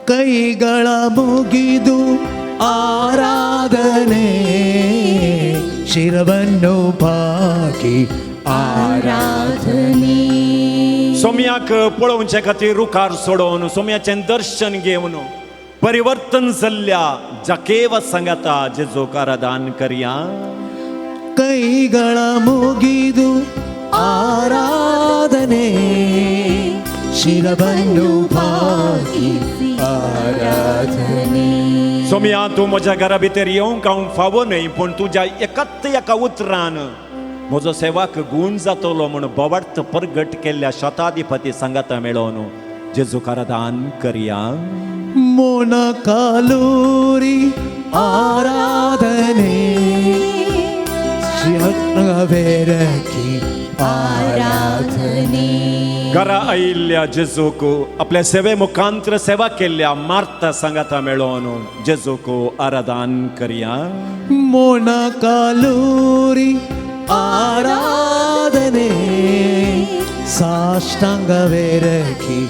ಕೈಗಳ ಮುಗಿದು ಆರಾಧನೆ, ಶಿರವನ್ನು ಬಾಗಿ ಆರಾಧನೆ. सोम्याक पळोवचे खातीर रुखार सोडोवन सोम्याचें दर्शन घेवन परिवर्तन जाल्ल्या जाकेव सांगाता जेजूक आराधन करया. ಕೈಗಳ ಮುಗಿದು ಆರಾಧನೆ, ಶಿರವನ್ನು ಬಾಗಿ ಆರಾಧನೆ. सोम्या तूं म्हज्या घरा भितर येवंक हांव फावो न्हय, पूण तुज्या एकाच एका उतरान म्हजो सेवाक गूण जातलो म्हूण बोवार्थ परगट केल्ल्या शताधिपती सांगाता मेळोवन जेजूक आराधन करया. ಮೊಣಕಾಲೂರಿ ಆರಾಧನೆ, ಶಿರವೆರಗಿ ಆರಾಧನೆ. घरा आयिल्ल्या जेजूक आपल्या सेवे मुखांत्र सेवा केल्ल्या मार्ता सांगाता मेळोवन जेजूक आराधन करया. ಮೊಣಕಾಲೂರಿ ಆರಾಧನೆ, ಸಾಷ್ಟಾಂಗವೆರಗಿ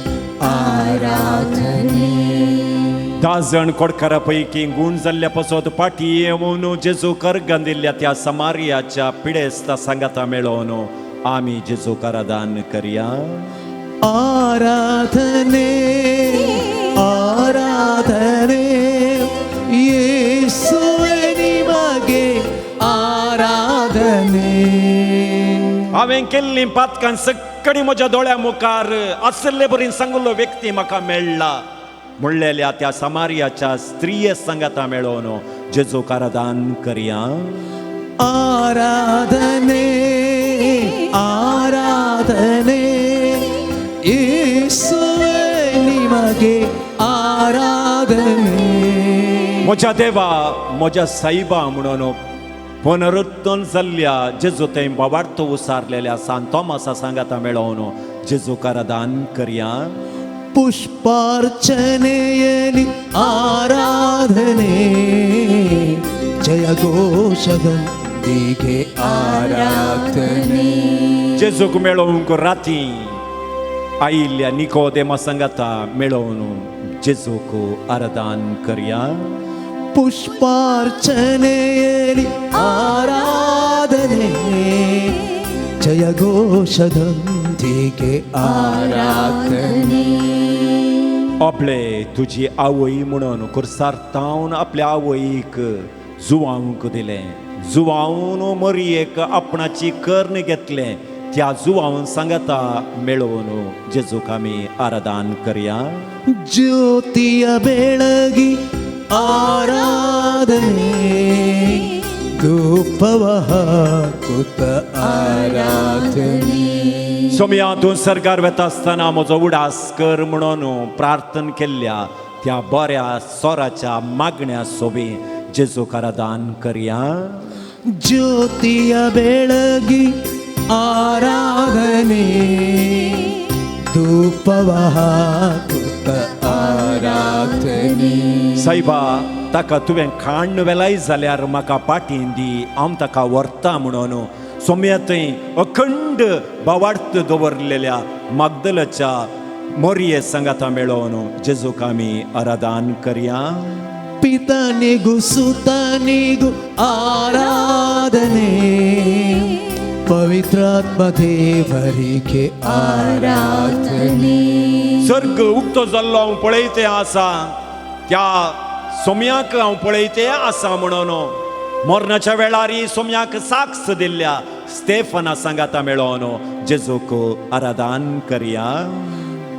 ಆರಾಧನೆ. धा जण कोडकारा पैकी गूण जाल्ल्या पासत फाटी येवन जेजूक अर्गां दिल्ल्या त्या समार्याच्या पिडेस्ता सांगाता मेळोवन आमी जेजूक आराधन करया. ಆರಾಧನೆ ಆರಾಧನೆ, ಯೇಸುವೆ ನಿಮಗೆ ಆರಾಧನೆ. हांवें केल्लीं पातकां सक्कडी म्हज्या दोळ्या मुखार आसले बरी सांगलो व्यक्ती म्हाका मेळ्ळा म्हणलेल्या त्या समार्याच्या स्त्रीय सांगाता मेळोवन जेजूक आराधन करया. ಆರಾಧನೆ ಆರಾಧನೆ, ಯೇಸುವೆ ನಿಮಗೆ ಆರಾಧನೆ. म्हज्या देवा म्हज्या साईबा म्हणून पुनरुत्थान जाल्ल्या जेजू थंय बाबार्थ उसारलेल्या सांत तोमासा सांगाता मेळोवन जेजूक आराधन करया. ಪುಷ್ಪಾರ್ಚನೆಯಲ್ಲಿ ಆರಾಧನೆ, ಜಯ ಘೋಷದೊಂದಿಗೆ ಆರಾಧನೆ. जेजूक मेळोवंक राती आयिल्ल्या निकोदेमा सांगाता मेळोवन जेजूक आराधन करया. ಪುಷ್ಪಾರ್ಚನೆಯಲ್ಲಿ ಆರಾಧನೆ, ಜಯ ಘೋಷದೊಂದಿಗೆ ಆರಾಧನೆ. आपले तुजी आवय म्हणून कुर्सार तावन आपल्या आवयक जुवावंक दिलें, जुवावन मरयेक आपणाची कर्ण घेतलें, त्या जुवावन सांगाता मेळोवन जेजूक आमी आराधन करया. ಜ್ಯೋತಿಯ ಬೆಳಗಿ ಆರಾಧನೆ, ಧೂಪವ ಹಾಕುತ್ತ ಆರಾಧನೆ. सोम्या तूं सरकार वेता आसतना म्हजो उडास कर म्हणून प्रार्थना केल्ल्या त्या बऱ्या सोराच्या मागण्या सोबी जेजूक आराधन करया. ಜ್ಯೋತಿಯ ಬೆಳಗಿ ಆರಾಧನೆ, ಧೂಪವ ಹಾಕುತ್ತ ಆರಾಧನೆ. सायबा ताका तुवें खाण वेलाय जाल्यार म्हाका पाटीन दी, हांव ताका व्हरता म्हणून सोम्या थंय अखंड बावार्थ दवरलेल्या मागदलाच्या मोरये सांगाता मेळोवन जेजूक आमी आराधन करया. ಪಿತನಿಗೂ ಸುತನಿಗೂ ಆರಾಧನೆ, ಪವಿತ್ರಾತ್ಮ ದೇವರಿಗೆ ಆರಾಧನೆ. सर्ग उक्तो जाल्लो हांव पळयते आसा, त्या सोम्याक हांव पळयते आसा म्हणून मरणाच्या वेळार सोम्याक साक्ष दिल्ल्या स्टेफना सांगाता मेळोवन जेजूक आराधन करया.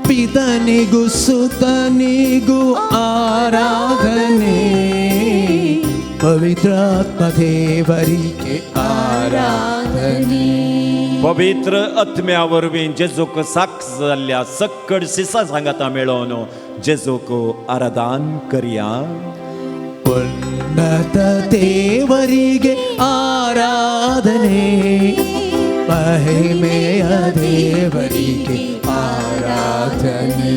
ಪಿತನಿಗೂ ಸುತನಿಗೂ ಆರಾಧನೆ, ಪವಿತ್ರಾತ್ಮ ದೇವರಿಗೆ ಆರಾಧನೆ. पवित्र आत्म्या वरवीं जेजूक साक्ष जाल्ल्या सक्कड सिसा सांगाता मेळोवन जेजूक आराधन करया. ಉನ್ನತ ದೇವರಿಗೆ ಆರಾಧನೆ, ಮಹಿಮೆಯ ದೇವರಿಗೆ ಆರಾಧನೆ.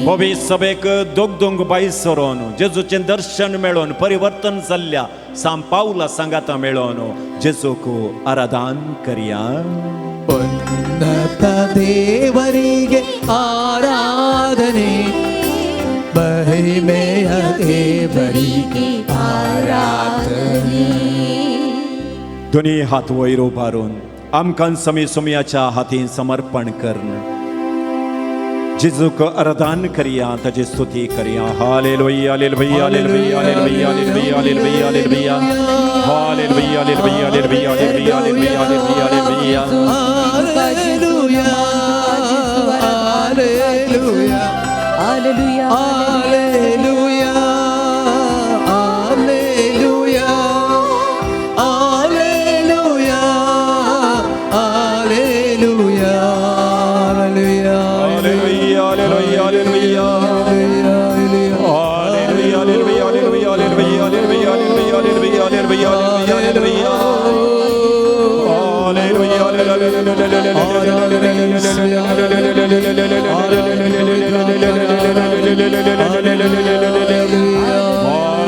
पवित्र सभेक दोग बाय सरोन जेजूचें दर्शन मेळोवन परिवर्तन जाल्ल्या साम पावला सांगाता मेळोवन जेजूक आराधन करया. ಉನ್ನತ ದೇವರಿಗೆ ಆರಾಧನೆ, ಮಹಿಮೆಯ ದೇವರಿಗೆ ಆರಾಧನೆ. दोनी हात वयर उबारून आमकां समी सोमयाच्या हातीन समर्पण करून जेजूक आराधन करया, ताची स्तुती करया. Hallelujah, hallelujah, hallelujah, hallelujah, hallelujah, hallelujah, hallelujah, hallelujah, hallelujah, hallelujah, hallelujah, hallelujah. Hallelujah, hallelujah. Hallelujah. Hallelujah, hallelujah, hallelujah, hallelujah, hallelujah. Hallelujah, hallelujah, hallelujah. Hallelujah, hallelujah, hallelujah, hallelujah, hallelujah, hallelujah, hallelujah, hallelujah, hallelujah.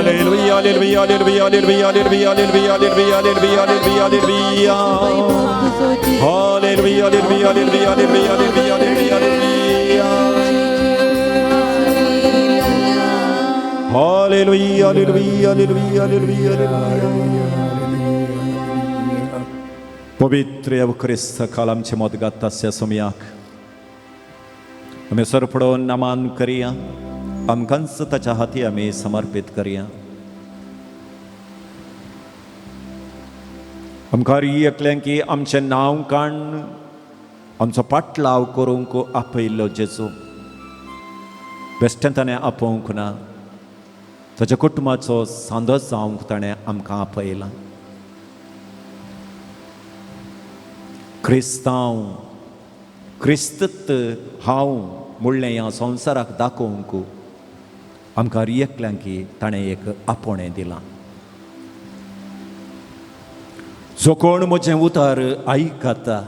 Hallelujah, hallelujah, hallelujah, hallelujah, hallelujah, hallelujah, hallelujah, hallelujah, hallelujah. Hallelujah, hallelujah, hallelujah, hallelujah, hallelujah, hallelujah. Hallelujah, hallelujah, hallelujah, hallelujah, hallelujah. पवित्र क्रिस्त काल आमचे मदगात तास्य सोमयाक आमी सरपडोवन Naaman करया, आमकांच ताच्या हाती आमी समर्पीत करया. आमकां एकल्यांक की आमचें नांव काण आमचो पाटलाव करूंक आपयल्लो जेजू बेश्टें ताणें आपोवंक ना, ताच्या कुटुंबाचो सांदो जावंक ताणें आमकां आपयला. क्रिस्तांव क्रिस्तत हांव म्हणलें ह्या संवसाराक दाखोवंक आमकां एकल्यांक ताणें एक आपोवणें दिलां. जो कोण म्हजें उतर आयकता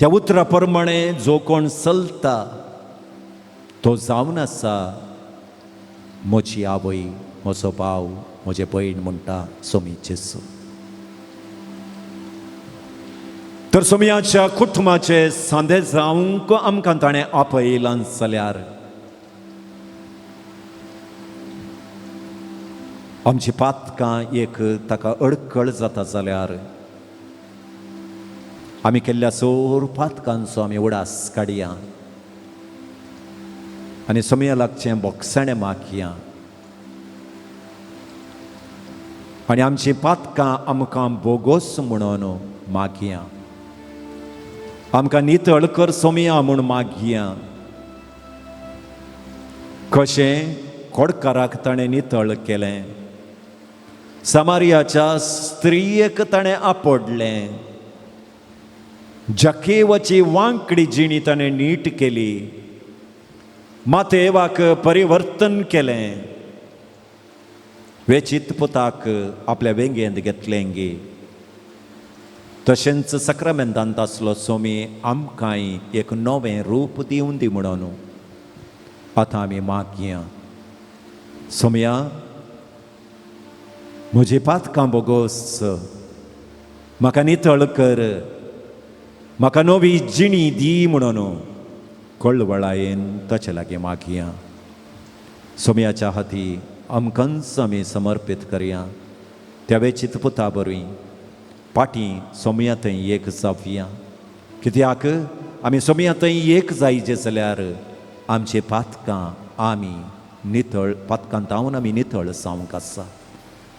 त्या उतरा प्रमाणे जो कोण चलता तो जावन आसा म्हजी आवय, म्हजो भाव, म्हजे भयण म्हणटा सोमी जेजू. तर सोमयाच्या कुटुंबाचे सांदे जावंक आमकां ताणें आपयलां जाल्यार आमची पातकां एक ताका अडकळ जाता जाल्यार आमी केल्ल्या सोर पातकांचो आमी उडास काडया आनी सोमया लागचें बोगसाणें मागया आनी आमची पातकां आमकां बोगोस म्हणून मागया, आमकां नितळ कर सोमया म्हूण मागया. कशें कोडकाराक ताणें नितळ केलें, समारियाच्या स्त्रियेक ताणें आपडलें, जकेवाची वांकडी जिणी ताणें नीट केली, मातेवाक परिवर्तन केलें, वेचीत पुताक आपल्या वेंगेंत घेतलें गे. तशेंच सक्रामेंतांत आसलो सोमी आमकांय एक नवें रूप दिवन दी म्हणून आतां आमी मागया. सोमया म्हजी पातकां बोगोस, म्हाका नितळ कर, म्हाका नवी जिणी दी म्हणून कळवळायेन ताचे लागीं मागया. सोमयाच्या हाती आमकांच आमी समर्पीत करया. त्या वेचीत पुता बरी पाटी सोमया थंय एक जावया, कित्याक आमी सोमया थंय एक जायचे जाल्यार आमचे पातकां आमी नितळ पातकां तावन आमी नितळ जावंक आसा.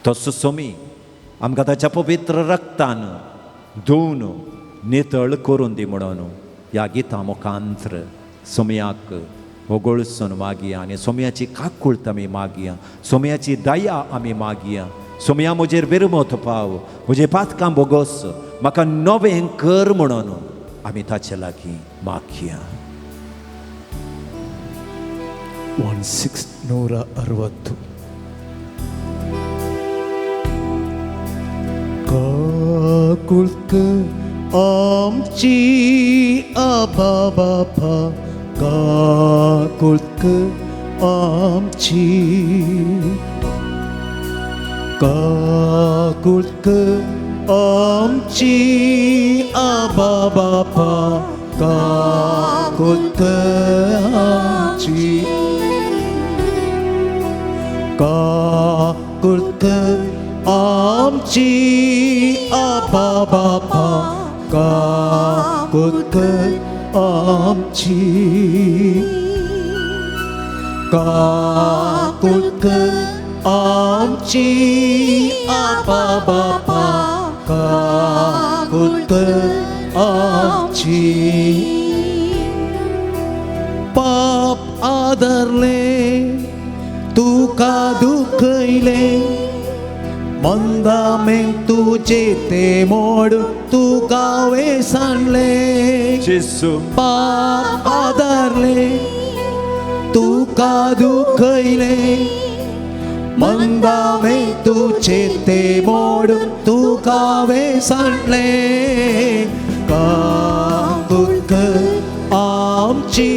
तसो सोमी आमकां ताच्या पवित्र रक्तान धुवन नितळ करून दी म्हणून ह्या गितां मुखांत्र सोमयाक वगळसून मागया आनी सोम्याची काकूळत आमी मागया, सोम्याची दया आमी मागया. सोम्या म्हजेर विरमत पाव, म्हजें पातकां बोगोस, म्हाका नवें कर म्हणून आमी ताचे लागीं मागया. 16 160. काकुळत आमची आबा बापा, काकुळत आमची, काकुळत आमची आबा बापा, काकुळत आमची, काकुळत आमची आबा बापा, काकुळत आमची, काकुळत आमची आबा बापा, काकुळत आमची. पाप आदरले तुका दुखयले, मंदामें तुजे ते मोड तुका वेसाणले. जेजू पाप आदारले तुका दुखयले, मंदामें तुजे ते मोड तुका वेसाणले. काकुळत आमची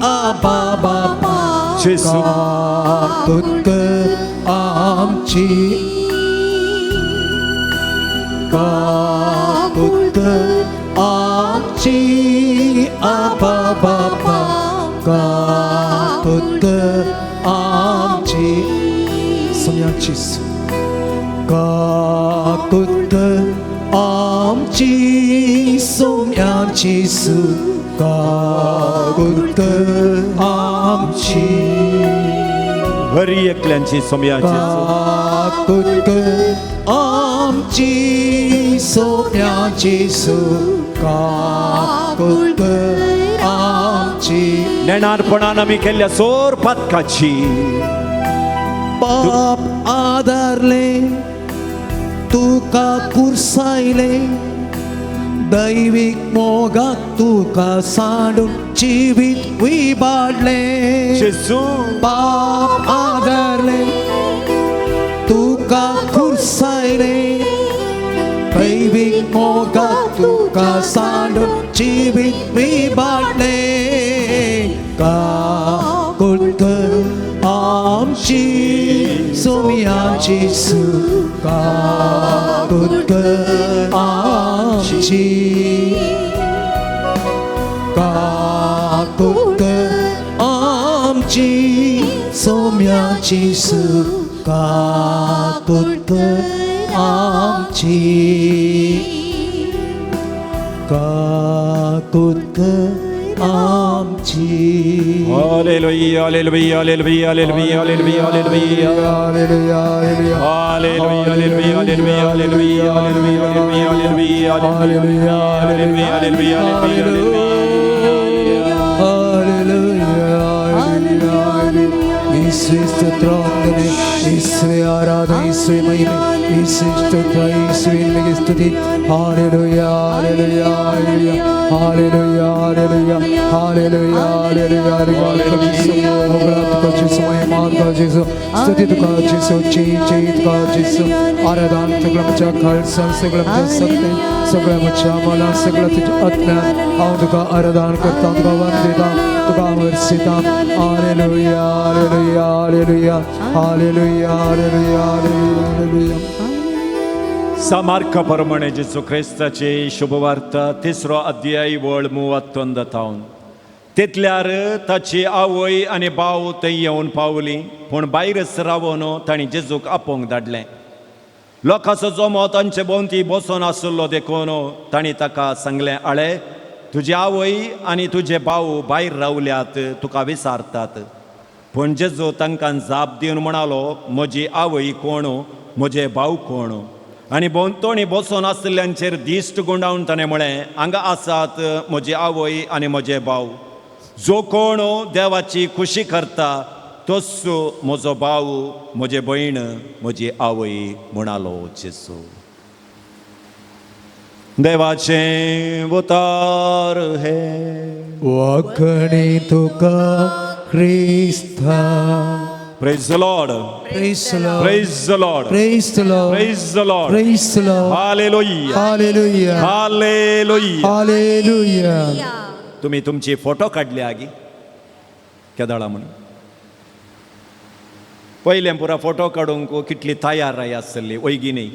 आबा बापा, काकुळत आमची, काकुळत आमची आबा बापा, काकुळत आमची. सोम्याची काकुळत आमची, सोम्याची सु काकुळत आमची, हरी एकल्यांची सोम्याची काकुळत आमची, सोम्याची सु काकुळत आमची. नेणारपणान आमी केल्ल्या सोर पातकाची पाप आदारले तुका कुर्सायले, दैवीक मोगाक तुका सांडून जिवीत विबाडले. जेजू पाप आदारले तुका कुर्सायले, दैवीक मोगाक तुका सांडून जिवीत विबाडले. काकुळत आमची सोम्याची सु काकुळत आमची, काकुळत आमची, सोम्याची सु काकुळत आमची, काकुळत आमची. Hallelujah, hallelujah, hallelujah, hallelujah, hallelujah, hallelujah. Hallelujah, hallelujah. Hallelujah, hallelujah, hallelujah, hallelujah, hallelujah, hallelujah, hallelujah, hallelujah, hallelujah, hallelujah, hallelujah, hallelujah. ईश्वरी स्तोत्रांदने, ईश्वरी आराधना, ईश्वरी महिमा, ईश्वरी स्तोत्र, ईश्वरी निमित्त स्तुति. Hallelujah, hallelujah, hallelujah, hallelujah, hallelujah, hallelujah, hallelujah. hallelujah. होगळा तुका जेसू, महिमा तुका जेसू, स्तुती तुका जेसू, जय जय तुका जेसू, आराधना सगळं म्हज्या खालसान, सगळं म्हज्या सत्तेन, सगळं म्हज्या मनान, सगळं तुज्या आत्म्यान हांव तुका आराधना करता, तुका वंदिता, तुका वर्सिता. Hallelujah, hallelujah, hallelujah, hallelujah, hallelujah, hallelujah. सामार्का प्रमाणे जेजू क्रिस्ताची शुभवार्ता, तिसरो अध्याय, वळ 31 थावन. तितल्यार ताची आवय आनी भाव थंय येवन पावली, पूण भायरच रावन तांणी जेजूक आपोवंक धाडलें. लोकांचो जमो तांचे भोंवती बसोन आशिल्लो देखून तांणी ताका सांगलें, आळे, तुजी आवय आनी तुजे भाव भायर रावल्यात, तुका विचारतात. पूण जेजू तांकां जाप दिवन म्हणालो, म्हजी आवय कोण, म्हजे भाव कोण? आनी भोंवतणी बसोन आशिल्ल्यांचेर दिश्ट गुंडावन ताणें म्हळें, हांगा आसात म्हजी आवय आनी म्हजे भाव. जो कोण देवाची खुशी करता तोच म्हजो भाव, म्हजे भयण, म्हजी आवय म्हणालो जेजू. देवाचें उतार हे. वाखणी तुका क्रिस्ता. Praise the Lord. Praise the Lord. Praise the Lord. Praise the Lord. Praise the Lord. Praise the Lord. Hallelujah. Hallelujah. Hallelujah. Hallelujah. तुम्ही तुमची फोटो काडले आगी केदळा म्हणून पयलें पुरा फोटो काडूंक कितली तयार आसली वयगी न्ही.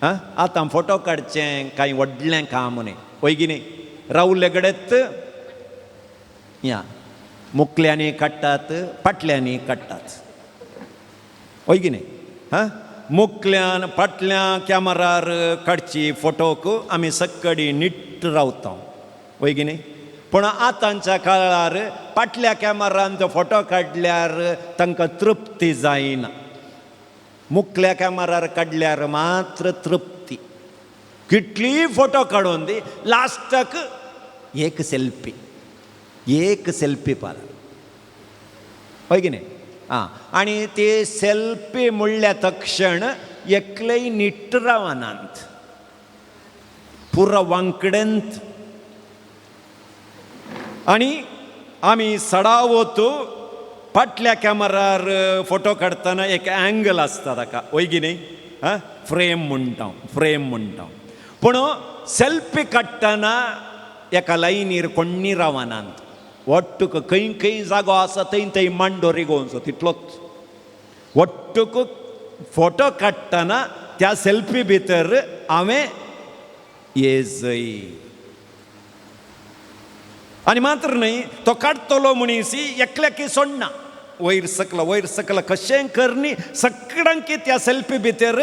आं, आतां फोटो काडचें कांय व्हडलें काम न्ही, वयगी न्ही. रावले कडेच या मुकल्यांनी काडटात, फाटल्यांनी काडटात, वयगी न्ही. हां, मुकल्यान फाटल्या कॅमरार काडची फोटोक आमी सक्कडी नीट रावता, वयगी न्ही. पूण आतांच्या काळार फाटल्या कॅमरान तो फोटो काडल्यार तांकां तृप्ती जायना, मुकल्या कॅमरार काडल्यार मात्र तृप्ती. कितलीय फोटो काडून दी, लास्टाक एक सेल्फी, एक सेल्फी पार, हय की न्ही. आं, आनी ती सेल्फी म्हणल्या तक्षण एकलेय नीट रावनात, पुरा वांकडेंत. आनी आमी सडावत फाटल्या कॅमरार फोटो काडटना एक एंगल आसता ताका, वय की न्ही. आं, फ्रेम म्हणटा, फ्रेम म्हणटा. पूण सेल्फी काडटना एका लायनीर कोण्णी रावनात, वट्टूक खंय खंय जागो आसा थंय थंय मांडो रिगोवचो तितलोच. वट्टूक फोटो काडटना त्या सेल्फी भितर हांवें येजय. आनी मात्र न्हय, तो काडटलो मनीस एकल्याकी सोडना, वयर सकला वयर सकला कशें करनी सगळ्यांकी त्या सेल्फी भितर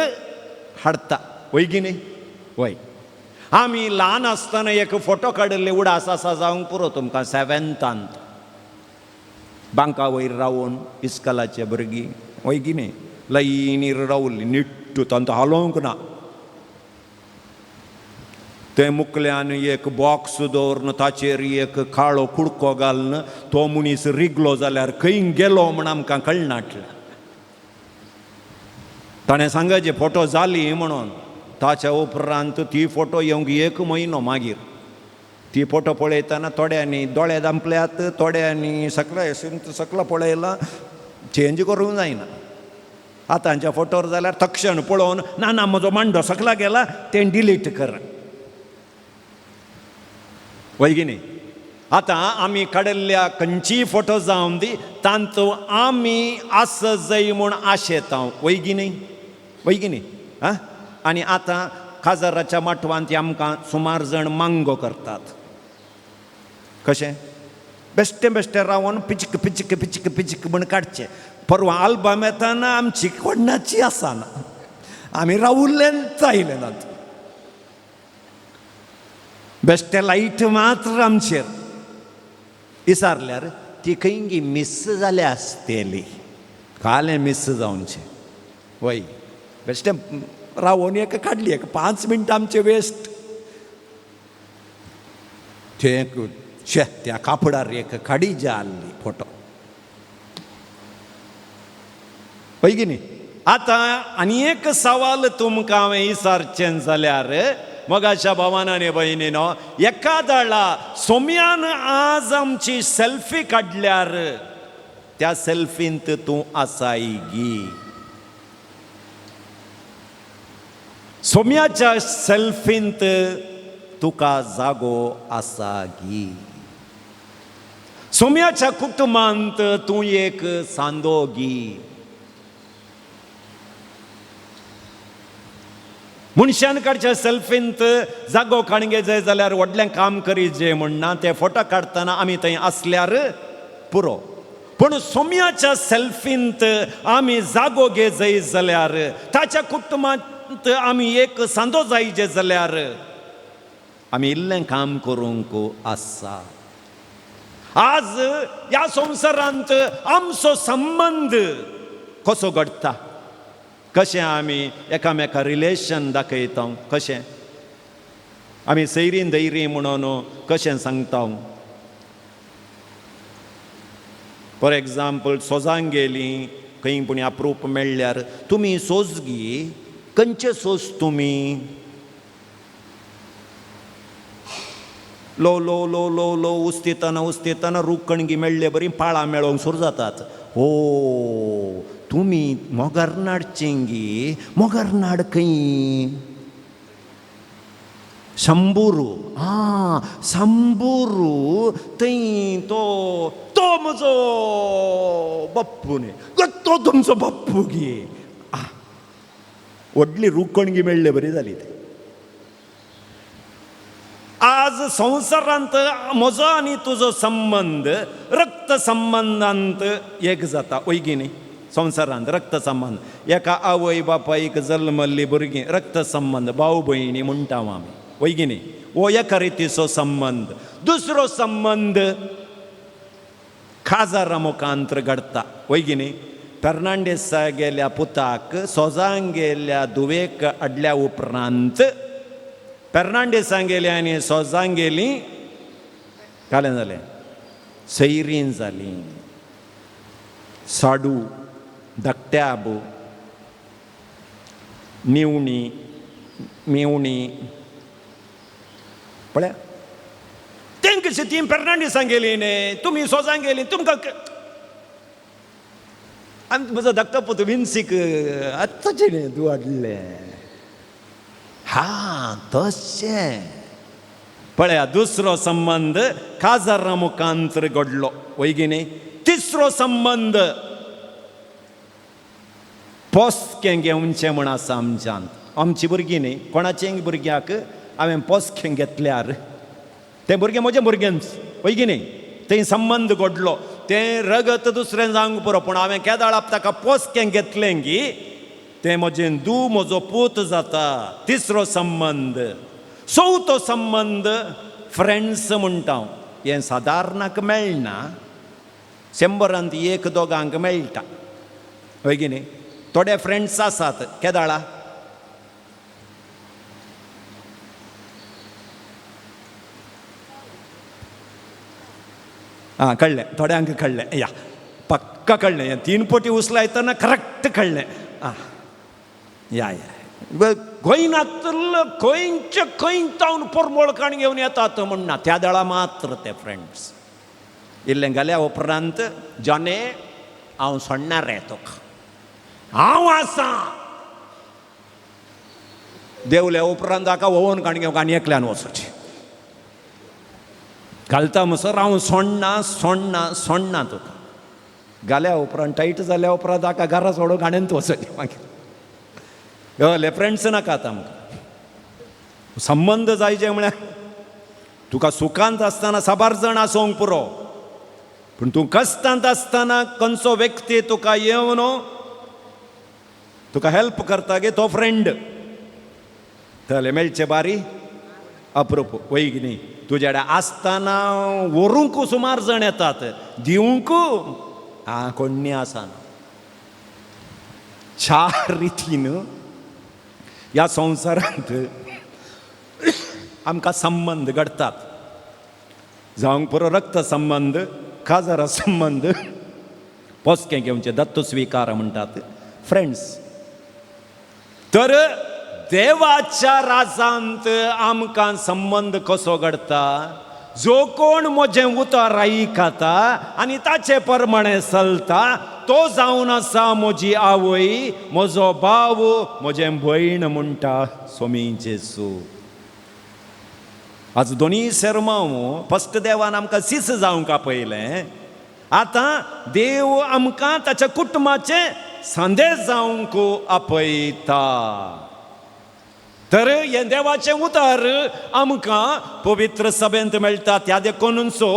हाडटा, वय की न्ही. वय, आमी ल्हान आसतना एक फोटो काडिल्ले उडास आसा जावंक पुरो तुमकां, सेवेंतांत बांका वयर रावून इस्कलाचे भुरगीं, वय की न्ही, लायनीर रावली निट्टू, तांकां हालोवंक ना. ते मुकल्यान एक बॉक्स दवरून ताचेर एक काळो कुडको घालून तो मनीस रिगलो जाल्यार खंय गेलो म्हण आमकां कळनाटलें. ताणें सांगचे फोटो जाली म्हणून, ताच्या उपरांत ती फोटो येवंक एक म्हयनो मागीर ती फोटो पळयतना थोड्यांनी दोळे धांपल्यात, थोड्यांनी सकला सकला पळयला, चेंज करूंक जायना. आतांच्या फोटोर जाल्यार तक्षण पळोवन ना ना म्हजो मांडो सकला गेला तें डिलीट कर, वय की न्ही. आतां आमी काडिल्ल्या खंयचीय फोटो जावन दी तांचो आमी आस जाय म्हूण आशेता, वय की न्ही, वय की न्ही. आं, आनी आतां काजाराच्या माटवांत आमकां सुमार जाण मांगो करतात, कशें बेश्टें बेश्टें रावन पिचक पिचक पिचक पिचक म्हूण काडचें. परवां आल्बम येताना आमची कोणाची आसना, आमी रावुल्लेंच आयले नात, बेश्टे लायट मात्र आमचेर विसारल्यार ती खंय मिस जाल्या आसतली, कालें मिस जावचें. वय, बेश्टें रावोन एक काडली, एक 5 मिनटां आमचें वेस्ट. तें शे त्या कापडार एक काडी जाल्ली फोटो, हय की न्ही. आतां आनी एक सवाल तुमकां हांवें विचारचें जाल्यार मगाच्या भावान आनी भयणीनो, एकादळा सोम्यान आज आमची सेल्फी काडल्यार त्या सेल्फींत तूं आसाय गी? सोम्याच्या सेल्फींत तुका जागो आसा गी? सोम्याच्या कुटुंबांत तूं एक सांदो गी? मनशान काडच्या सेल्फींत जागो काणगे जाय जाल्यार व्हडलें काम करीत जे म्हणना, ते फोटो काडटना आमी थंय आसल्यार पुरो. पूण सोम्याच्या सेल्फींत आमी जागो घे जाय जाल्यार, ताच्या कुटुंबांत आमी एक सांदो जायचे जाल्यार आमी इल्लें काम करूंक आसा. आज ह्या संवसारांत आमचो संबंद कसो घडटा, कशें आमी एकामेका रिलेशन दाखयता, कशें आमी सैरीन दैरी म्हणून कशें सांगता. फॉर एग्जाम्पल सोजांक गेलीं खंय पूण अप्रूप मेळ्ळ्यार तुमी सोजगी खंयचे सोज तुमी लो लो लो लो लो उस्तितना उस्तितना रूख कणगी मेळ्ळे बरी पाळां मेळोवंक सुरू जातात. ओ तुमी मोगरनाडचेंगी, मोगरनाड खंय? शंबुरू. आं शंबुरू थंय तो तो म्हजो बाप्पू न्ही, तो तुमचो बाप्पू गे. आं व्हडली रूख कणगी मेळ्ळे बरी जाली ती. आज संवसारांत म्हजो आनी तुजो संबंद रक्त संबंदांत एक जाता, वयगी न्ही? संवसारांत रक्त संबंद, एका आवय बापायक जल्मल्ली भुरगीं रक्त संबंद, भाव भयणी म्हणटा आमी, वयगी न्ही? हो एका रितीचो संबंद. दुसरो संबंद खाजारा मुखांत घडटा, वयगी न्ही? फेर्नांडीसा गेल्या पुताक सोजांक गेल्या धुवेक हाडल्या उपरांत फेर्नांडीसां गेली आनी सोजांक गेली कालें जालें, सैरीन जाली, साडू धाकट्याब निवणी मेवणी पळया तें कशें ती फेर्नांडीसां गेली न्ही, तुमी सोजांक गेली तुमकां. आनी म्हजो धाकटो पूत विन्सीक आत्ताचें न्ही तूं हाडलें. हा तशें पळया दुसरो संबंद काजारा मुखांतर घडलो, वयगी न्ही? तिसरो संबंद पोसकें घेवचें म्हण आसा आमच्यान. आमची भुरगीं न्ही, कोणाचेय भुरग्याक हांवें पोसकें घेतल्यार तें भुरगें म्हजें भुरगेंच, वयगी न्ही? थंय संबंद घडलो, तें रगत दुसरें जावंक पुरो, पूण हांवें केदाळाप ताका पोसकें घेतलें की तें म्हजें दू म्हजो पूत जाता. तिसरो संबंद. चवथो संबंद फ्रेंड्स म्हणटा हांव. हें सादारणाक मेळना, 100 एक दोगांक मेळटा, हय की न्ही? थोडे फ्रेंड्स आसात केदाळा आं कळ्ळें, थोड्यांक कळ्ळें, या पक्का कळ्ळें. हें 3 पटी उचलायतना करेक्ट कळ्ळें. आं या या गोंयनातलो खंयचे खंय तावन पोरमोळ काण घेवन येतात म्हणना, त्या दळा मात्र ते फ्रेंड्स. इल्लें गेल्या उपरांत जॉने हांव सोडणार रे तुका, हांव आसा. देवल्या उपरांत हाका ओवन काण घेवंक आनी एकल्यान वचोचें घालता म्हणसर हांव सोडना सोडना सोडना तुका. घाल्या उपरांत टायट जाल्या उपरांत हाका घरा सोडूंक आनी वचोचें मागीर. हय फ्रेंड्स नाकात आमकां. संबंद जायचे म्हळ्यार तुका सुखांत आसतना साबार जाण आसोंक पुरो, पूण तूं कश्टांत आसतना खंयचो व्यक्ती तुका येवन तुका हेल्प करता गे तो फ्रेंड. जालें मेळचे बारी अप्रूप, वय की न्ही? तुज्या कडेन आसतना व्हरूंक सुमार जाण येतात, दिवंक आं कोण्णी आसना. 4 रितीन ह्या संवसारांत आमकां संबंद घडटात. जावंक पुरो रक्त संबंद, काजारा संबंद, पोसकें घेवचें दत्त स्विकार म्हणटात, फ्रेंड्स. तर देवाच्या राजांत आमकां संबंद कसो घडटा? जो कोण म्हजें उतर आयकता आनी ताचे प्रमाणे चलता तो जावन आसा म्हजी आवय, म्हजो भाव, म्हजें भयण म्हणटा स्वामी जेजू. आज दोनूय सेरमांव फस्ट देवान आमकां सीस जावंक आपयलें, आतां देव आमकां ताच्या कुटुंबाचें सांदेश जावंक आपयता. तर हें देवाचें उतर आमकां पवित्र सभेंत मेळटा. त्या देखूनचो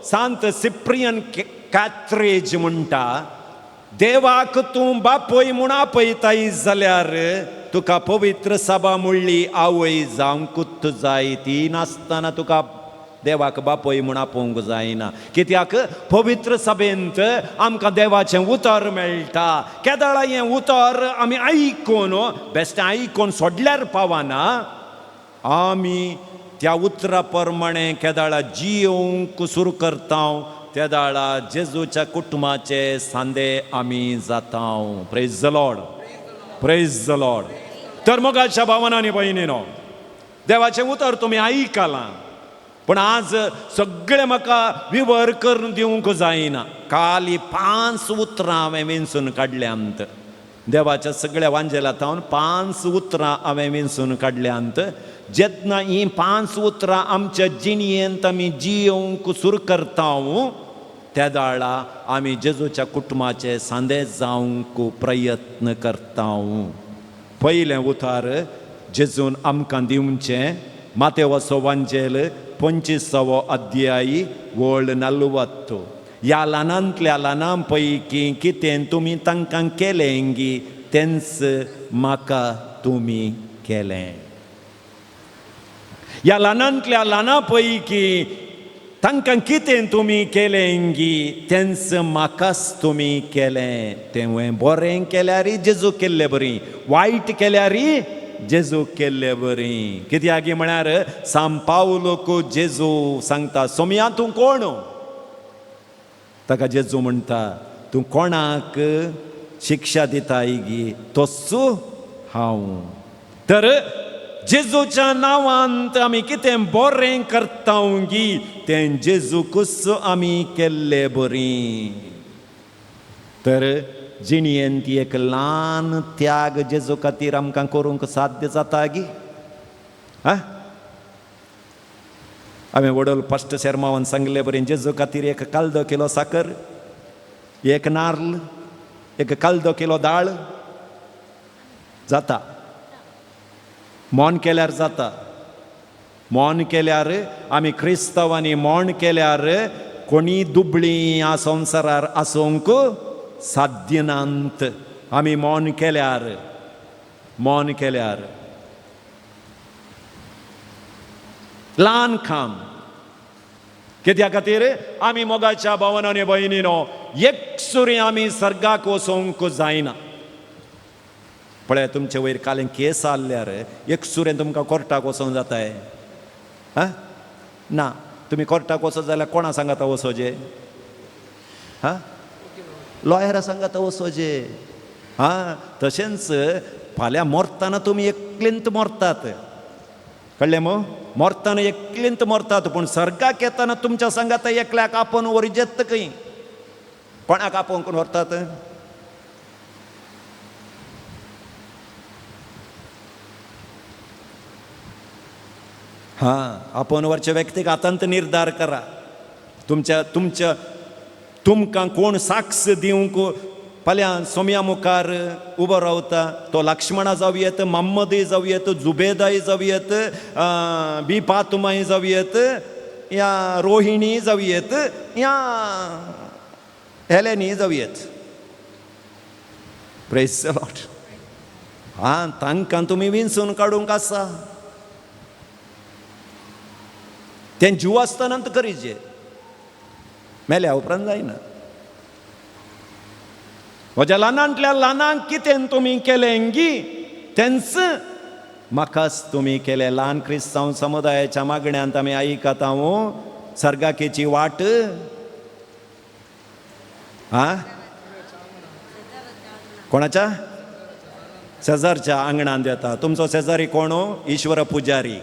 सांत सिप्रियन कात्रेज म्हणटा, देवाक तूं बापूय म्हूण आपयताय जाल्यार तुका पवित्र सभा म्हणली आवय जावंकूच जाय, ती नासतना तुका देवाक बापूय म्हूण आपोवंक जायना. कित्याक पवित्र सभेंत आमकां देवाचें उतर मेळटा. केदळा हें उतर आमी आयकून बेश्टें आयकून सोडल्यार पावना, आमी त्या उतरा प्रमाणे केदळा जियोवंक सुरू करता. त्या दाळा जेजूच्या कुटुंबाचे सांदे आमी जाता. Praise the Lord, praise the Lord. तर मोगाच्या भावनांनी भयणीनो, देवाचें उतर तुमी आयकलां, पूण आज सगळें म्हाका विवर करून दिवंक जायना. काली 5 उतरां हांवें विंचून काडल्यांत. देवाच्या सगळ्या वांजेला थावन 5 उतरां हांवें विंचून काडल्यांत. जेन्ना हीं 5 उतरां आमच्या जिणयेंत आमी जियोवंक सुरू करता त्या दाळा आमी जेजूच्या कुटुंबाचे सांदे जावंक प्रयत्न करता. पयलें उतार जेजून आमकां दिवचें मातेवाचो वांजेल 25वो अध्यायी वळ 40. ह्या ल्हानांतल्या ल्हानां पैकी कितें तुमी तांकां केलें गी तेंच म्हाका तुमी केलें. ह्या ल्हानांतल्या ल्हानां पैकी तांकां कितें तुमी केलें गी तेंच म्हाकाच तुमी केलें. तें बरें केल्यार जेजू केल्ले बरी, वायट केल्यार जेजू केल्ले बरी. कित्याक म्हळ्यार सांव पावलोक जेजू सांगता, सोमया तूं कोण? ताका जेजू म्हणटा, तूं कोणाक शिक्षा दिताय गी तोच हांव. तर जेजूच्या नांवांत आमी कितें बरें करता गी तें जेजूकूच आमी केल्ले बरी. तर जिणयेंत एक ल्हान त्याग जेजू खातीर आमकां करूंक साध्य जाता गी? आं, हांवें वडोल पाश्ट शेर्मांवान सांगले बरें, जेजू खातीर एक कालदो किलो साकर, एक नार्ल, एक कालदो किलो दाळ जाता. मौन केल्यार जाता. मौन केल्यार आमी क्रिस्तांवांनी मौन केल्यार कोणी दुबळी ह्या संवसारार आसूंक साध्य नात. आमी मौन केल्यार, मौन केल्यार ल्हान काम. कित्या खातीर आमी मोगाच्या भावनांनी भयणीनो एकसुरी आमी सर्गाक वचोंक जायना. पळय तुमचे वयर कालें केस आसल्यार एकसुरें तुमकां कोर्टाक वचोंक जाताय? आं ना, तुमी कोर्टाक वचत जाल्यार कोणा सांगाता वचोजे? हां, लॉयरा सांगाता वचोजे. हां, तशेंच फाल्यां मरतना तुमी एकलेंत मरतात, कळ्ळें मू? मरतना एकलेंत मरतात, पूण सर्गाक येतना तुमच्या सांगाता एकल्याक आपोवन व्हरजेत खंय. कोणाक आपोवंक व्हरतात? हां, आपोवन व्हरच्या व्यक्तीक आतांत निर्धार करा. तुमच्या तुमच्या तुमकां कोण साक्ष दिवंक फाल्यां सोम्या मुखार उबो रावता तो लक्ष्मणा जावं येत, महम्मदय जावं येत, जुबेदाय जावं येत, बी पातुमाय जावं येत, या रोहिणी जावं येत, या हेलेनी जावं येत. Praise the Lord. हां, तांकां तुमी विंचून काडूंक आसा. तें जीव आसतना करीजे, मेल्या उपरांत जायना. म्हज्या ल्हानांतल्या ल्हानांक कितें तुमी केलें गी तेंच म्हाकाच तुमी केलें. ल्हान क्रिस्तांव समुदायाच्या मागण्यांत आमी आयकता सर्गाकेची वाट. आं, कोणाच्या? शेजारच्या आंगणांत येता. तुमचो शेजारी कोण? ईश्वर पुजारी.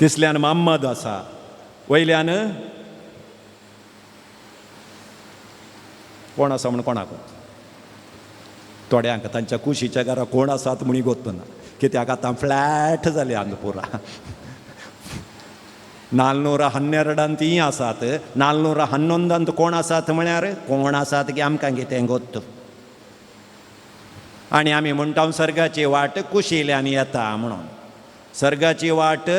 तिसल्यान महम्मद आसा, वयल्यान कोण आसा म्हूण कोणाक थोड्यांक तांच्या कुशीच्या घरा कोण आसात म्हूण गोत्तना, कित्याक आतां फ्लॅट जाले अंदपुरा. 412 तीं आसात, 411 कोण आसात म्हळ्यार कोण आसात की आमकां कितें गोत्त. आनी आमी म्हणटा सर्गाची वाट कुशिल्यान येता म्हणून. सर्गाची वाट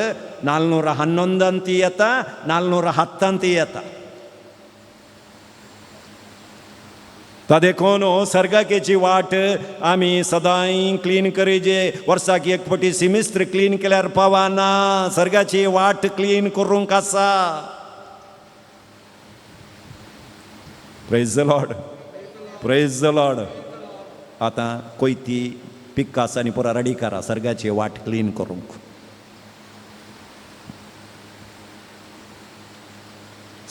411 ती येता, 407 ती येता. ता देखून सर्गाकेची वाट आमी सदांय क्लीन करीजे. वर्साक एक पटी सिमिस्त्र क्लीन केल्यार पावना. सर्गाची वाट क्लीन करूंक आसा. Praise the Lord, praise the Lord. आतां कोयती पिक्कास आनी पुरा रेडी करा सर्गाची वाट क्लीन करूंक.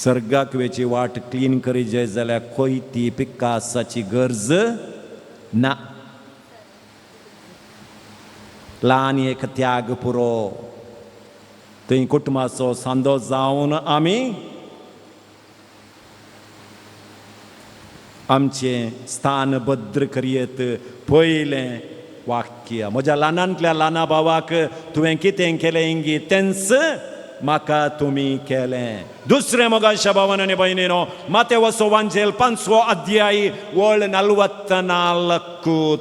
सर्गाक वेची वाट क्लीन करी जाय जाल्यार कोयती पिकासाची गरज ना. ल्हान एक त्याग पुरो. थंय कुटुंबाचो सांदो जावन आमी आमचें स्थान भद्र करयेत. पयलें वाक्य, म्हज्या ल्हानांतल्या ल्हाना भावाक तुवें कितें केलें इंगी तेंच म्हाका तुमी केलें. दुसरें मोगाच्या भावान आनी भयणीनो, मातेवसो वांजेल 5वो अध्याय वळ 44,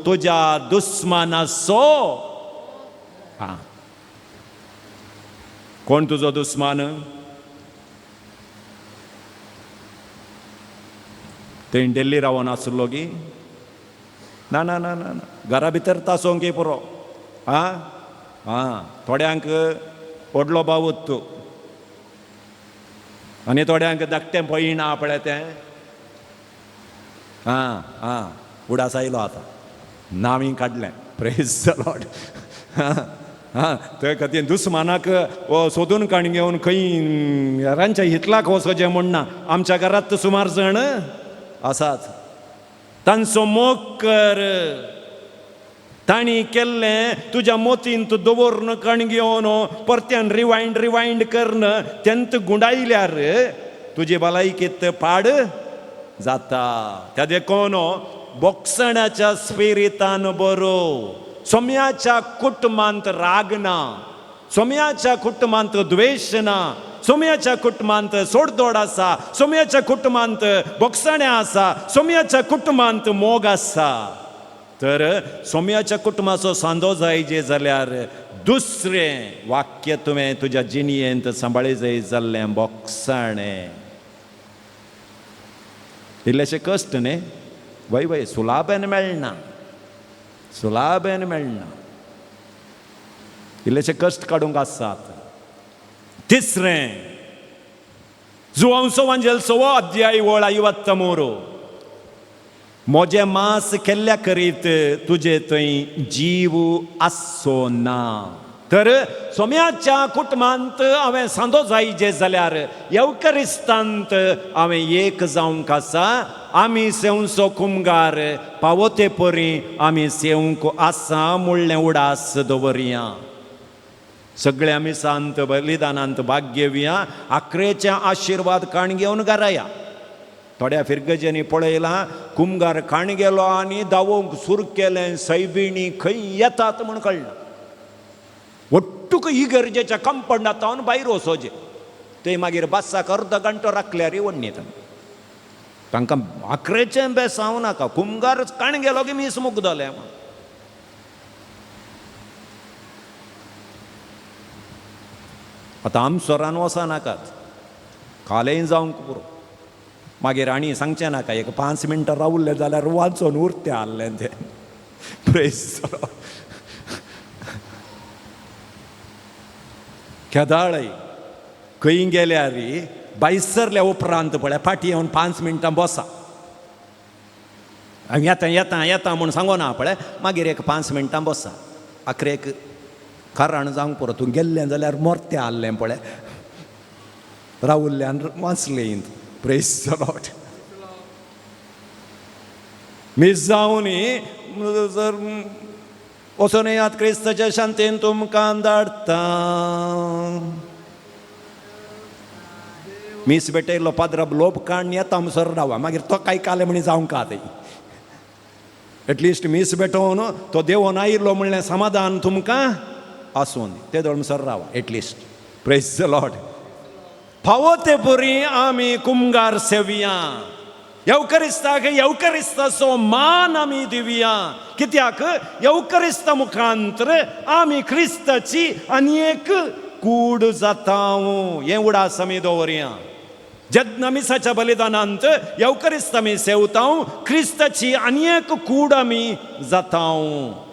तुज्या दुस्मानाचो. आं, कोण तुजो दुस्मान? थंय डेल्ली रावन आसलो गी? ना ना ना ना, घरा भितर तासोंक पुरो. आं आं, थोड्यांक व्हडलो भाव तूं आनी थोड्यांक धाकटें पळयना पळय तें. आं आं, उडास आयलो आतां, नांवी काडलें. Praise the Lord. आं, ते खातीर दुस्मानाक सोदून काण घेवन खंय हेरांच्या हितलाक वचचें म्हूण ना. आमच्या घरांत सुमार जाण आसात, तांचो मोग कर. तांणी केल्लें तुज्या मोतींत दवरून कण घेवन परत्यान रिवायंड रिवायंड करन तेंत गुंडायल्यार तुजी भलायकेत पाड जाता. त्या देखून बोक्सणाच्या स्पिरितान बरो. सोम्याच्या कुटुंबांत राग ना, सोम्याच्या कुटुंबांत द्वेश ना, सोम्याच्या कुटुंबांत सोडदोड आसा, सोम्याच्या कुटुंबांत बोक्सण्या आसा, सोम्याच्या कुटुंबांत मोग आसा. तर सोम्याच्या कुटुंबाचो सांदो जायजे जाल्यार दुसरें वाक्य तुवें तुज्या जिणयेंत सांबाळी जाय जाल्लें बोक्साणें. इल्लेशें कश्ट न्ही, वय वय, सुलाबेन मेळना, सुलाबेन मेळना, इल्लेशे कश्ट काडूंक आसात. तिसरें, जुवांसो वांजेल 6वो अध्याय वळ 53, म्हजें मांस केल्ल्या करीत तुजे थंय जीव आसचो ना. तर सोम्याच्या कुटुंबांत हांवें सांदो जायजे जाल्यार येवकरिस्तांत हांवें एक जावंक आसा. आमी सेवचो कुमगार पावो ते परी आमी सेवंक आसा म्हणलें उडास दवरया. सगळे आमी सांत बलिदानांत भाग घेवया, आकरेचे आशिर्वाद काण घेवन घराया. थोड्या फिरगजेंनी पळयलां कुमगार काण गेलो आनी धांवोंक सुरू केलें, सैबिणी खंय येतात म्हूण कळना. ಒಟ್ಟುಕು ಈ ಗರ್ಜೆच्या कंपाउंडांत भायर वचोचें. थंय मागीर बसाक अर्द घंटो राखल्यार वण्णेता. तांकां आकरेचें बेसांव नाका, कुमगार काण गेलो की मीस मुगदलें. आतां आमसोरान वचो नाकात, कालेय जावंक पुरो. मागीर आनी सांगचें नाका, एक 5 मिनटां रावल्लें जाल्यार वाचोन उरतें आहलें तें. प्रेज केदाळय खंय गेल्यार भायसरल्या उपरांत पळय फाटीं येवन 5 मिनटां बसा. हांव येता येता येता म्हूण सांगो ना पळय, मागीर एक 5 मिनटां बसा. आखरेक कारण जावंक पुरो, तूं गेल्लें जाल्यार मोरतें आहलें पळय, रावल्ल्यान वाचलें. प्रेज the Lord. मीस जावनी जर वचून येयात, क्रिस्ताच्या शांतीन तुमकां धाडटा. मीस भेटयलो पाद्रा लोप काण येता सर रावा, मागीर तो काय काले म्हणी जावंक का थंय. एटलिस्ट मीस भेटोवन तो देवोन आयिल्लो म्हणलें समाधान तुमकां आसून ते दोन सर रावा at least. Praise the Lord. फावो ते परी आमी कुमगार सेवया, येवकरिस्ताक येवकरिस्ताचो मान आमी दिवया. कित्याक येवकरिस्ता मुखांतर आमी क्रिस्ताची आनी एक कूड जाता. हें उडास आमी दवरया. जेन्ना मिसाच्या बलिदानांत येवकरिस्त आमी सेवता, क्रिस्ताची आनी एक कूड आमी जाता.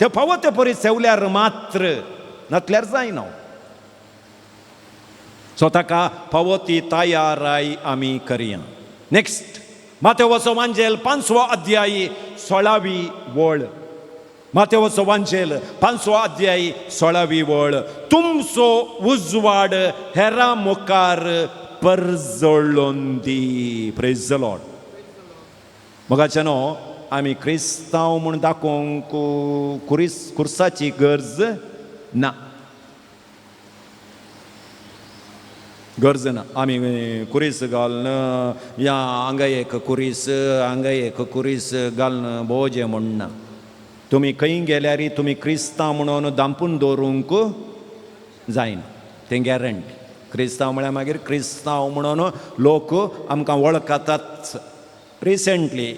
ते फावो ते परी सेवल्यार मात्र, नातल्यार जायना. सो ताका फावो ती तयाराय आमी करया. नेक्स्ट, मातेवचो वांजेल 5वो अध्याय 16वी वळ. मातेवचो वांजेल 5वो अध्याय 16वी वळ. तुमचो उजवाड हेरा मुखार परजळून दी. प्रेज the Lord. मोगाच्यानो, आमी क्रिस्तांव म्हूण दाखोवंक कुर्साची गरज ना, गरज ना. आमी कुरीस घालून या हांगा एक कुरीस हांगा एक कुरीस घालून भोजे म्हणना. तुमी खंय गेल्यार तुमी क्रिस्तांव म्हणून दांपून दवरूंक जायना, तें गॅरंटी. क्रिस्तांव म्हळ्यार मागीर क्रिस्तांव म्हणून लोक आमकां वळखतात. रिसेंटली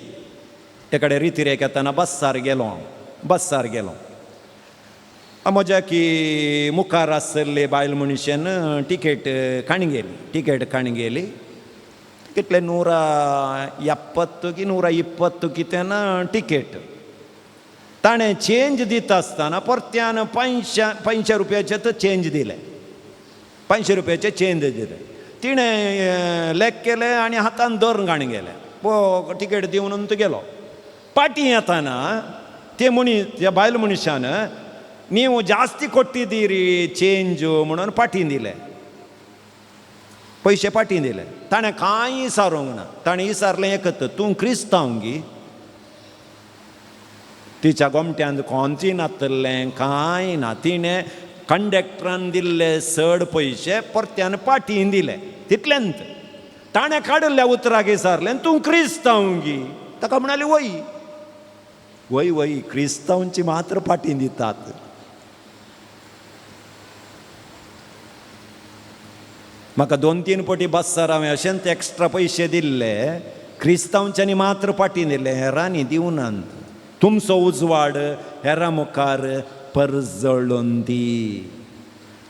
एकडे रितिरेक येतना बस्सार गेलो हांव, बस्सार गेलो. म्हज्या की मुखार आसले बायल मनशेन टिकेट काणी गेली, टिकेट काणी गेली. कितले 170 की 120 कितें ना टिकेट. ताणें चेंज दिता आसतना परत्यान 500 रुपयाचे तर चेंज दिले, 500 रुपयाचे चेंज दिले. तिणें लेक केलें आनी हातान दर काणी गेलें, टिकेट दिवन तो गेलो. पाटी येतना ते मनीस त्या बायल मनशान ನೀವು जास्ती ಕೊಟ್ಟಿದ್ದೀರಿ चेंज म्हणून पाटीन दिले, पयशे पाटीन दिले. ताणें कांय विचारूंक ना, ताणें विचारलें एकत, तूं क्रिस्तांव गी? तिच्या गोमट्यांत कोंती नातलें कांय ना. तिणें कंडक्टरान दिल्ले चड पयशे परत्यान पाटीन दिले, तितल्यांत. ताणें काडिल्ल्या उतराक विचारलें, तूं क्रिस्तांव गी? ताका म्हणाली वय वय वय. क्रिस्तांवची मात्र पाटीन दितात. म्हाका 2-3 पटी बस्सार हांवें अशेंच एक्स्ट्रा पयशे दिल्ले, क्रिस्तांवच्यांनी मात्र पाटीन दिल्ले, हेरांनी दिवनात. तुमचो उजवाड हेरां मुखार परजळून दी.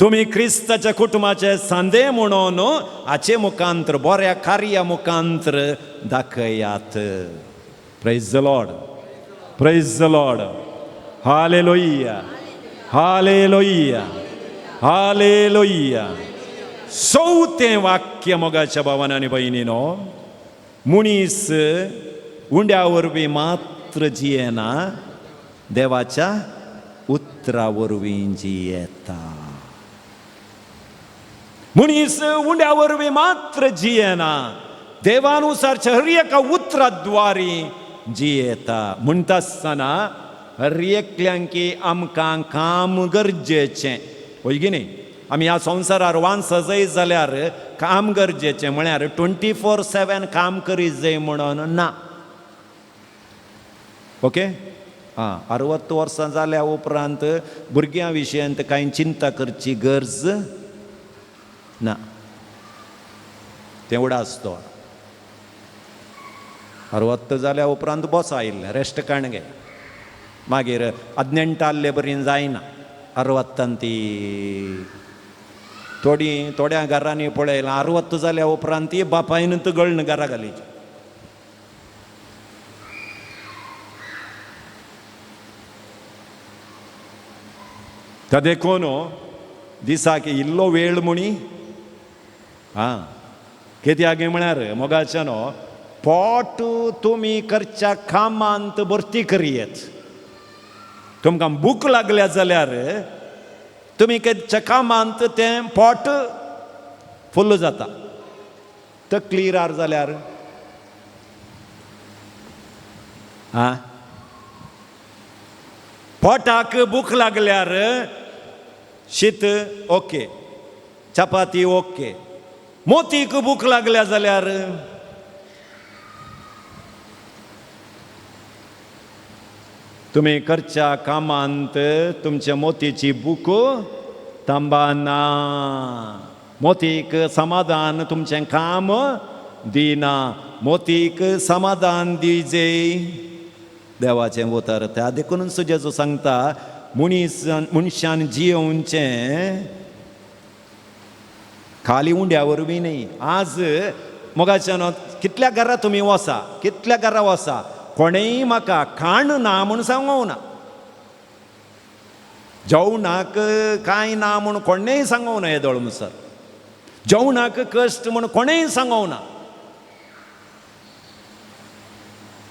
तुमी क्रिस्ताच्या कुटुंबाचे सांदे म्हणून हाचे मुखांत्र बऱ्या कार्या मुखांत्र दाखयात. Praise the Lord, praise the Lord. Hallelujah, hallelujah, hallelujah. चवथें वाक्य मोगाच्या भावान आनी भयणीनो, मनीस उंड्या वरवीं मात्र जियेना, देवाच्या उतरा वरवीं जियेता. मनीस उंड्या वरवीं मात्र जियेना, देवानुसारच्या हर एका उतराद्वारी जियेता. म्हणटा आसतना हर एकल्यांकी आमकां काम गरजेचें, हय की न्ही? आमी ह्या संवसारार वांस जाय जाल्यार काम गरजेचें, म्हळ्यार 24/7 काम करीत जाय म्हणून ना. ओके, आं, 60 वर्सां जाल्या उपरांत भुरग्यां विशयांत कांय चिंता करची गरज ना, तें उडास तो. 60 जाल्या उपरांत बस आयिल्लें रेस्ट काण गे, मागीर अज्ञंटाल्ले बरीन जायना. 60 ती थोडी थोड्या घरांनी पळयलां 60 जाल्या उपरांत ती बापायन तर गळण घरा घालीची. त्या देखून दिसाक इल्लो वेळ म्हणी आं कित्याक म्हळ्यार मोगाच्यानो पोट तुमी करच्या कामांत भरती करयेत. तुमकां भूक लागल्या जाल्यार तुमी करच्या कामांत तें पोट फुल्ल जाता. तकली रार जाल्यार आं पोटाक भूक लागल्यार शीत ओके, चपाती ओके. मोतीक भूक लागल्या जाल्यार तुमी करच्या कामांत तुमच्या मोतीची भूक थांबना, मोतीक समाधान तुमचें काम दिना. मोतीक समाधान दिजे देवाचें उतर. त्या देखून जेजू सांगता मनीस मनशान जियोवचें खाली उंड्या वरवीं न्ही. आज मोगाच्यान कितल्या घरा तुमी वसा, कितल्या घरा वसा, कोणेय म्हाका खाण ना म्हूण सांगूंक ना, जेवणाक कांय ना म्हूण कोणेय सांगूंक ना. येदोळ मुसर जेवणाक कश्ट म्हूण कोणेय सांगूंक ना.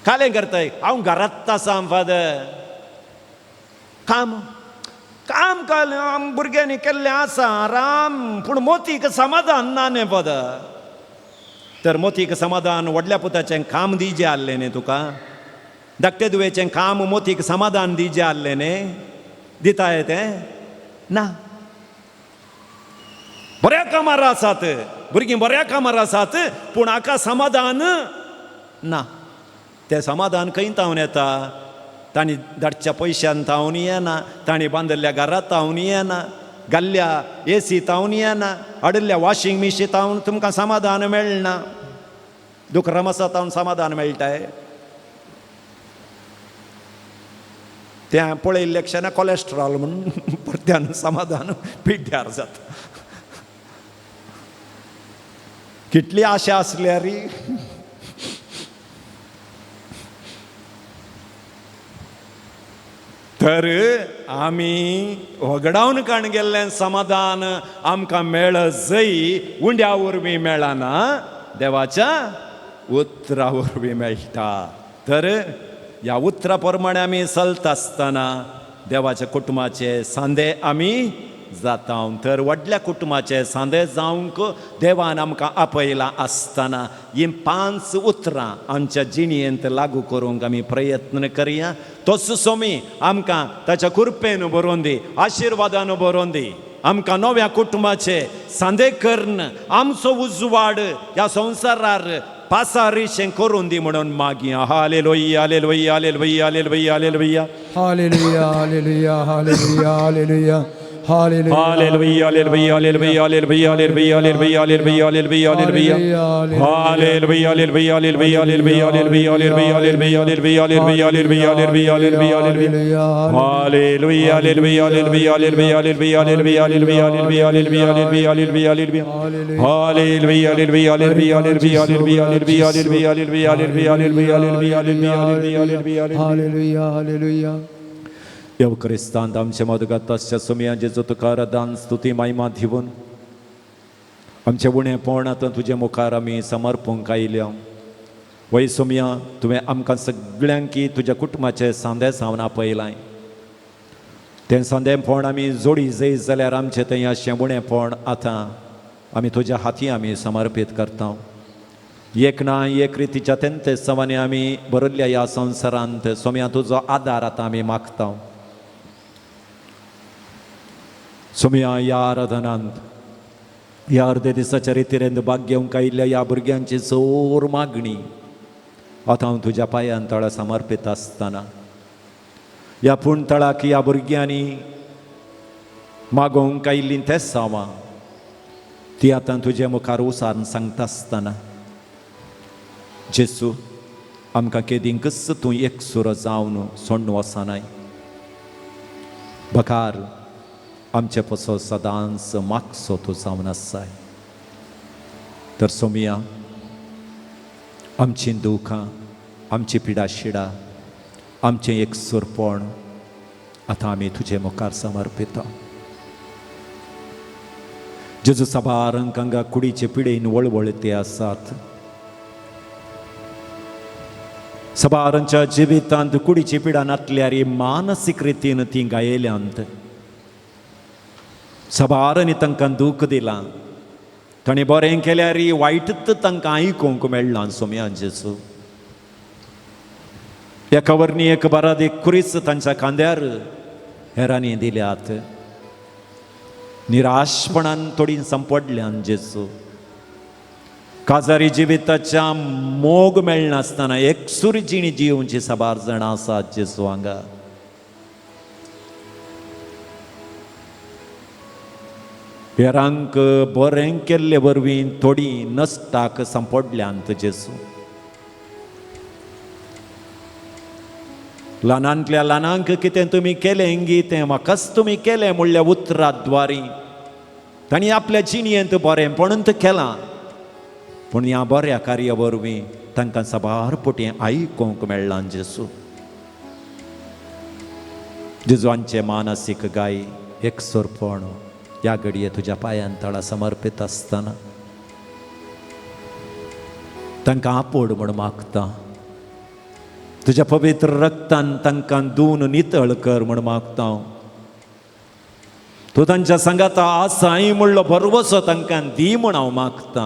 कालें करताय हांव घरांत आसा फादर, काम काम काल भुरग्यांनी केल्लें आसा आराम, पूण मोतीक समाधान ना न्ही फादर. तर मोतीक समाधान व्हडल्या पुताचें काम दिजे आहलें न्ही तुका, धाकटे धुवेचें काम मोतीक समाधान दिजे आहलें न्ही, दिताय तें ना. बऱ्या कामार आसात भुरगीं, बऱ्या कामार आसात, पूण हाका समाधान ना. तें समाधान खंय तावन येता? तांणी धाडच्या पयशान तावन येना, तांणी बांदिल्ल्या घरांत तावन येना, घाल्ल्या एसी तावन येना, हाडिल्ल्या वॉशिंग मिशीन तावन तुमकां समाधान मेळना, दुकरां तावन समाधान मेळटाय. तें पळयल्ल्या क्षणा कॉलेस्ट्रॉल म्हूण परत्यान समाधान पिड्ड्यार जाता. कितली आशा आसल्यार तर आमी वगडावन काण गेल्लें समाधान आमकां मेळ जय उंड्या वरवीं मेळना, देवाच्या उतरा वरवीं मेळटा. तर ह्या उतरा प्रमाणे आमी चलता आसतना देवाच्या कुटुंबाचे सांदे आमी जाता. तर व्हडल्या कुटुंबाचे सांदे जावंक देवान आमकां आपयलां आसतना हीं 5 उतरां आमच्या जिणेंत लागू करूंक आमी प्रयत्न करया. तोच सोमी आमकां ताच्या कृपेन बरोवन दी, आशिर्वादान बरोवन दी, आमकां नव्या कुटुंबाचे सांदे करून आमचो उजवाड ह्या संवसारार पासारीशें करून दी म्हणून मागीर. Hallelujah, hallelujah, hallelujah, hallelujah, hallelujah. Hallelujah, hallelujah, hallelujah, hallelujah, hallelujah. Hallelujah, hallelujah, hallelujah, hallelujah, hallelujah, hallelujah, hallelujah, hallelujah, hallelujah. Hallelujah, hallelujah, hallelujah, hallelujah, hallelujah, hallelujah, hallelujah, hallelujah, hallelujah, hallelujah, hallelujah, hallelujah. Hallelujah, hallelujah, hallelujah, hallelujah, hallelujah, hallelujah, hallelujah, hallelujah, hallelujah, hallelujah, hallelujah. Hallelujah, hallelujah, hallelujah, hallelujah, hallelujah, hallelujah, hallelujah, hallelujah, hallelujah, hallelujah, hallelujah, hallelujah, hallelujah, hallelujah. Hallelujah, hallelujah. देव क्रिस्तांत आमच्या मदगत आसच्या सुमयांचे जो तुका दान स्तुती महिमा दिवन आमचें उणेपण आतां तुजे मुखार आमी समर्पूंक आयल्या. वय सोमया, तुवें आमकां सगळ्यांकी तुज्या कुटुंबाचे सांदे जावन आपयलाय. तें सांदेपण आमी जोडी जय जाल्यार आमचें तें अशें उणेपण आतां आमी तुज्या हाती आमी समर्पीत करता. एक ना एक रितीच्या तेंते सवांनी आमी बरयल्ल्या ह्या संवसारांत सोमया तुजो आदार आतां आमी मागता. सोमया ह्या आराधनांत ह्या अर्दे दिसाच्या रितीरेंत भाग घेवंक आयिल्ल्या ह्या भुरग्यांची जोर मागणी आतां हांव तुज्या पांयान तळा समर्पीत आसतना ह्या पूण तळाक ह्या भुरग्यांनी मागोवंक आयिल्लीं तेच सावां ती आतां तुजे मुखार उसारून सांगता आसतना जेसू आमकां केदींकच तूं एकसुरो जावन सोडून वचनाय, बकार आमचे पसो सदांच मागसो तूं जावन आसाय. तर सोमया आमचीं दुखां, आमची पिडाशिडा, आमचें एकसुरपण आतां आमी तुजे मुखार समर्पिता. जेजू साबारांक हांगा कुडीचे पिडेन वळवळते आसात. साबारांच्या जिवितांत कुडीची पिडा नातल्यार मानसीक रितीन ती गायल्यांत. साबारांनी तांकां दूख दिलां, तांणी बरें केल्यार वायटच तांकां आयकूंक मेळ्ळां. सोमया जेजू एका वरनी एक बारादीक कुरीच तांच्या खांद्यार हेरांनी दिल्यात. निराशपणान थोडी संपडल्यान जेजू. काजारी जिविताच्या मोग मेळनासतना एकसुरी जिणी जिवची साबार जाणां आसात जेजू हांगा. हेरांक बरें केल्ले वरवीं थोडी नश्टाक सांपडल्यांत जेजू. ल्हानांतल्या ल्हानांक कितें तुमी केलें गी तें म्हाकाच तुमी केलें म्हणल्या उतराद्वारी तांणी आपल्या जिणेंत बरेंपण केलां, पूण ह्या बऱ्या कार्या वरवीं तांकां साबार पटी आयकूंक मेळ्ळां जेजू. जेजू आमचें मानसीक गाय एकसुरपण ह्या घडये तुज्या पांयान तळा समर्पीत आसतना तांकां आपोड म्हूण मागता. तुज्या पवित्र रक्तान तांकां धुवन नितळ कर म्हूण मागता. तूं तांच्या सांगाता आसाय म्हणलो भरवसो तांकां दी म्हूण हांव मागता.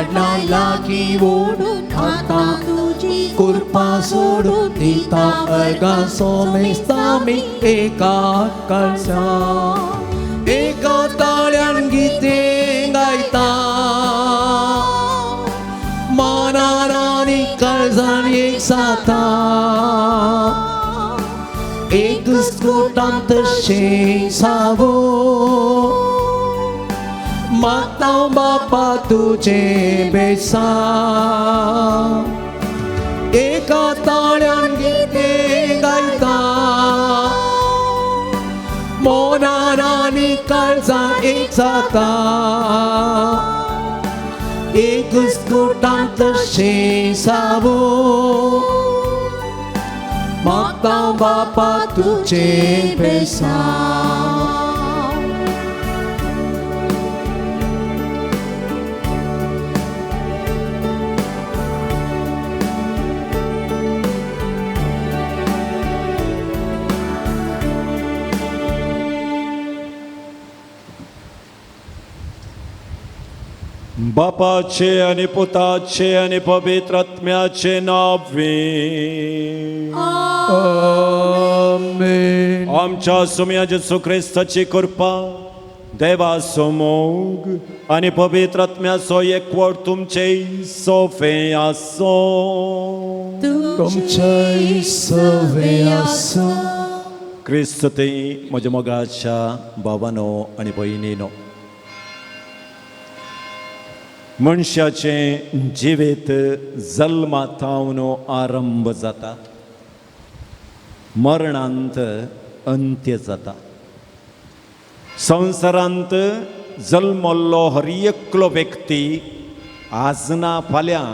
लाडला लागीं ओडून खाता तुजी कृपा सोडून दिता अर्गां सोमेस्तामी एका कळसा एका ताळ्यान गीतें गायता मनान आनी काळजान एक जाता एक स्कुटान तशें सावो मागता बापा तुजें बेसांव एका ताळ्यान गीतें गायता मनान आनी काळजान एक जाता एक स्कुटान तशें सावो मागता बापा तुजें बेसांव. बापाचे आनी पुताचे आनी पवित्र आत्म्याचे नांवे. आमेन. आमच्या सुम्या जेजू क्रिस्ताची कृपा, देवाचो मोग आनी पवित्र आत्म्याचो एकवट तुमचे सोफे आसो. तुमचेय सवे आसूं. क्रिस्त ते म्हज्या मोगाच्या भावानो आनी भयणीनो, मनशाचें जिवीत जल्मा थावन आरंभ जाता, मरणांत अंत्य जाता. संवसारांत जल्मल्लो हर एकलो व्यक्ती आज ना फाल्यां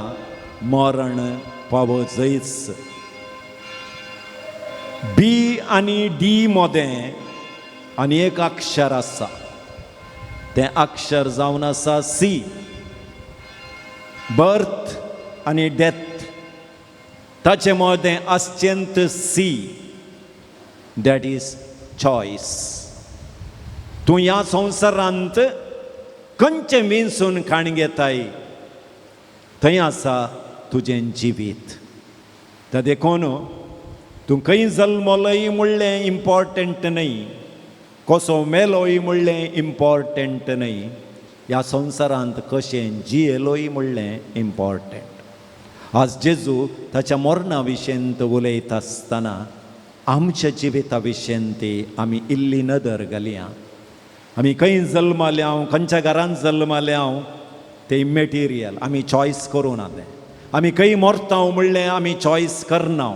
मरण पावजयच. बी आनी डी मदें आनी एक अक्षर आसा, तें अक्षर जावन आसा सी. बर्थ आनी डेथ ताचे मदें आसचेंत सी, that is choice. तूं ह्या संवसारांत खंयचें विंचून काण घेताय थंय आसा तुजें जिवीत. तर देखून तूं खंय जल्मलोय म्हणलें इम्पॉर्टंट न्हय, कसो मेलोय म्हणलें इम्पॉर्टंट न्हय, ह्या संवसारांत कशें जियेलोय म्हणलें इम्पॉर्टंट. आज जेजू ताच्या मरणा विशयंत उलयता आसतना आमच्या जिविता विशयंत आमी इल्ली नदर घालया. आमी खंय जल्माल्या, खंयच्या घरांत जल्माल्या तें इमेटिरियल, आमी चॉयस करूं ना तें. आमी खंय मरता म्हणलें आमी चॉयस करना,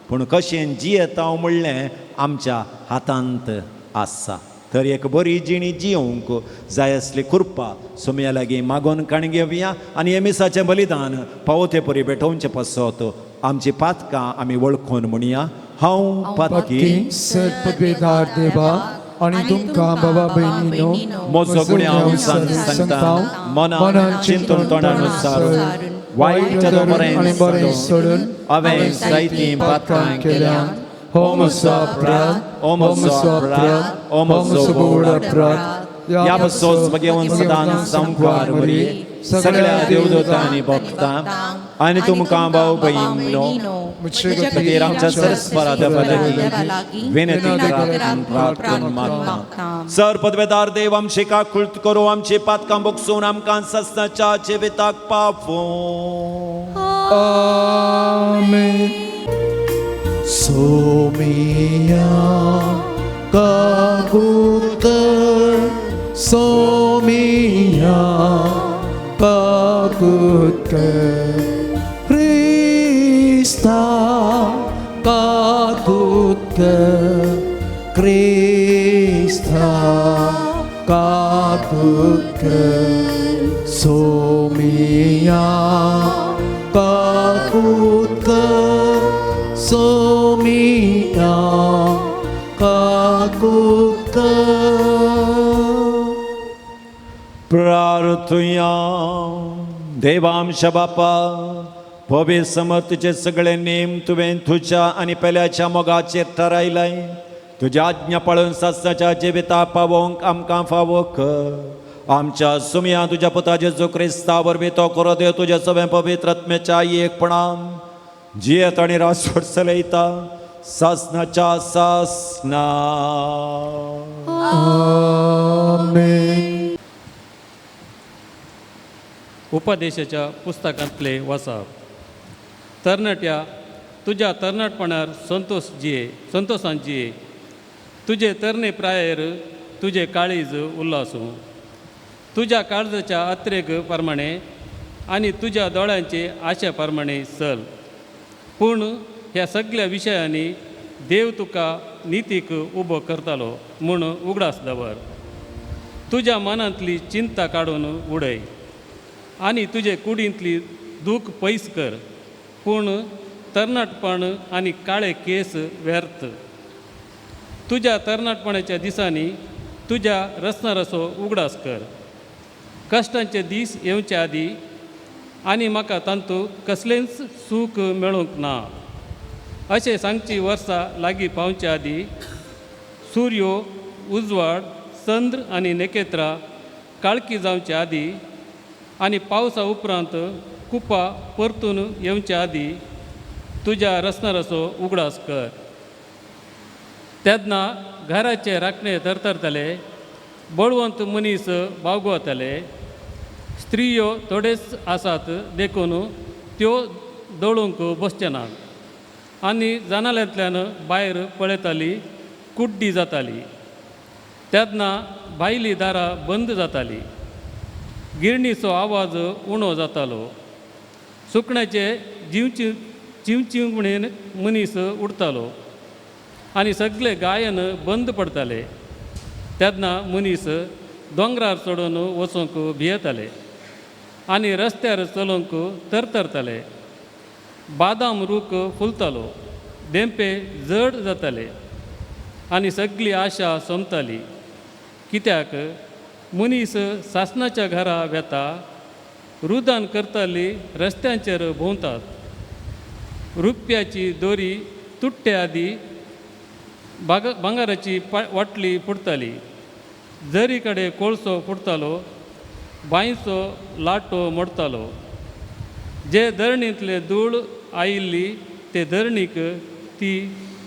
पूण कशें जियेता म्हणलें आमच्या हातांत आसा. तर एक बरी जिणी जियोंक जाय आसली कृपा सोम्या लागीं मागोन काण घेवया आनी हे मिसाचें बलिदान पावते परी भेटोवचें पासत आमची पातकां आमी वळखून म्हणया. हांव पातकी सर्पभेदार देवा आनी तुमकां बाबा भयणीनो म्हजो गुन्यांव सांगता, मनान चिंतून तोंडान उच्चारून वायट आनी बरें सोडून हांवें जायतीं पातकां केल्या. हो म्हजो अपराध, हो म्हजो अपराध, हो म्हजो व्हड अपराध. ह्या पासत भगवान सदां सामकार मरी सगळ्या देवदूतांनी भक्तां आनी तुमकां भाव भयणीनो खातीर आमच्या सरस्परा देवा लागीं विनंती करात, प्रार्थना मागता. सर पदवेदार देव आमची काकुळट करूं, आमची पातकां भोगसून आमकां सस्नाच्या जिविताक पावूं. आमेन. सोमिया काकुत, सोमिया काकुत, क्रिस्ता काकुत, क्रिस्ता काकुत, सोमिया काकुत, सोमिया काकुत. प्रार्थुया. देवांश बापा, भोवे समर्थचे सगळे नेम तुवें तुज्या आनी पेल्याच्या मोगाचेर थारायलाय. तुज्या आज्ञा पाळून सासणाच्या जिविता पावोवंक आमकां फावो कर. आमच्या सुमया तुज्या पुता जेजू क्रिस्ता वरवीं तो करो देव तुज्या सगळ्या पवित्र आत्म्याच्या एकपणान जियेत आनी रासोड चलयता सासनाच्या सासना. आमेन. उपदेशाच्या पुस्तकांतले वाचप. तरणाट्या तुज्या तरणाटपणार संतोष जिये, संतोषान जिये. तुजे तरणे प्रायेर तुजे काळीज उल्लासूं. तुज्या काळजाच्या अत्रेक प्रमाणे आनी तुज्या दोळ्यांचे आशे प्रमाणे चल. पूण ह्या सगळ्या विशयांनी देव तुका नितीक उबो करतालो म्हूण उगडास दवर. तुज्या मनांतली चिंता काडून उडय आनी तुजे कुडींतली दूख पयस कर. पूण तरणाटपण आनी काळे केस व्यर्थ. तुज्या तरणाटपणाच्या दिसांनी तुज्या रचणाराचो उगडास कर. कश्टांचे दीस येवचे आदी आनी म्हाका तांतू कसलेंच सूख मेळूंक ना अशें सांगची वर्सां लागीं पावचे आदी सुर्यो उजवाड चंद्र आनी नखेत्रां काळखी जावचे आदी आनी पावसा उपरांत कुपां परतून येवचे आदी तुज्या रचणाराचो उगडास कर. तेन्ना घराचे राखणे थरथरतले, बळवंत मनीस बावगवतले. स्त्रियो थोडेच आसात देखून त्यो दळूंक बसचे नात आनी जनाल्यांतल्यान भायर पळयताली कुड्डी जाताली. तेन्ना भायली दारां बंद जाताली, गिरणीचो आवाज उणो जातालो, सुकण्याचे जिवची चिंवचिंवणेन मनीस उडतालो आनी सगळे गायन बंद पडताले. तेन्ना मनीस दोंगरार चडून वचूंक भियेताले आनी रस्त्यार चलोवंक तरतरताले. बादाम रूख फुलतालो, धेंपे जड जाताले आनी सगळी आशा सोंपताली. कित्याक मनीस सासणाच्या घरा वेता, रुदान करताली रस्त्यांचेर भोंवतात. रुप्याची दोरी तुट्टे आदी भांगराची वाटली फुटताली. जरी कडेन कोळसो फुटतालो, बांयचो लाटो मोडतालो. जे धरणींतले धूळ आयिल्ली ते धरणीक ती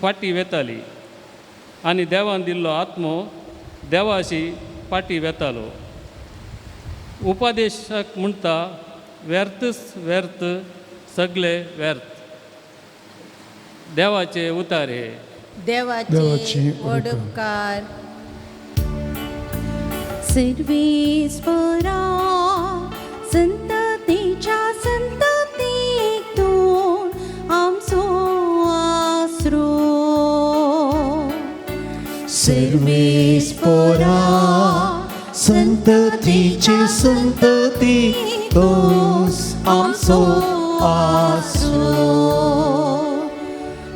फाटी वेताली आनी देवान दिल्लो आत्मो देवाशी फाटी वेतालो. उपदेशक म्हणटा व्यर्थच व्यर्थ, सगळे व्यर्थ. देवाचे उतार हे. देवाचे व्हड उपकार. सर्वेस्परा संततीच्या संततीक तूं आमचो आसरो. सर्वेस्पोरा संततीचे संतती तोस आमचो आसरो.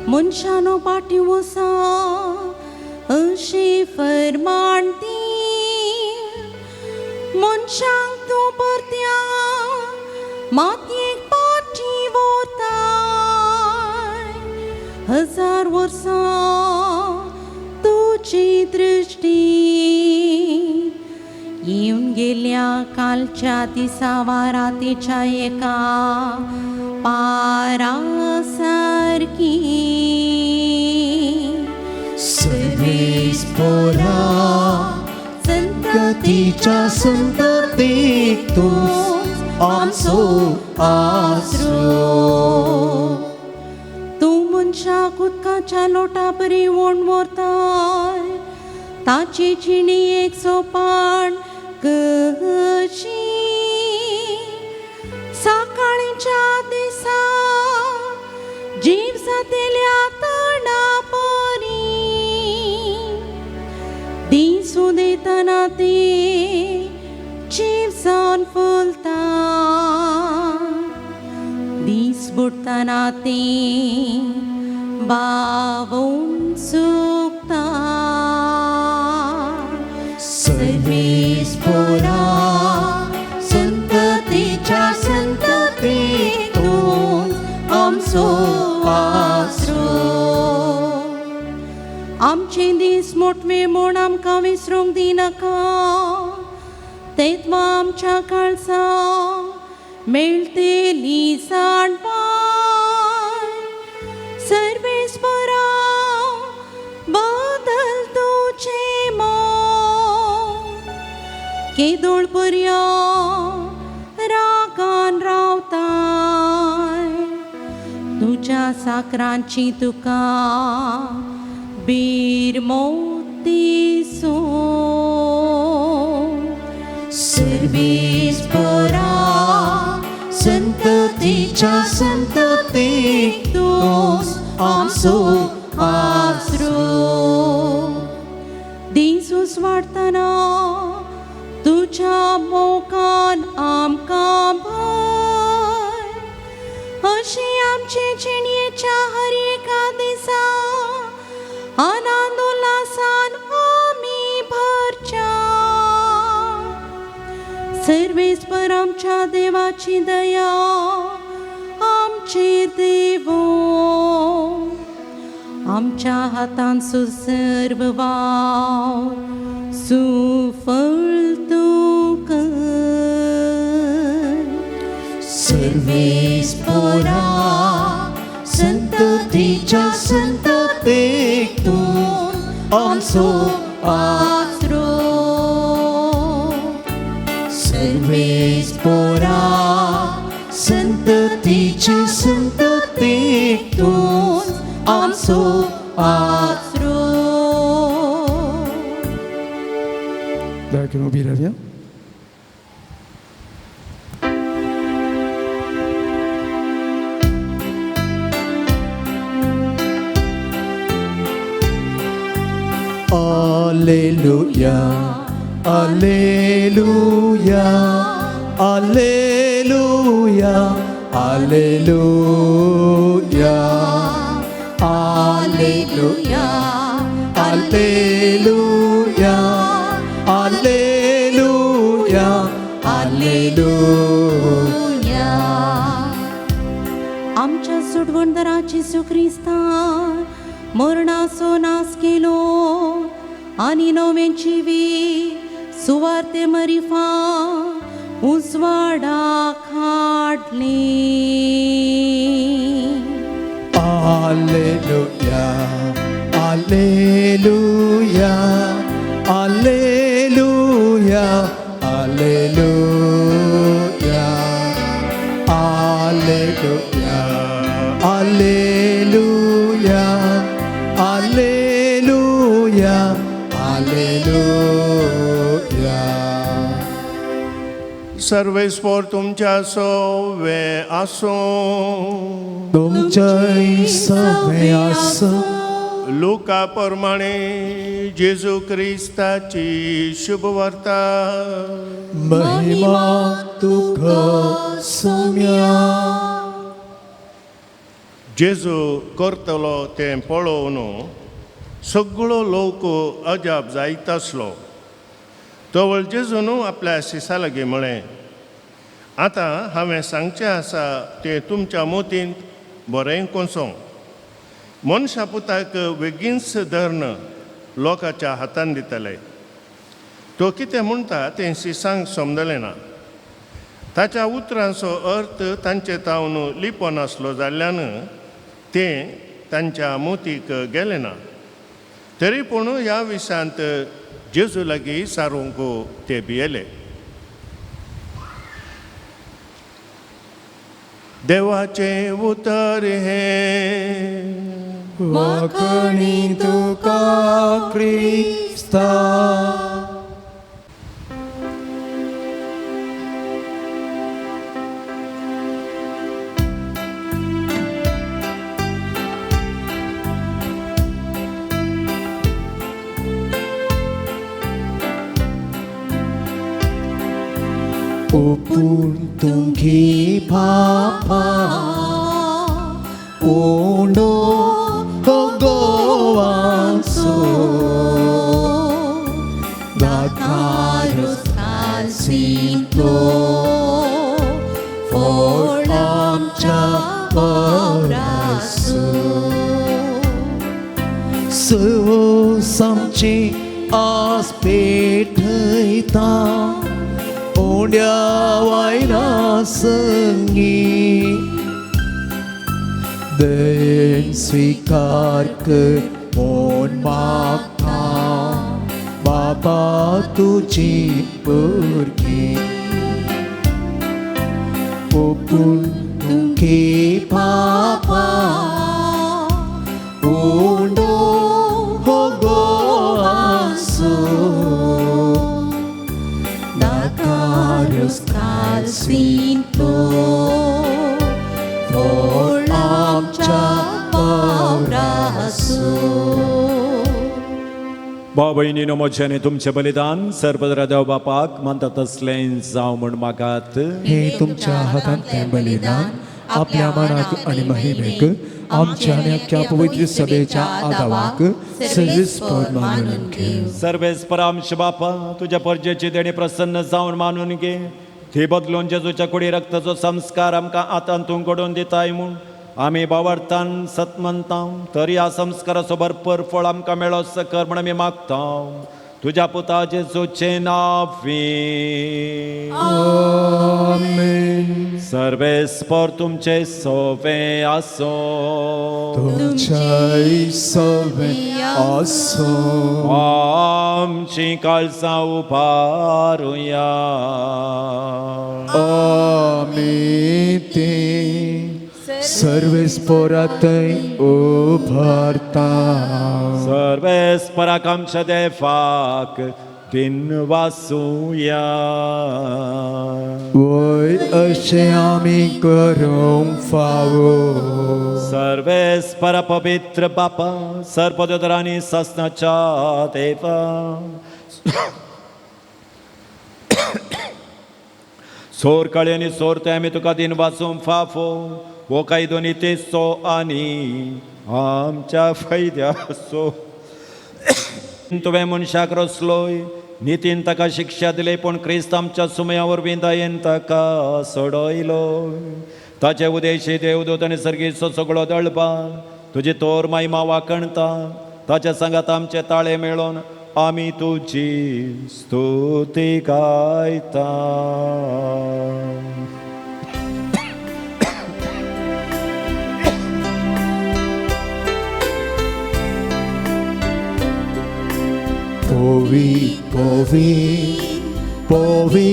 मनशानो पाटी वसा अशी फरमाण दी. मनशांक तूं परत्या मातयेक पाटी व्हरताय. 1000 वर्सां तुजी दृश्टी येवन गेल्या कालच्या दिसा वा रातीच्या एका पारा सारकी. सर्वेस्पोरा संततीच्या संततीक तूं आमचो आसरो. तूं मनशाक उदकाच्या लोटा परी ओण व्हरताय. ताची जिणी एक सोपान कशी. सकाळीच्या दिसा जीव जातेल्या तणा परी. दीस उदेतना ते जीव जावन फुलता. दीस बुडटना ते बावून सुकता. सर्वेस्पोरा संततीच्या संततीक तूं आमचो आसरो. आमचे दीस मोटवे म्हूण आमकां विसरूंक दिनाका. तेत्वा आमच्या काळसा मेळतेली जाणवाय सर्वेस्परा बदल तुझे मोग केदोळ पर्या रागान रावताय तुज्या साकरांची तुका बीर मोती सो सर्वेस्परा संततीच्या संततीक तूंच आमचो आसरो. दिसूस वाडटना तुज्या मोगान आमकां भर अशी आमचे जिणेच्या हर एका दिसा आनंद उल्हासान आमी भरच्या. सर्वेस्पर आमच्या देवाची दया आमचेर देवो आमच्या हातांचो सर्व वावर सुफळ तूं कर. सर्वेस्परा संततीच्या संततीक तूं आमचो आसरो. सर्वेस्परा संततीचे संततीक तूं आमचो आसरो. दया करून उबी रावया. Alleluia, Alleluia, Alleluia, Alleluia, Alleluia, Alleluia, Alleluia, Alleluia. आमच्या सुडवणदारा जेजू क्रिस्तान मरणाचो नाश केलो आनी नवें जिवीत सुवार्ते मरिफा उजवाडाक हाडली. Alleluia, Alleluia, Alleluia, Alleluia, Alleluia, Alleluia, Alleluia, Alleluia. सर्वेस्पर तुमच्या सवे आसूं. तुमच्याय सवे आसूं. लुका प्रमाणे जेजू क्रिस्ताची शुभवार्ता. महिमा तुका सोम्या. जेजू करतलो तें पळोवन सगळो लोक अजाप जायत आसलो. तवळ जेजून आपल्या शिसा लागीं म्हळें, आतां हांवें सांगचें आसा तें तुमच्या मोतींत बरें कोसों. मनशा पुताक बेगीनच धरून लोकांच्या हातान दितले. तो कितें म्हणटा तें शिसांक समजलें ना. ताच्या उतरांचो अर्थ तांचे तावन लिपोन आसलो जाल्ल्यान तें तांच्या मोतीक गेलें ना. तरी पूण ह्या विशयांत जेजू लागीं सारूंक ते भियेले. देवाचें उतर हें. वाखणी तुका क्रिस्ता. ओपून तुंगी पापा उंडो गोवांसो दाकारो सिंतो फोडामच्या परासो सो समची आस पेठयता उंड्या वायना संगी दयेन स्वीकार कर म्हूण मागता बाबा तुजी भुरगीं ओपून तुगे पापा उंडो हो गो आसो दाकार्योस कालसींतलो फोड आमच्या वावरासो. भाव भयणीनो म्हजें आनी तुमचें बलिदान सर्वद्र देव बापाक मानता तसलें जावं म्हूण मागात. हे तुमच्या हातांतलें बलिदान आपल्या मनाक आनी महिमेक आमच्या आनी अख्ख्या पवित्र सभेच्या आदावाक सर्वेस्पर मानून घे. सर्वेस्पर आमच्या बापा तुज्या परजेची देणी प्रसन्न जावन मानून घे. ती बदलून जेजूच्या कुडी रक्ताचो संस्कार आमकां आतां तूं घडोवन दिताय म्हूण आमी बावडतान सतमनता. तरी ह्या संस्काराचो भरपूर फळ आमकां मेळो कर म्हूण आमी मागता तुज्या पुता जेजूचें नांवी. आमेन. सर्वेस्पर तुमचे सोवे आसो. तुमच्याय सवे आसो. आमची काळजां उबारुया. आमी ती सर्वेस्परातय उभारता. सर्वेस्पराक आमच्या देवाक दिन वासुया. वय अशें आमी करूंक फावो. सर्वेस्पर पवित्र बापा सर्पदोदर आनी सासनाच्या देवा सोर काळी आनी सोर ते आमी तुका दिन वासूंक फाफो. हो कायदो नितेचो आनी आमच्या फायद्याचो. तुवें मनशाक रचलोय नितीन ताका शिक्षा दिली पूण क्रिस्त आमच्या सुमया वरवीं दयेन ताका सोडयलो. ताचे उदेशी देवदूत आनी सर्गीचो सगळो दळपान तुजी तोर मायमा वाकणता. ताच्या सांगात आमचे ताळे मेळोन आमी तुजी स्तुती गायता. पोवी पोवी पोवी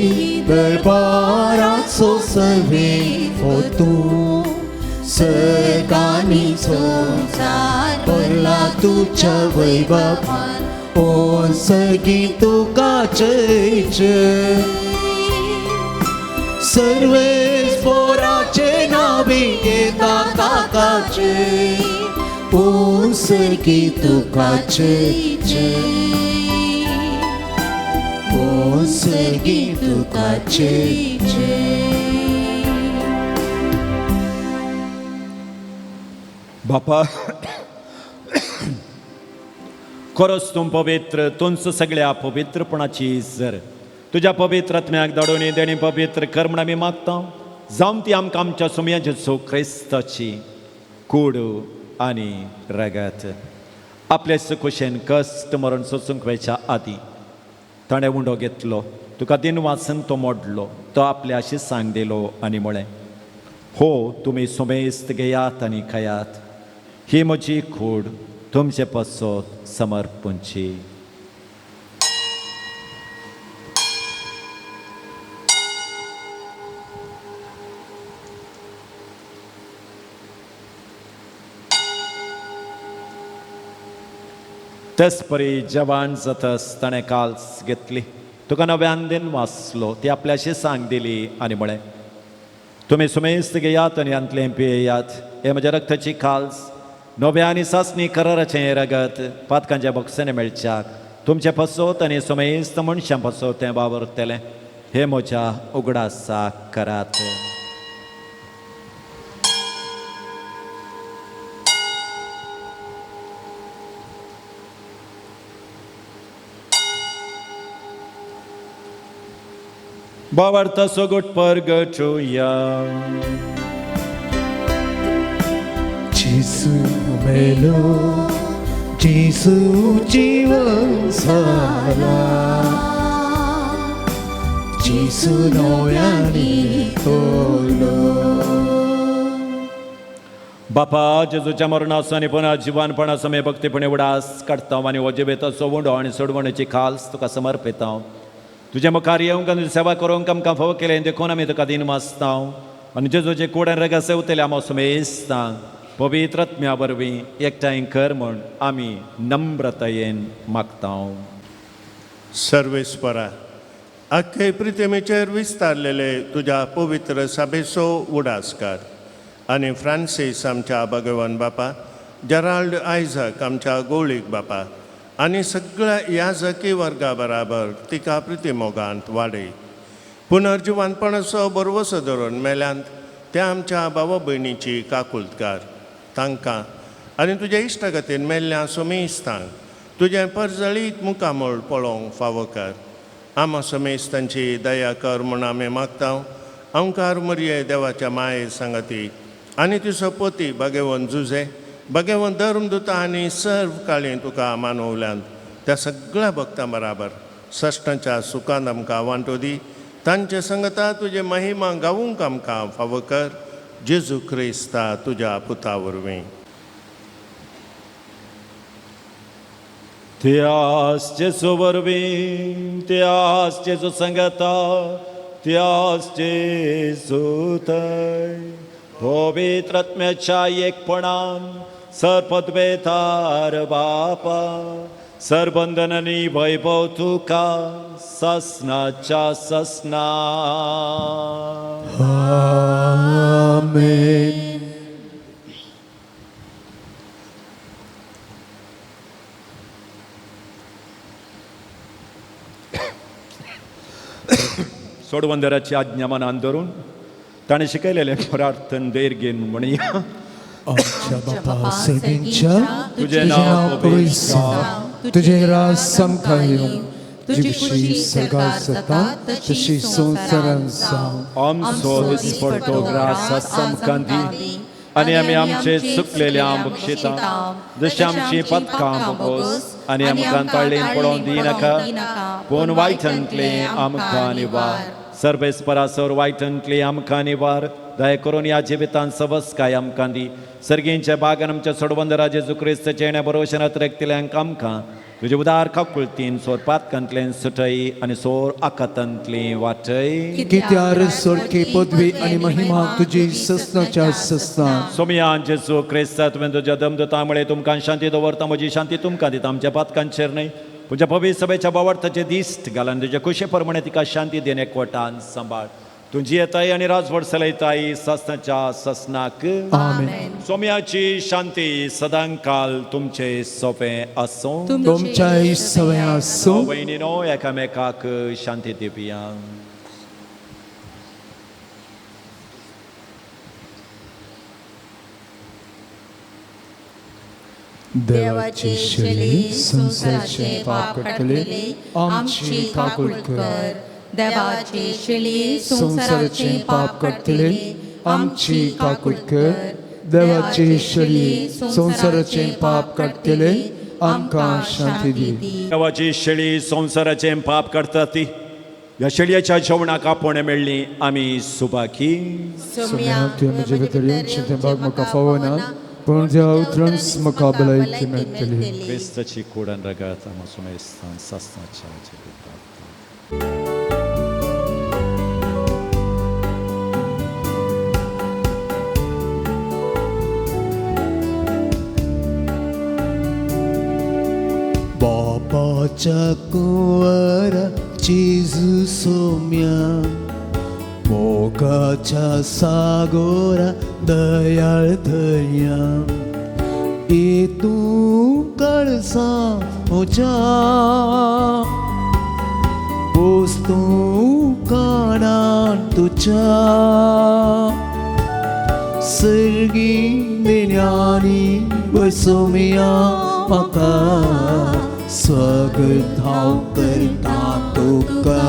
दरबाराचो सर्वे हो तूं सर्गांनी संवसार भरला तुज्या वैभवान ओ सर्गी तुका जय जय. सर्वेस्पराचे नावी घेता ताकाचे ओ सर्गी तुका जय जय. ओ सर्गी तुका जय जय. बापा खरोच तूं पवित्र तुमचो सगळ्या पवित्रपणाची जर तुज्या पवित्र आत्म्याक धाडून देणी पवित्र कर म्हूण आमी मागता. जावं ती आमकां आमच्या सुमया जेजू क्रिस्ताची कूड आनी रगत. आपले सुकुशेन कश्ट मरण सोसूंक वयच्या आदीं ताणें उंडो घेतलो तुका दिन वाचून तो मोडलो तो आपल्या सांग दिलो आनी म्हळें हो तुमी सुमेस्त घेयात आनी खायात. ही म्हजी कूड तुमचे पासत समर्पणची. तेच परी जवान जातस ताणें काल्स घेतली तुका नव्यान दिन वाचलो ती आपल्याशी सांग दिली आनी म्हळें तुमी सुमेस्त घेयात आनी हांतलें पियेयात. हे म्हज्या रक्ताची काल्स नव्या आनी सासणी कराराचें रगत पातकांच्या बक्षांनी मेळच्याक तुमचें पासत आनी सुमेस्त मनशां पासत तें वावरतलें. हे म्हज्या उगडासाक करात. भावार्थ सोगट परगटुया. जेजू मेलो जेजू जीवन जाला जेजू नव्यानी तोलो. बापा जेजूच्या मरणाचो आनी पुनः जिवानपणाचो आमी भक्तीपणे उडास काडटा आनी हो जिवेताचो उंडो आनी सोडवणेची खास तुका समर्पिता. तुज्या मुखार येवंक आनी सेवा करूंक आमकां फावो केलें देखून आमी तुका दीन मासता आनी जेजूचे कूड आनी रगत सेवतले आमी समेस्तांक पवित्र आत्म्या वरवीं एकठांय कर म्हूण आमी नम्रतायेन मागता. सर्वेस्परा आख्खे प्रितेमेचेर विस्तारलेले तुज्या पवित्र सभेचो उडास कर आनी फ्रांसीस आमच्या भगवान बापा, जेराल्ड आयझक आमच्या गोळीक बापा आनी सगळ्या याजकी वर्गा बराबर तिका प्रितिमोगांत वाडय. पुनर्जिवानपणाचो बरवसो धरून मेल्यांत त्या आमच्या भावा भयणीची काकुळकार तांकां आनी तुज्या इश्टागतीन मेल्ल्या सोमेस्तांक तुजें परजळीत मुखामळ पळोवंक फावो कर. आमा समेस्तांची दया कर म्हूण आमी मागता. अंकार मरये देवाच्या माये सांगती आनी तुजो पती भगेवन जुजे भगेवन धर्म दुता आनी सर्व काळी तुका मानवल्यान त्या सगळ्या भक्तां बराबर सश्टांच्या सुखान आमकां वांटो दी. तांचे संगता तुजे महिमा गावूंक आमकां फावो कर. जेजू क्रिस्ता तुज्या पुता वरवीं. त्यास जेजू वरवीं, त्यास जेजू संगता, त्यास जेजू थंय पवित्र आत्म्याच्या एकपणान सरपदवेतार बापा सरबंधनांनी वैभव तुका ससनाच्या ससना. आमेन. सोडवंदराची आज्ञा मनान धरून ताणें शिकयलेलें प्रार्थन देर्गेन म्हणया. आमच्या बापा सर्गींच्या, तुजें नांव पवित्र जावं, तुजें राज सामकार येवं, तुजी खुशी स्वर्गार जाता तशी संवसारांत जावं. आमचो दिसपडटो ग्रास आमकां दी आनी आमी आमचे चुकलेले बक्षिता जशें आमची पदकां बोगोस आनी आमकां ताळेन पडोवन दिनाका पूण वायटांतलें आमकां निवार. सर्वेस्परासर वायटांतलें आमकां निवार. दया करून ह्या जिवितांत सवस्काय आमकां दी. सर्गींच्या बागान आमच्या सोडवंदरा जेजू क्रिस्ताच्या येण्या बरोवशनात रेखतल्यांक आमकां तुजे उदार काकुळतीन सोर पातकांतल्यान सुटय आनी सोर आकातांतली वाटय. कित्यार सोडकी पदवी आनी महिमा तुजी ससनाच्या ससना. सोमयान जेजू क्रिस्ता तुवें तुज्या दमदतामुळे तुमकां शांती दवरता, म्हजी शांती तुमकां दिता. आमच्या पातकांचेर न्हय तुज्या पवित्र सभेच्या बावडताचे दिश्ट घाल आनी तुज्या खुशे प्रमाणे तिका शांती then एकवटान सांबाळ. तुजी येताय आनी राजवट चलयताय ससनाच्या ससनाक. आमेन. सोम्याची शांती सदांकाल तुमचे सोंपें आसूं. तुमच्याय सवय आसूं. भयणीनो एकामेकाक शांती दिवया. देवाची शेली संवसाराचें पाप काडटले आमची काकूळ कर. देवाची शेली संवसाराचें पाप काडटले आमची काकूळ कर. देवाची शेली संवसाराचें पाप काडटले आमकां शांती दी. देवाची शेळी संवसाराचें पाप काडटा ती ह्या शेळयेच्या जेवणाक आपोवणें मेळ्ळी आमी सुबाकी. सोम्या तुवें म्हजे भितर येवचें तें भाग म्हाका फावना, पूण ज्या उतरान म्हाका भलायकी मेळटली. क्रिस्ताची कूड आनी रगत आमकां सुमेस्तान सासणाच्या जिवितांत. बापाच्या कुंवरा जेजू सोम्या, मोगाच्या सागोरा दयाळ दया, ए तूं कळसा म्हज्या, बोस तूं काणान तुज्या, सर्गी देण्यानी बसोमिया म्हाका स्वागत हांव करता तुका.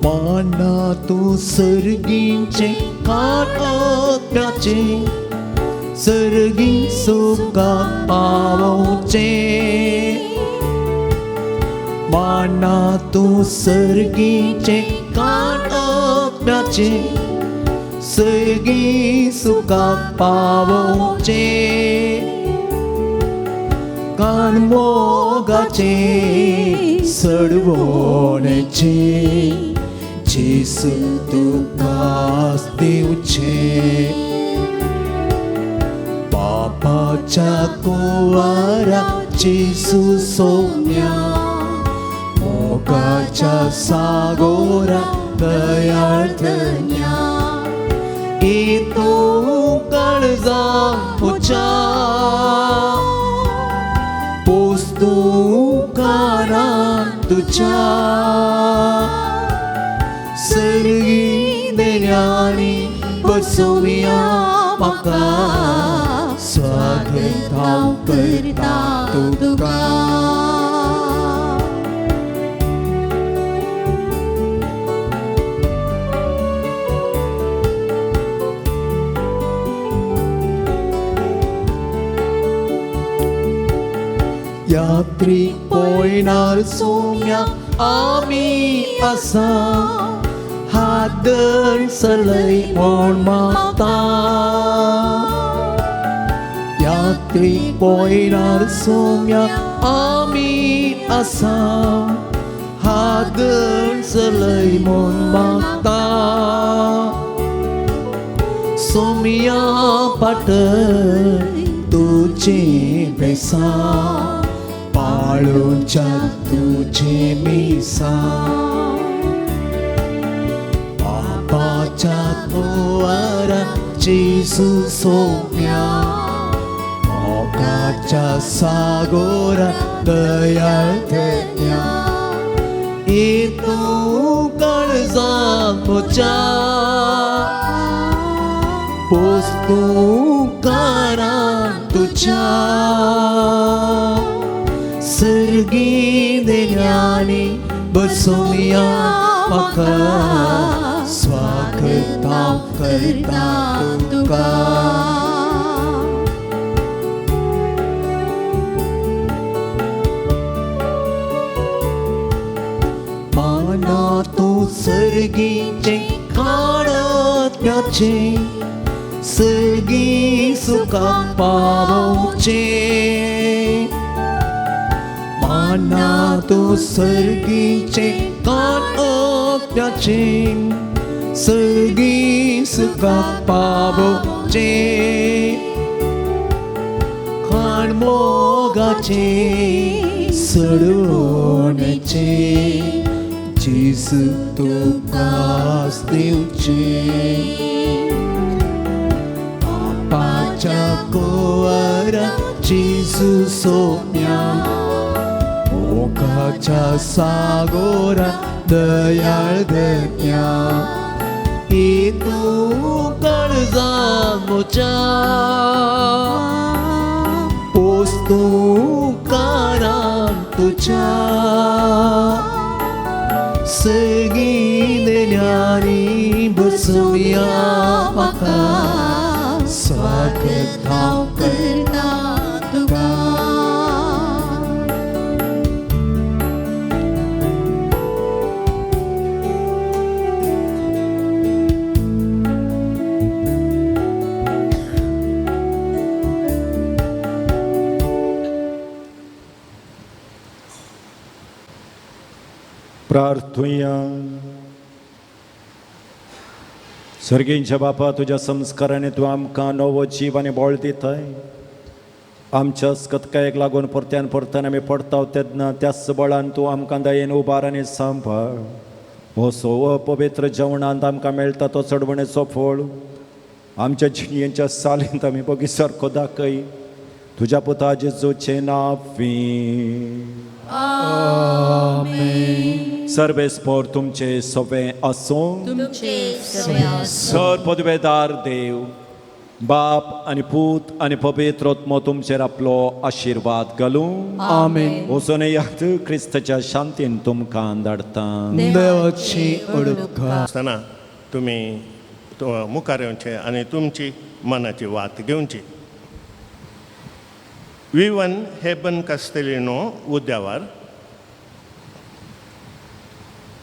माना तूं सर्गींचें काटाचें, सर्गी सुखा पावोवचें माना तूं सर्गीचें कान आत्म्याचें सर्गी सुखा पावोवचें कान मोगाचें सडवणेचें जेजू तुका दिवचें बापाच्या कुंवरा जेजू सोम्या मोगाच्या सागोरा दयाळ धन्या तूं काळजा म्हज्या पोस तूं कानां तुज्या सर्गी देण्यांनी बसोवया म्हाका स्वागत हांव करता तुका. यात्री पयणार सोम्या आमी आसा हात धर चलय म्हूण मागता यात्री पयणार सोम्या आमी आसा हात धर चलय म्हूण मागता सोम्या पाटय तुजें बेसा पाळोवच्या तुजें मिसा बापाच्या कुंवरा जेजू सोम्या मोगाच्या सागोरा दयाळ धन्या तूं काळजा म्हज्या पोस तूं कानां तुज्या सर्गी देण्यांनी बसोवया म्हाका स्वागत हांव करता तुका. माना तूं सर्गीचें खाण आत्म्याचें सर्गी सुखा पावोवचें माना तूं सर्गीचें कान आत्म्याचें सर्गी सुखा पावोवचें खाण मोगाचें सडवणेचें जेजू तुका दिवचें बापाच्या कुंवरा जेजू सोम्या मोगाच्या सागोरा दयाळ धन्या तूं काळजा म्हज्या पोस तूं कानां तुज्या सर्गी देण्यांनी बसोवया म्हाका स्वागत हांव करता तुका. प्रार्थुया. सर्गींच्या बापा तुज्या संस्काराने तूं आमकां नवो जीव आनी बळ दिताय. आमच्या अस्कतकायेक लागून परत्यान परत्यान आमी पडटाव तेन्ना त्याच बळान तूं आमकां दयेन उबार आनी सांबाळ. हो सोवो पवित्र जेवणांत आमकां मेळटा तो चडवणेचो फळ आमच्या जिणेच्या सालींत आमी बगी सारको दाखय. तुज्या पुता जेजूचें नांव. आमेन. सर्वेस्पोर तुमचे सवे आसूं. सर पदवेदार देव बाप आनी पूत आनी पवित्र आत्मो तुमचेर आपलो आशिर्वाद घालूं. आमेन. वचून यात क्रिस्ताच्या शांतीन तुमकां धाडटा. देवाची ओळख आसतना तुमी मुखार येवचे आनी तुमची मनाची वात घेवची. विवन हेबन कास्तेलिनो उद्यावार,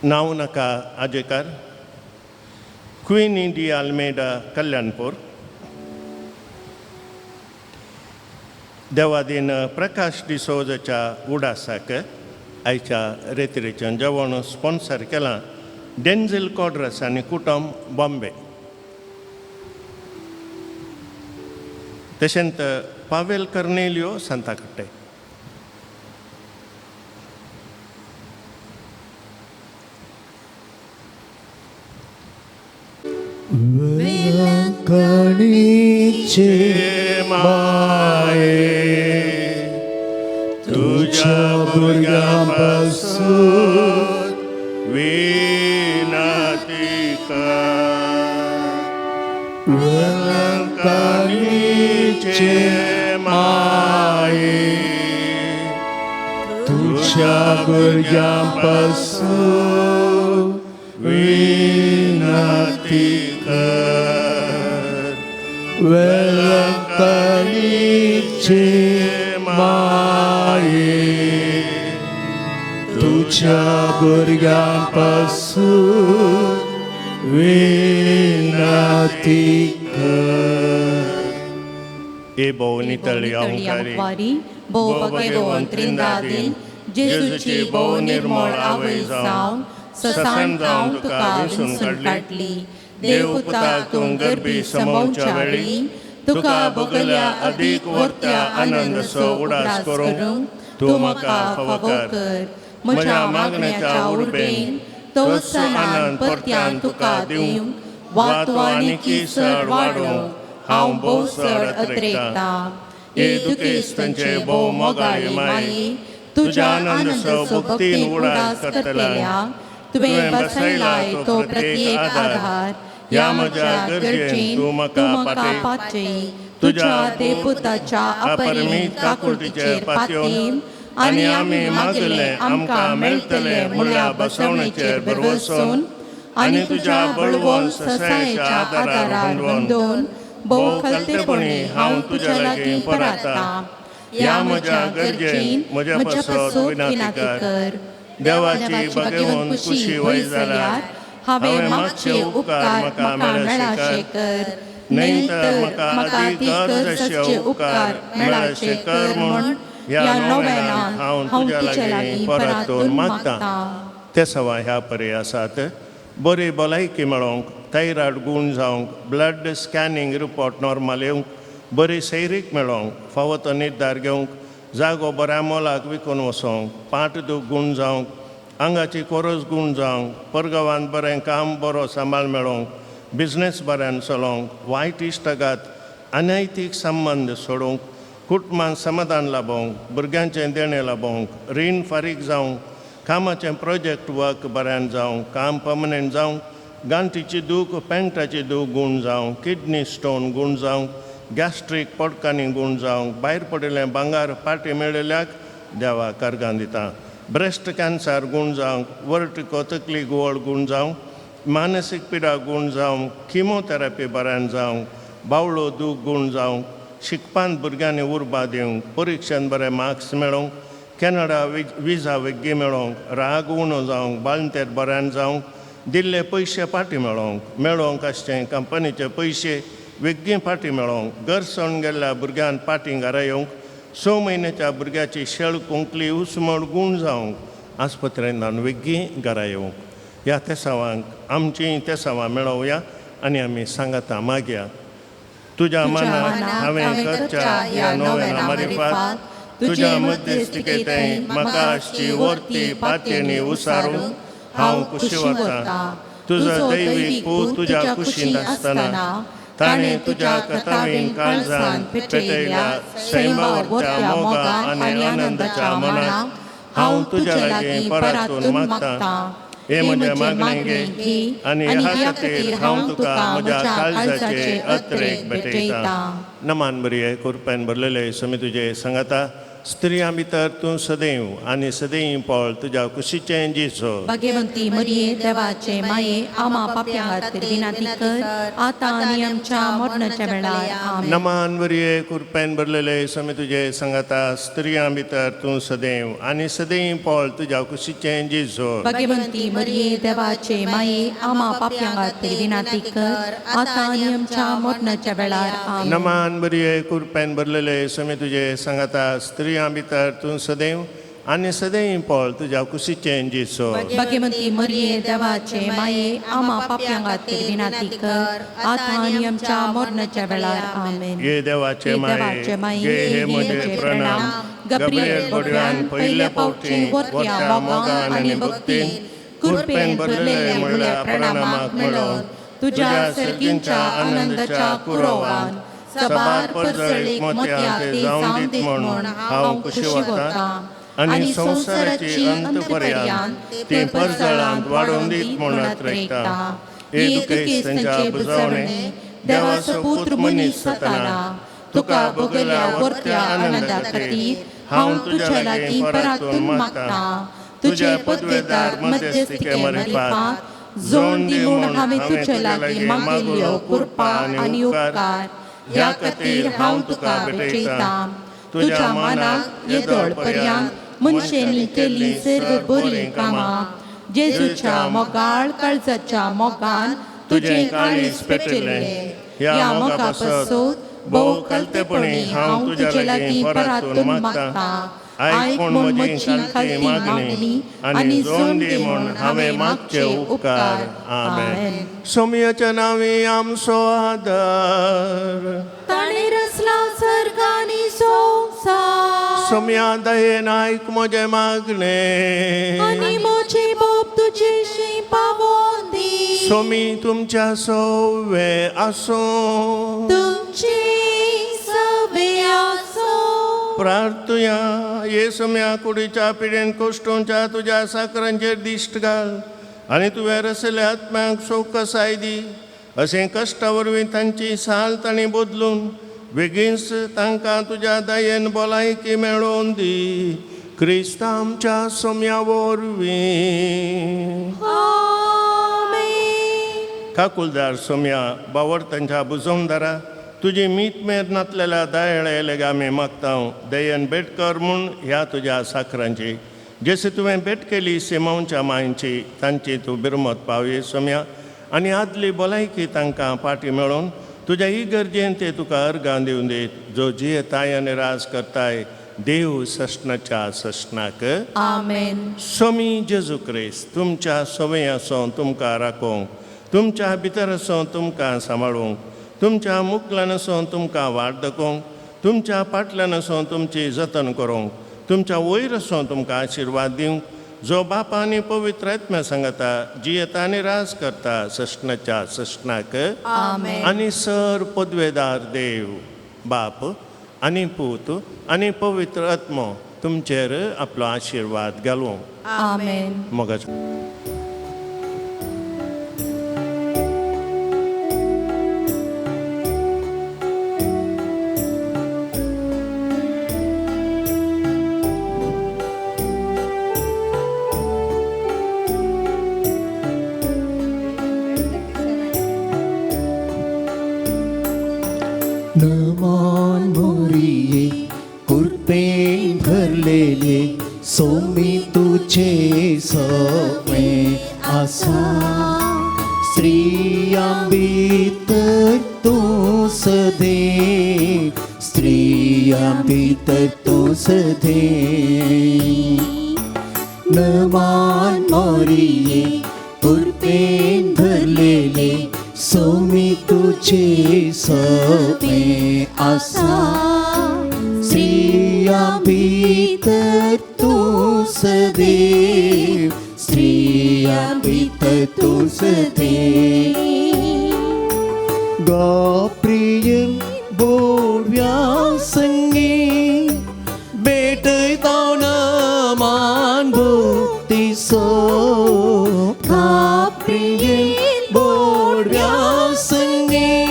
नांव नाका आजेकार, क्विनी डी आल्मेडा कल्याणपूर, देवादीन प्रकाश डिसोजाच्या उडासाक आयच्या रेतिरेचें जेवण स्पॉन्सर केलां डेन्झिल कॉड्रस आनी कुटुंब बॉम्बे. तशेंच पावेल कर्नेलियो सांताकट्टे. वेलंकणीचे माये तुझ्या भुरग्यां पासून विनती कर. वेलंकणीचे माये तुझ्या भुरग्यां पासून विनती कर. वेलंकणीचे माये तुझ्या भुरग्यां पासून विनती कर. ए भोव नितळी अहंकारी भोव भगेवन त्रिंदादीन जेजूची भोव निर्मळ आवय जावन ससान जावन तुका विसून काडली. देवपुता तूं गर्भी समोवच्या वेळी तुका बगल्या अदीक वर्त्या आनंदसो उडास करूंक तूं म्हाका फावो कर. म्हज्या मागण्याच्या उर्बेन तोच आनंद परत्यान तुका दिवंक वा तूं आनीकी चड वाडोवंक हांव भोव चड अत्रेकतां. हे दुखेस्तांचे भोव मोगाळी माई, तुज्या आनंदसो भक्तीन उडास करतल्या तुवें बसयलाय तो प्रत्येक आधार ह्या म्हज्या गरजेन तूं म्हाका पाचय. तुज्या देवपुताच्या अपरिमीत काकुळटीचेर पातयेवन आनी आमी मागले आमकां मेळटले म्हळ्या बसवणेचेर भरवसून आनी तुज्या बळवंत ससायेच्या आदारार बंदोवन भोव खलतेपणी हांव तुज्या लागीं पराता. ह्या म्हज्या गरजेन म्हज्या पासत विनंती कर. देवाची बगेवन खुशी वय जाल्यार हांवें मागचे उपकार म्हाका मेळाशे कर, न्हय तर म्हाका अदीक गरज आसचे उपकार मेळाशे कर म्हूण ह्या नोवेनान हांव तुज्या लागीं परातून मागतां. ते सवा ह्या परी आसात बरी भलायकी मेळोवंक, थायरॉयड गूण जावंक, ब्लड स्कॅनिंग रिपोर्ट नॉर्मल येवंक, बरी सैरीक मेळोवंक, फावो तो निर्धार घेवंक, जागो बऱ्या मोलाक विकून वचोंक, पाट दूख गूण जावंक, आंगाची कोरस गूण जावंक, परगांवांत बरें काम बरो सांबाळ मेळोवंक, बिजनेस बऱ्यान चलोवंक, वायट इश्टागात अनैतीक संबंद सोडूंक, कुटुंबान समाधान लाबोवंक, भुरग्यांचें देणें लाबोवंक, रीण फारीक जावंक, कामाचें प्रोजेक्ट वर्क बऱ्यान जावंक, काम पर्मनंट जावंक, गांठीची दूख पेंटाची दूख गूण जावंक, किडनी स्टोन गूण जावंक, गॅस्ट्रीक पडकांनी गूण जावंक, भायर पडिल्लें भांगार पाटी मेळिल्ल्याक देवा कर्गां दिता, ब्रेस्ट कॅन्सर गूण जावंक, वर्टिको तकली गोळ गूण जावंक, मानसीक पिडा गूण जावंक, किमोथेरपी बऱ्यान जावंक, बावळो दूख गूण जावंक, शिकपांत भुरग्यांनी उर्बा दिवंक, परिक्षेन बरे मार्क्स मेळोवंक, कॅनडा विजा वेग्गी मेळोवंक, राग उणो जावंक, बाळंतेर बऱ्यान जावंक, दिल्ले पयशे फाटीं मेळोवंक, मेळोवंक आसचें कंपनीचे पयशे वेग्गी फाटीं मेळोवंक, घर सोडून गेल्ल्या भुरग्यान फाटीं घरा येवंक, 6 म्हयन्याच्या भुरग्याची शेळ कोंकली उसमोड गूण जावंक, आस्पत्रेंतल्यान वेग्गी घरा येवंक. ह्या तेसावांक आमचीं तेसावां मेळोवया आनी आमी सांगाता मागया. तुज्या मनाक हांवें करच्या ह्या नोवेना मारिफात तुज्या मध्यस्थिकेंत म्हाका आसची वर्ती पातयेणी उसारूंक हांव कुशी वता. तुजो दैवीक पूत तुज्या कुशींत आसतना ताणें तुज्या कथावीन काळजान पेटयल्या सैमावरच्या मोगा आनी आनंदाच्या मनाक हांव तुज्या लागीं परातून मागतां. हे म्हजें मागणें घे आनी ह्या खातीर हांव तुका म्हज्या काळजाचे अत्रेक भेटयतां. नमान बरी कृपेन भरलेले समी तुजे सांगाता. स्त्रियां भितर तूं सदैव आनी सदैव पळ तुज्या कुशीचें जेजू। भाग्यवंती मरिये देवाचे माये आमा पापयां खातीर विनंती कर आतां आनी आमच्या मरणाच्या वेळार। आमेन। नमान वरये कृपेन भरलेले स्वामी तुजे सांगाता, स्त्रियां भितर तूं सदैव आनी सदैव पळ तुज्या कुशीचें जेजू। भाग्यवंती मरिये देवाचे माये आमा पापयां खातीर विनंती कर आतां आनी आमच्या मरणाच्या वेळार। आमेन। नमान वरये कृपेन भरलेले स्वामी तुजे सांगाता, स्त्रियां भितर तूं सदैव आनी सदैव पळ तुज्या कुशीचें जेजू। भाग्यवंती मरिये देवाचे माये आमा पापयां खातीर विनंती कर आतां आनी आमच्या मरणाच्या वेळार। आमेन। ये देवाचे माये, घे हे म्हजे प्रणाम। गब्रियल बोडव्यान पयल्या फावटी वरत्या मोगान आनी भक्तीन कृपेन भरलेले म्हणल्या प्रणामाक मेळोवन तुज्या सर्गींच्या आनंदाच्या कुरोवान सबार परजळीक मोतयां ते जावन दीत म्हूण हांव खुशी वता आनी संवसाराची अंत पर्यंत ती परजळांत वाडोवन दीत म्हूण अत्रेकता। हे दुखेस्तांच्या बुजवणे देवाचो पुत्र मनीस जाताना तुका भोगल्या वरत्या आनंदा खातीर हांव तुज्या लागीं परातून मागता। तुजे पदवेदार मध्यस्थिके मार्फत जोड दी म्हूण हांवें तुजे लागीं मागिल्ल्यो कृपा आनी उपकार ह्या खातीर हांव तुका भेटयतां। तुज्या मनाक येदोळ पर्यंत मनशांनी केल्लीं सर्व बरीं कामां जेजूच्या मोगाळ काळजाच्या मोगान तुजें काळीज पेटयल्लें। ह्या मोगा पासून भोव कलतेपणी हांव तुजे लागीं परातून मागता। आयक म्हूण म्हजी खालती मागणी आनी जोड दी म्हूण हांवें मागचे उपकार। आमेन। सोमयाच्या नांवी आमचो आदार, ताणें रचला सर्ग आनी संवसार। सोमया दयेन आयक म्हजें मागणें आनी म्हजी बोब तुजेशी पावोवन दी। सोमी तुमच्या सवे आसूं, तुमची सवे आसूं। प्रार्थुया। ये सोम्या कुडीच्या पिडेन कोश्टोंच्या तुज्या साकरांचेर दिश्ट घाल आनी तुवें रसल्या आत्म्याक चौकसाय दी। अशें कश्टा वरवीं तांची साल तांणी बदलून बेगीनच तांकां तुज्या दयेन भलायकी मेळोवन दी। क्रिस्त आमच्या सोम्या वरवीं। आमेन। काकुलदार सोम्या बावडतांच्या बुजवणदारा तुजी मीत मेर नातलेल्या दयाळे लेगीत आमी मागता दयेन भेट कर म्हूण ह्या तुज्या साकरांची, जशी तुवें भेट केली सिमांवच्या मांयची तांची तूं बिरमत पावय सोम्या आनी आदली भलायकी तांकां पाटी मेळोवन तुज्या ही गरजेन ते तुका अर्गां दिवन दीत, जो जियेताय आनी राज करताय देव सस्नाच्या सस्नाक। आमेन। स्वामी जेजू क्रिस्त तुमच्या सवय आसूं तुमकां राखूंक, तुमच्या भितर आसूं तुमकां सांबाळूंक, तुमच्या मुखल्यान आसूं तुमकां वाट दाखोवंक, तुमच्या फाटल्यान आसूं तुमची जतन करूंक, तुमच्या वयर आसूं तुमकां आशिर्वाद दिवंक, जो बापा आनी पवित्र आत्म्या सांगता जियेता आनी राज करता सस्नाच्या सस्नाक। आमेन। आनी सर पदवेदार देव बाप आनी पूत आनी पवित्र आत्मो तुमचेर आपलो आशिर्वाद घालूं। आमेन। मोगाचो नमान मोरिये कृपेन भरलेले सोमी तुझे सवे आसा, स्त्रियां भितर तूं सदे, स्त्रियां भितर तूं सदे। नमान मोरिये कृपेन भरलेले सोमी तुझे सवे आसा, स्त्रियां भितर तूं सदे, स्त्रियां भितर तूं सदे। गाप्रियन बोडव्या संगी भेटयता मान भक्ती सो, गाप्रियन बोडव्या संगी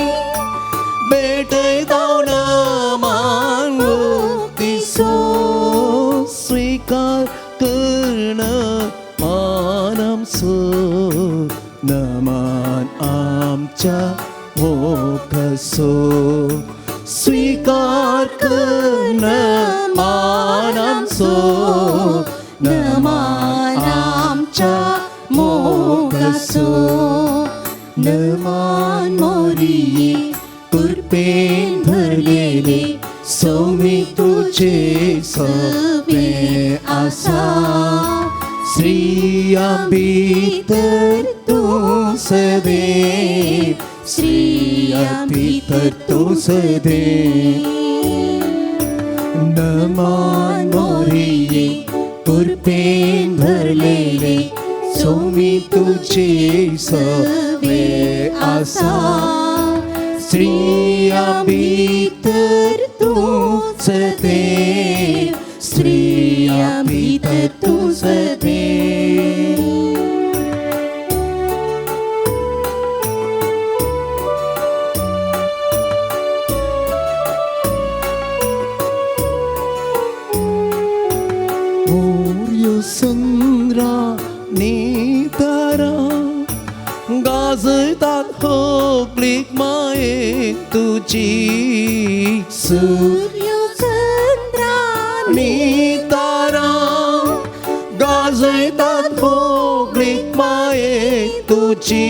भेटयता मान भक्ती सो। आमचो स्वीकार कर नमान आमचो नमान आमच्या मोगाचो नमान मोरिये कृपेन भरलेले सौमी तुझे सवे आसा स्त्रियां भीतर तूं सदैव स्त्रियां भीतर तूं सदैव नमान मोरिये कृपेन भरलेले सौमी तुझे सवे आसा स्त्रियां भीतर तूं सदैव स्त्रियां भीतर तूं सदैव मोर्यो सुंदरा नितरा गाजयतात होकलीक माये तुजी सूर्य चंद्रा नितारा गाजयतात होकलीक माये तुजी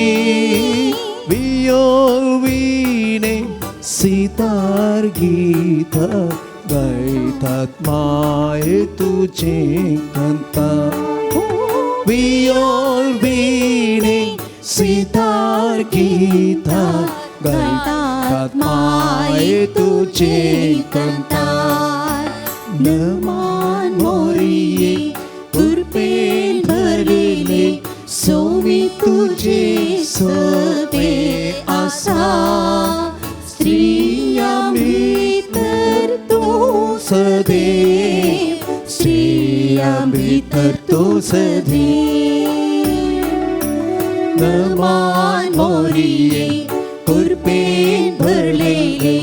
वियोल वीणे सितार गीत गायतात माये तुजे कंता वियोल वीणे सितार गीत गायतात माये तुजे कंता नमान मोरिये कृपेन भरलेले सोमी तुझे सवे आसा स्त्रियां भीतर तूं सदैव स्त्रियां भीतर तूं सदैव नमान मोरिये कृपेन भरलेले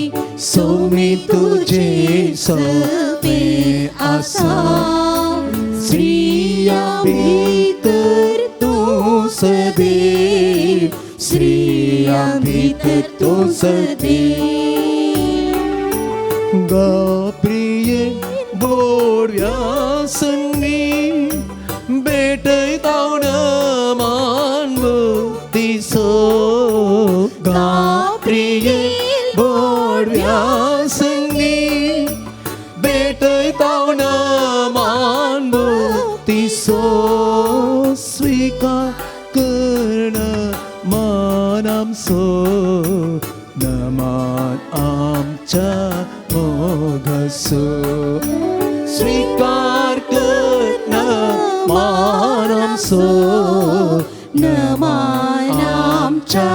सोमी तुझे सवे आसा स्त्रियां भीतर तूं सदैव स्त्रियां भीतर तूं सदैव गाप्रिये गोडव्या संगी भेटयता मान भक्तीचो गाप्रिये गोडव्या संगी भेटयता मान भक्तीचो स्वीकार कर मान आमचो नमान आमच्या मोगाचो स्वीकार कर मान आमचो नमान आमच्या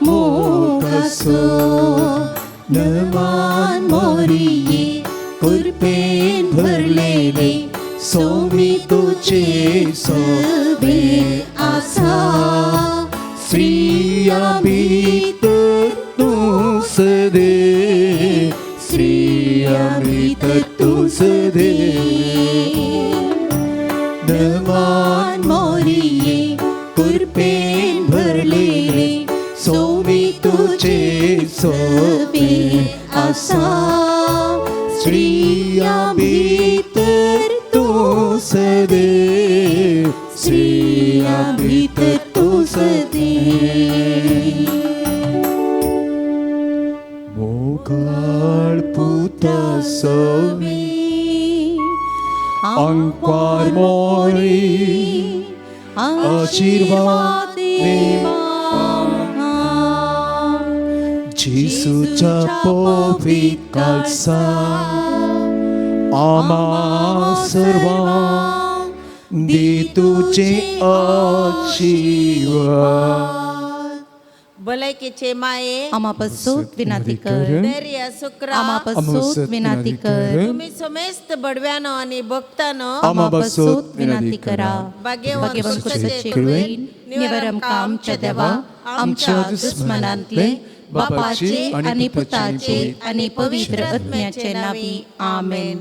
मोगाचो नमान मोरिये कृपेन भरलेले सोमी तुझे सवे आसा स्त्रियां भीतर तूं सदैव स्त्रियां भीतर तूं सदैव नमान मोरिये कृपेन भरलेले सोमी तुझे सवे आसा स्त्रियां भीतर तूं सदैव स्त्रियां भीतर तूं सदैव मोगाळ पुता सवी अंकवार मोरी आशीर्वाद जेसूच्या पवित्र काळसा आमा सर्वांक दी तुजे आशीर्वाद. भलायकेचे माये आमा पसूत विनाती कर धैर्य सुक्रा आमा पसूत विनाती कर तुम्ही समेस्त बडव्यानो आणि भक्तानो आमा पसूत विनाती करा. भाग्यवान भाग्यवान कुसाचे कृपेन निवरम आमच्या देवा आमच्या दुस्मनांतले बापाचे आणि पुताचे आणि पवित्र आत्म्याचे नावी आमेन.